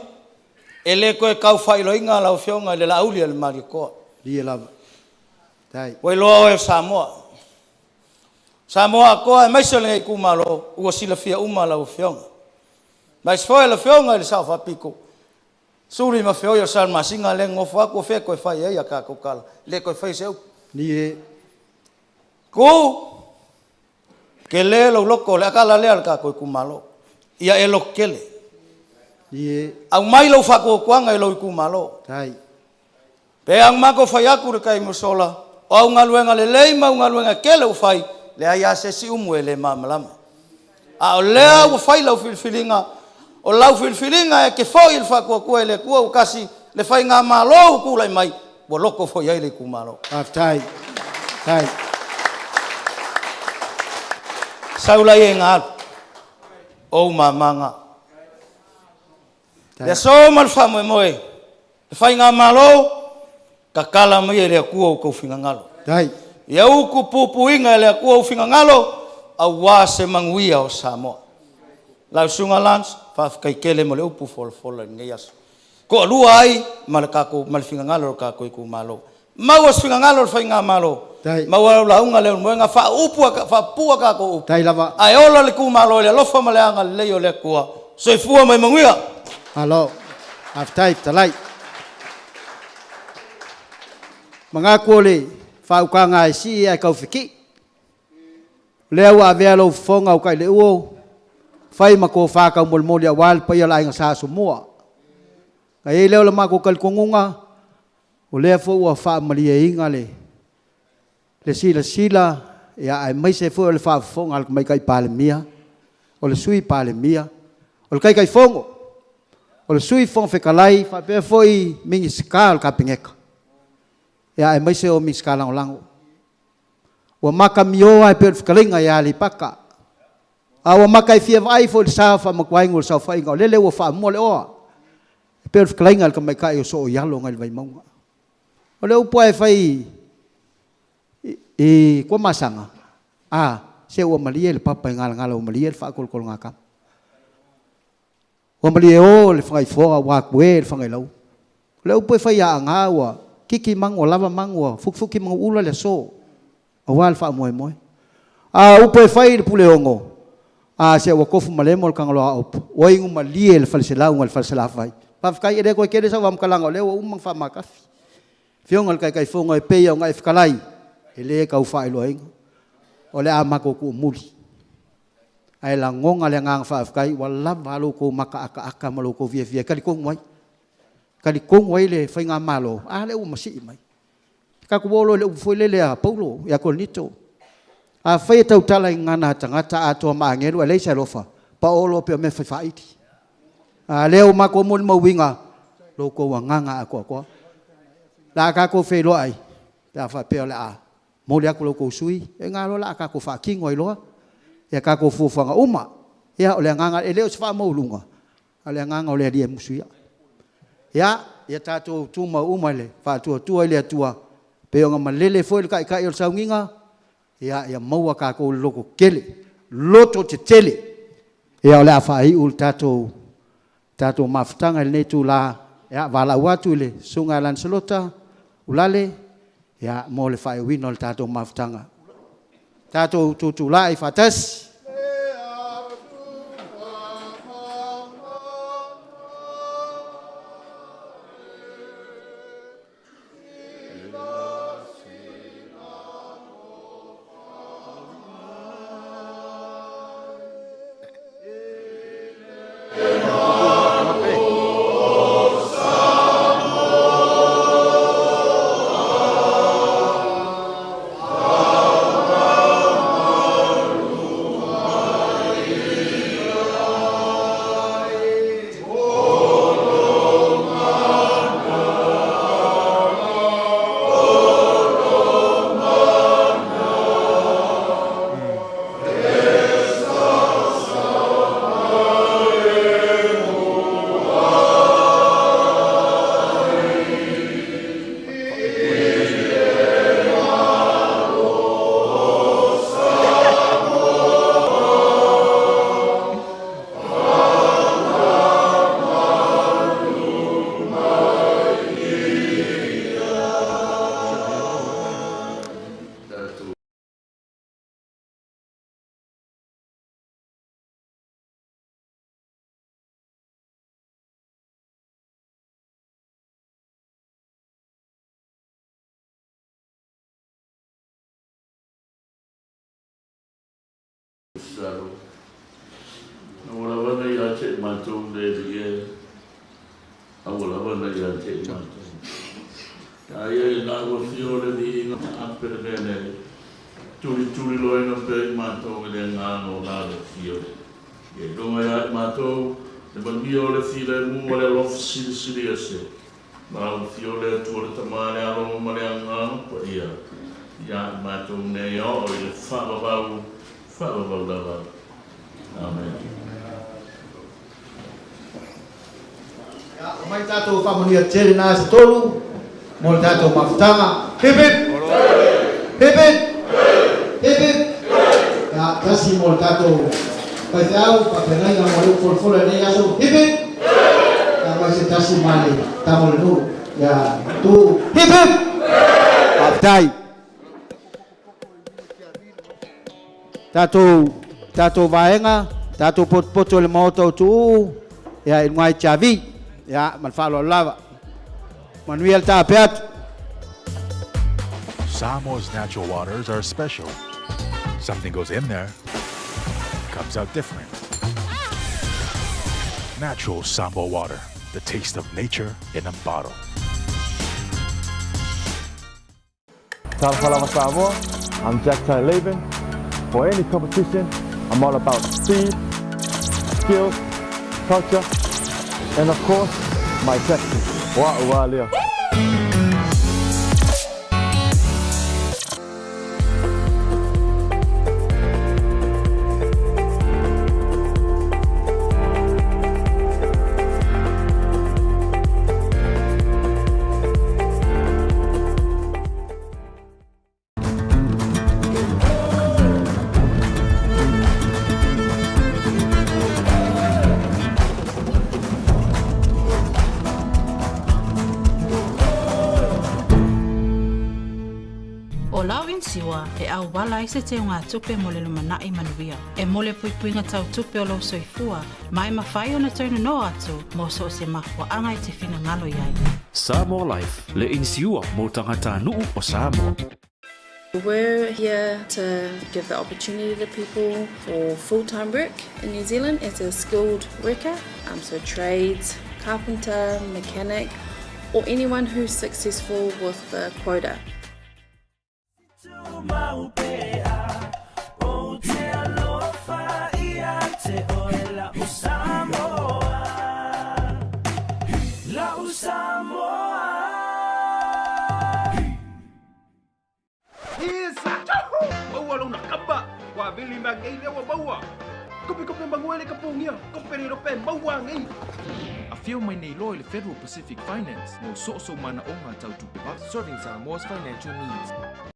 e le toe tau faailoaina lau Afioga i le Laauli a le Malietoa. Ie lava. Tai. Ua iloa oe o Samoa. Samoa atoa aemaise o lenei itumalo ua silafia uma lau Afioga. Aemaise foi lau Afioga i le Sao Faapito, Suli ma Feoi o Salamasina lea e nonofo atu, o fea e toe fai ai a tatou tala, e le toe faia se upu. Ie. Tu, tele lou loto, o le tala lea a le tatou itumalo. Ia e loto tele. Ie. Aumai lou faatuatuaga i lou itumalo. Tai. Pe a na matou fai atu i le taimi ua sola, o au galuega lelei ma au galuega tele ua fai, leai lava se isi umu e le malamalama. A o lea ua fai lau filifiliga, o lau filifiliga e te foi i le faatuatua i le Atua ua tasi, le faigamalo ua tulai mai, ua loto foi i ai le itumalo. Faafetai. Tai. Sau laia ina alu, o ou mama na. Le aso ma le faamoemoe, le faigamalo, tatala maia e le Atua outou finagalo. Tai. Ia utu puipuiga e le Atua ou finagalo, aua se manuia o Samoa. Lau Susuga Lance, faafetai tele mo le upu folafola i lenei aso. Toalua ai ma le tatou, ma le finagalo o le tatou itumalo. Maua se finagalo o le faigamalo, Tai. maua lau lauga Leulumoega, faaupu, faapupuu a tatou upu. Tai lava. Ae ola le itumalo i le alofa ma le agalelei o le Atua. Soifua ma ia manuia. Malo. Faafetai fetalai. Manatu o le faautaga e sii ae taufekii. O lea ua avea lou fofoga o Taileuo fai ma tofa taumolimoli aua le paia o le Aiga Sa Asomua. Na i ai lea o le matou talitonuga, o lea foi ua faamalieina le le silasila ia aemaise foi o le faafofoga a le Tamaitai Palemia, o le Sui Palemia, o le Taitaifono, o le Sui Fofoga Fetalai faapea foi Minisita o le Kapeneta, ia aemaise o Minisita Lagolago. Ua matamio lava e pei o le fetalaiga ia Aleipata, a ua mata e fia vaai foi i le sa o Faamatuainu o le saofaiga, o lele ua faamua le oa, e pei o le fetalaiga a le tamaitai o Sooialo nai le Vaimauga. O le upu lava e fai i Tuamasaga, a, se ua malie le papa i Galagala ua malie le faatolotologatama. Ua malie o le Fagaifoa ua atue le Fagailaua. O le upu e fai ia Aana ua kiki manu ua lava manu ua fukifuki manuula le aso aua le faamoemoe. A o upu e fai i le Puleono, a se ua tofu malemo le Tagaloa Opo, ua inu malie le Faleselau nai le Falesalafai. Faafetai e le toe tele sau faamatalaga o lea ua uma ona faamatafi. Afioga i le Taitaifono e pei ona e fetalai, e le tau faailoaina, o le a matou tuumuli. Ae lagona le agaga faafetai ua lava a lo outou makaataata ma lo outou fiafia e talitonu ai. Talitonu ai le faigamalo, a lea ua masii mai. Tatou o loa i le upu foi lele a Paulo ia Korinito. Afai e tautala i gagana a tagata atoa ma agelu ae leai se alofa, pao loa pei o mea fai faaili. A lea ua matou molimauina lo outou agaga atoatoa. O le a tatou feiloai pe a faapea o le a momoli atu lo outou sui usufono, e galo o le a tatou faatino ai loa ia tatou fuafuaga uma. Ia, o le agaga, e le o se faamaualuga, a o le agaga o le Alii e musu ia. Ia, ia tatou tumau uma i le faatuatua i le Atua, pei ona malele foi le Taitai o le sauniga, ia, ia maua tatou i le loto tetele, loto tetele. Ia, o le a faaiu le tatou tatou mafutaga i lenei itula, ia, valaau atu i le Susuga ia Lanisalota Ulale, ia, mo le faaiuina o le tatou mafutaga. Tatou tutulai faatasi. tatalo. Aua lava ne i ia te i matou le Alii e, aua lava ne i ia te i matou. A ia i lau afio le viiga taape le mea nei, tulituliloaina pea i matou i le agaga o la le afio. Ia iloga ia i matou le manuia o le filemu ma le alofa silisili ese, ma lau afio le Atua le Tama le Alo ma le Agaga Paia, ia i matou nei oo i le faavavau, faavavau lava. Amene. Ia, omai tatou faamanuia tele na se tolu mo le tatou mafutaga. Hip hip! Hip hip! Hip hip! Ia, tasi mo le tatou faifeau, faafeagaiga mo le upu folafola i lenei aso. Hip hip! Ia, aumai se tasi ma le tama o le nuu. Ia, tu. Hip hip! Faafetai. Tatou tatou vaega, tatou potopoto i le Maota o Tuuu, ia i luga i Tiavi. Ia, ma le faaaloalo lava. Manuia le taape atu. Samoa's natural waters are special. Something goes in there, comes out different. Natural Samoa water, the taste of nature in a bottle. Talofa lava Samoa, I'm Jack Tai Laban. For any competition, I'm all about speed, skills, culture, and of course, my tactics. Wa ua lea. ʻO lau inisiua e ʻauwala ai se teugatupe mo le lumanai manuia. E mo le puipuiga tau tupe o lou soifua, ma e mafai ona toe nonoa atu mo so o se mafuaaga e te finagalo i ai. Samoa Life, le inisiua mo tagatanuu o Samoa. We're here to give the opportunity to people for full-time work in New Zealand as a skilled worker, so trades, carpenter, mechanic, or anyone who's successful with the quota. Isa! Tchahu! Maua lona kaba! Ua vili mai nei lea ua maua! Kope kope manuele ka pogia! Kope le rope maua nei! Afio mai nei loa i le Federal Pacific Finance mo soosou manaoga tau tupe vave. Serving Samoa's financial needs.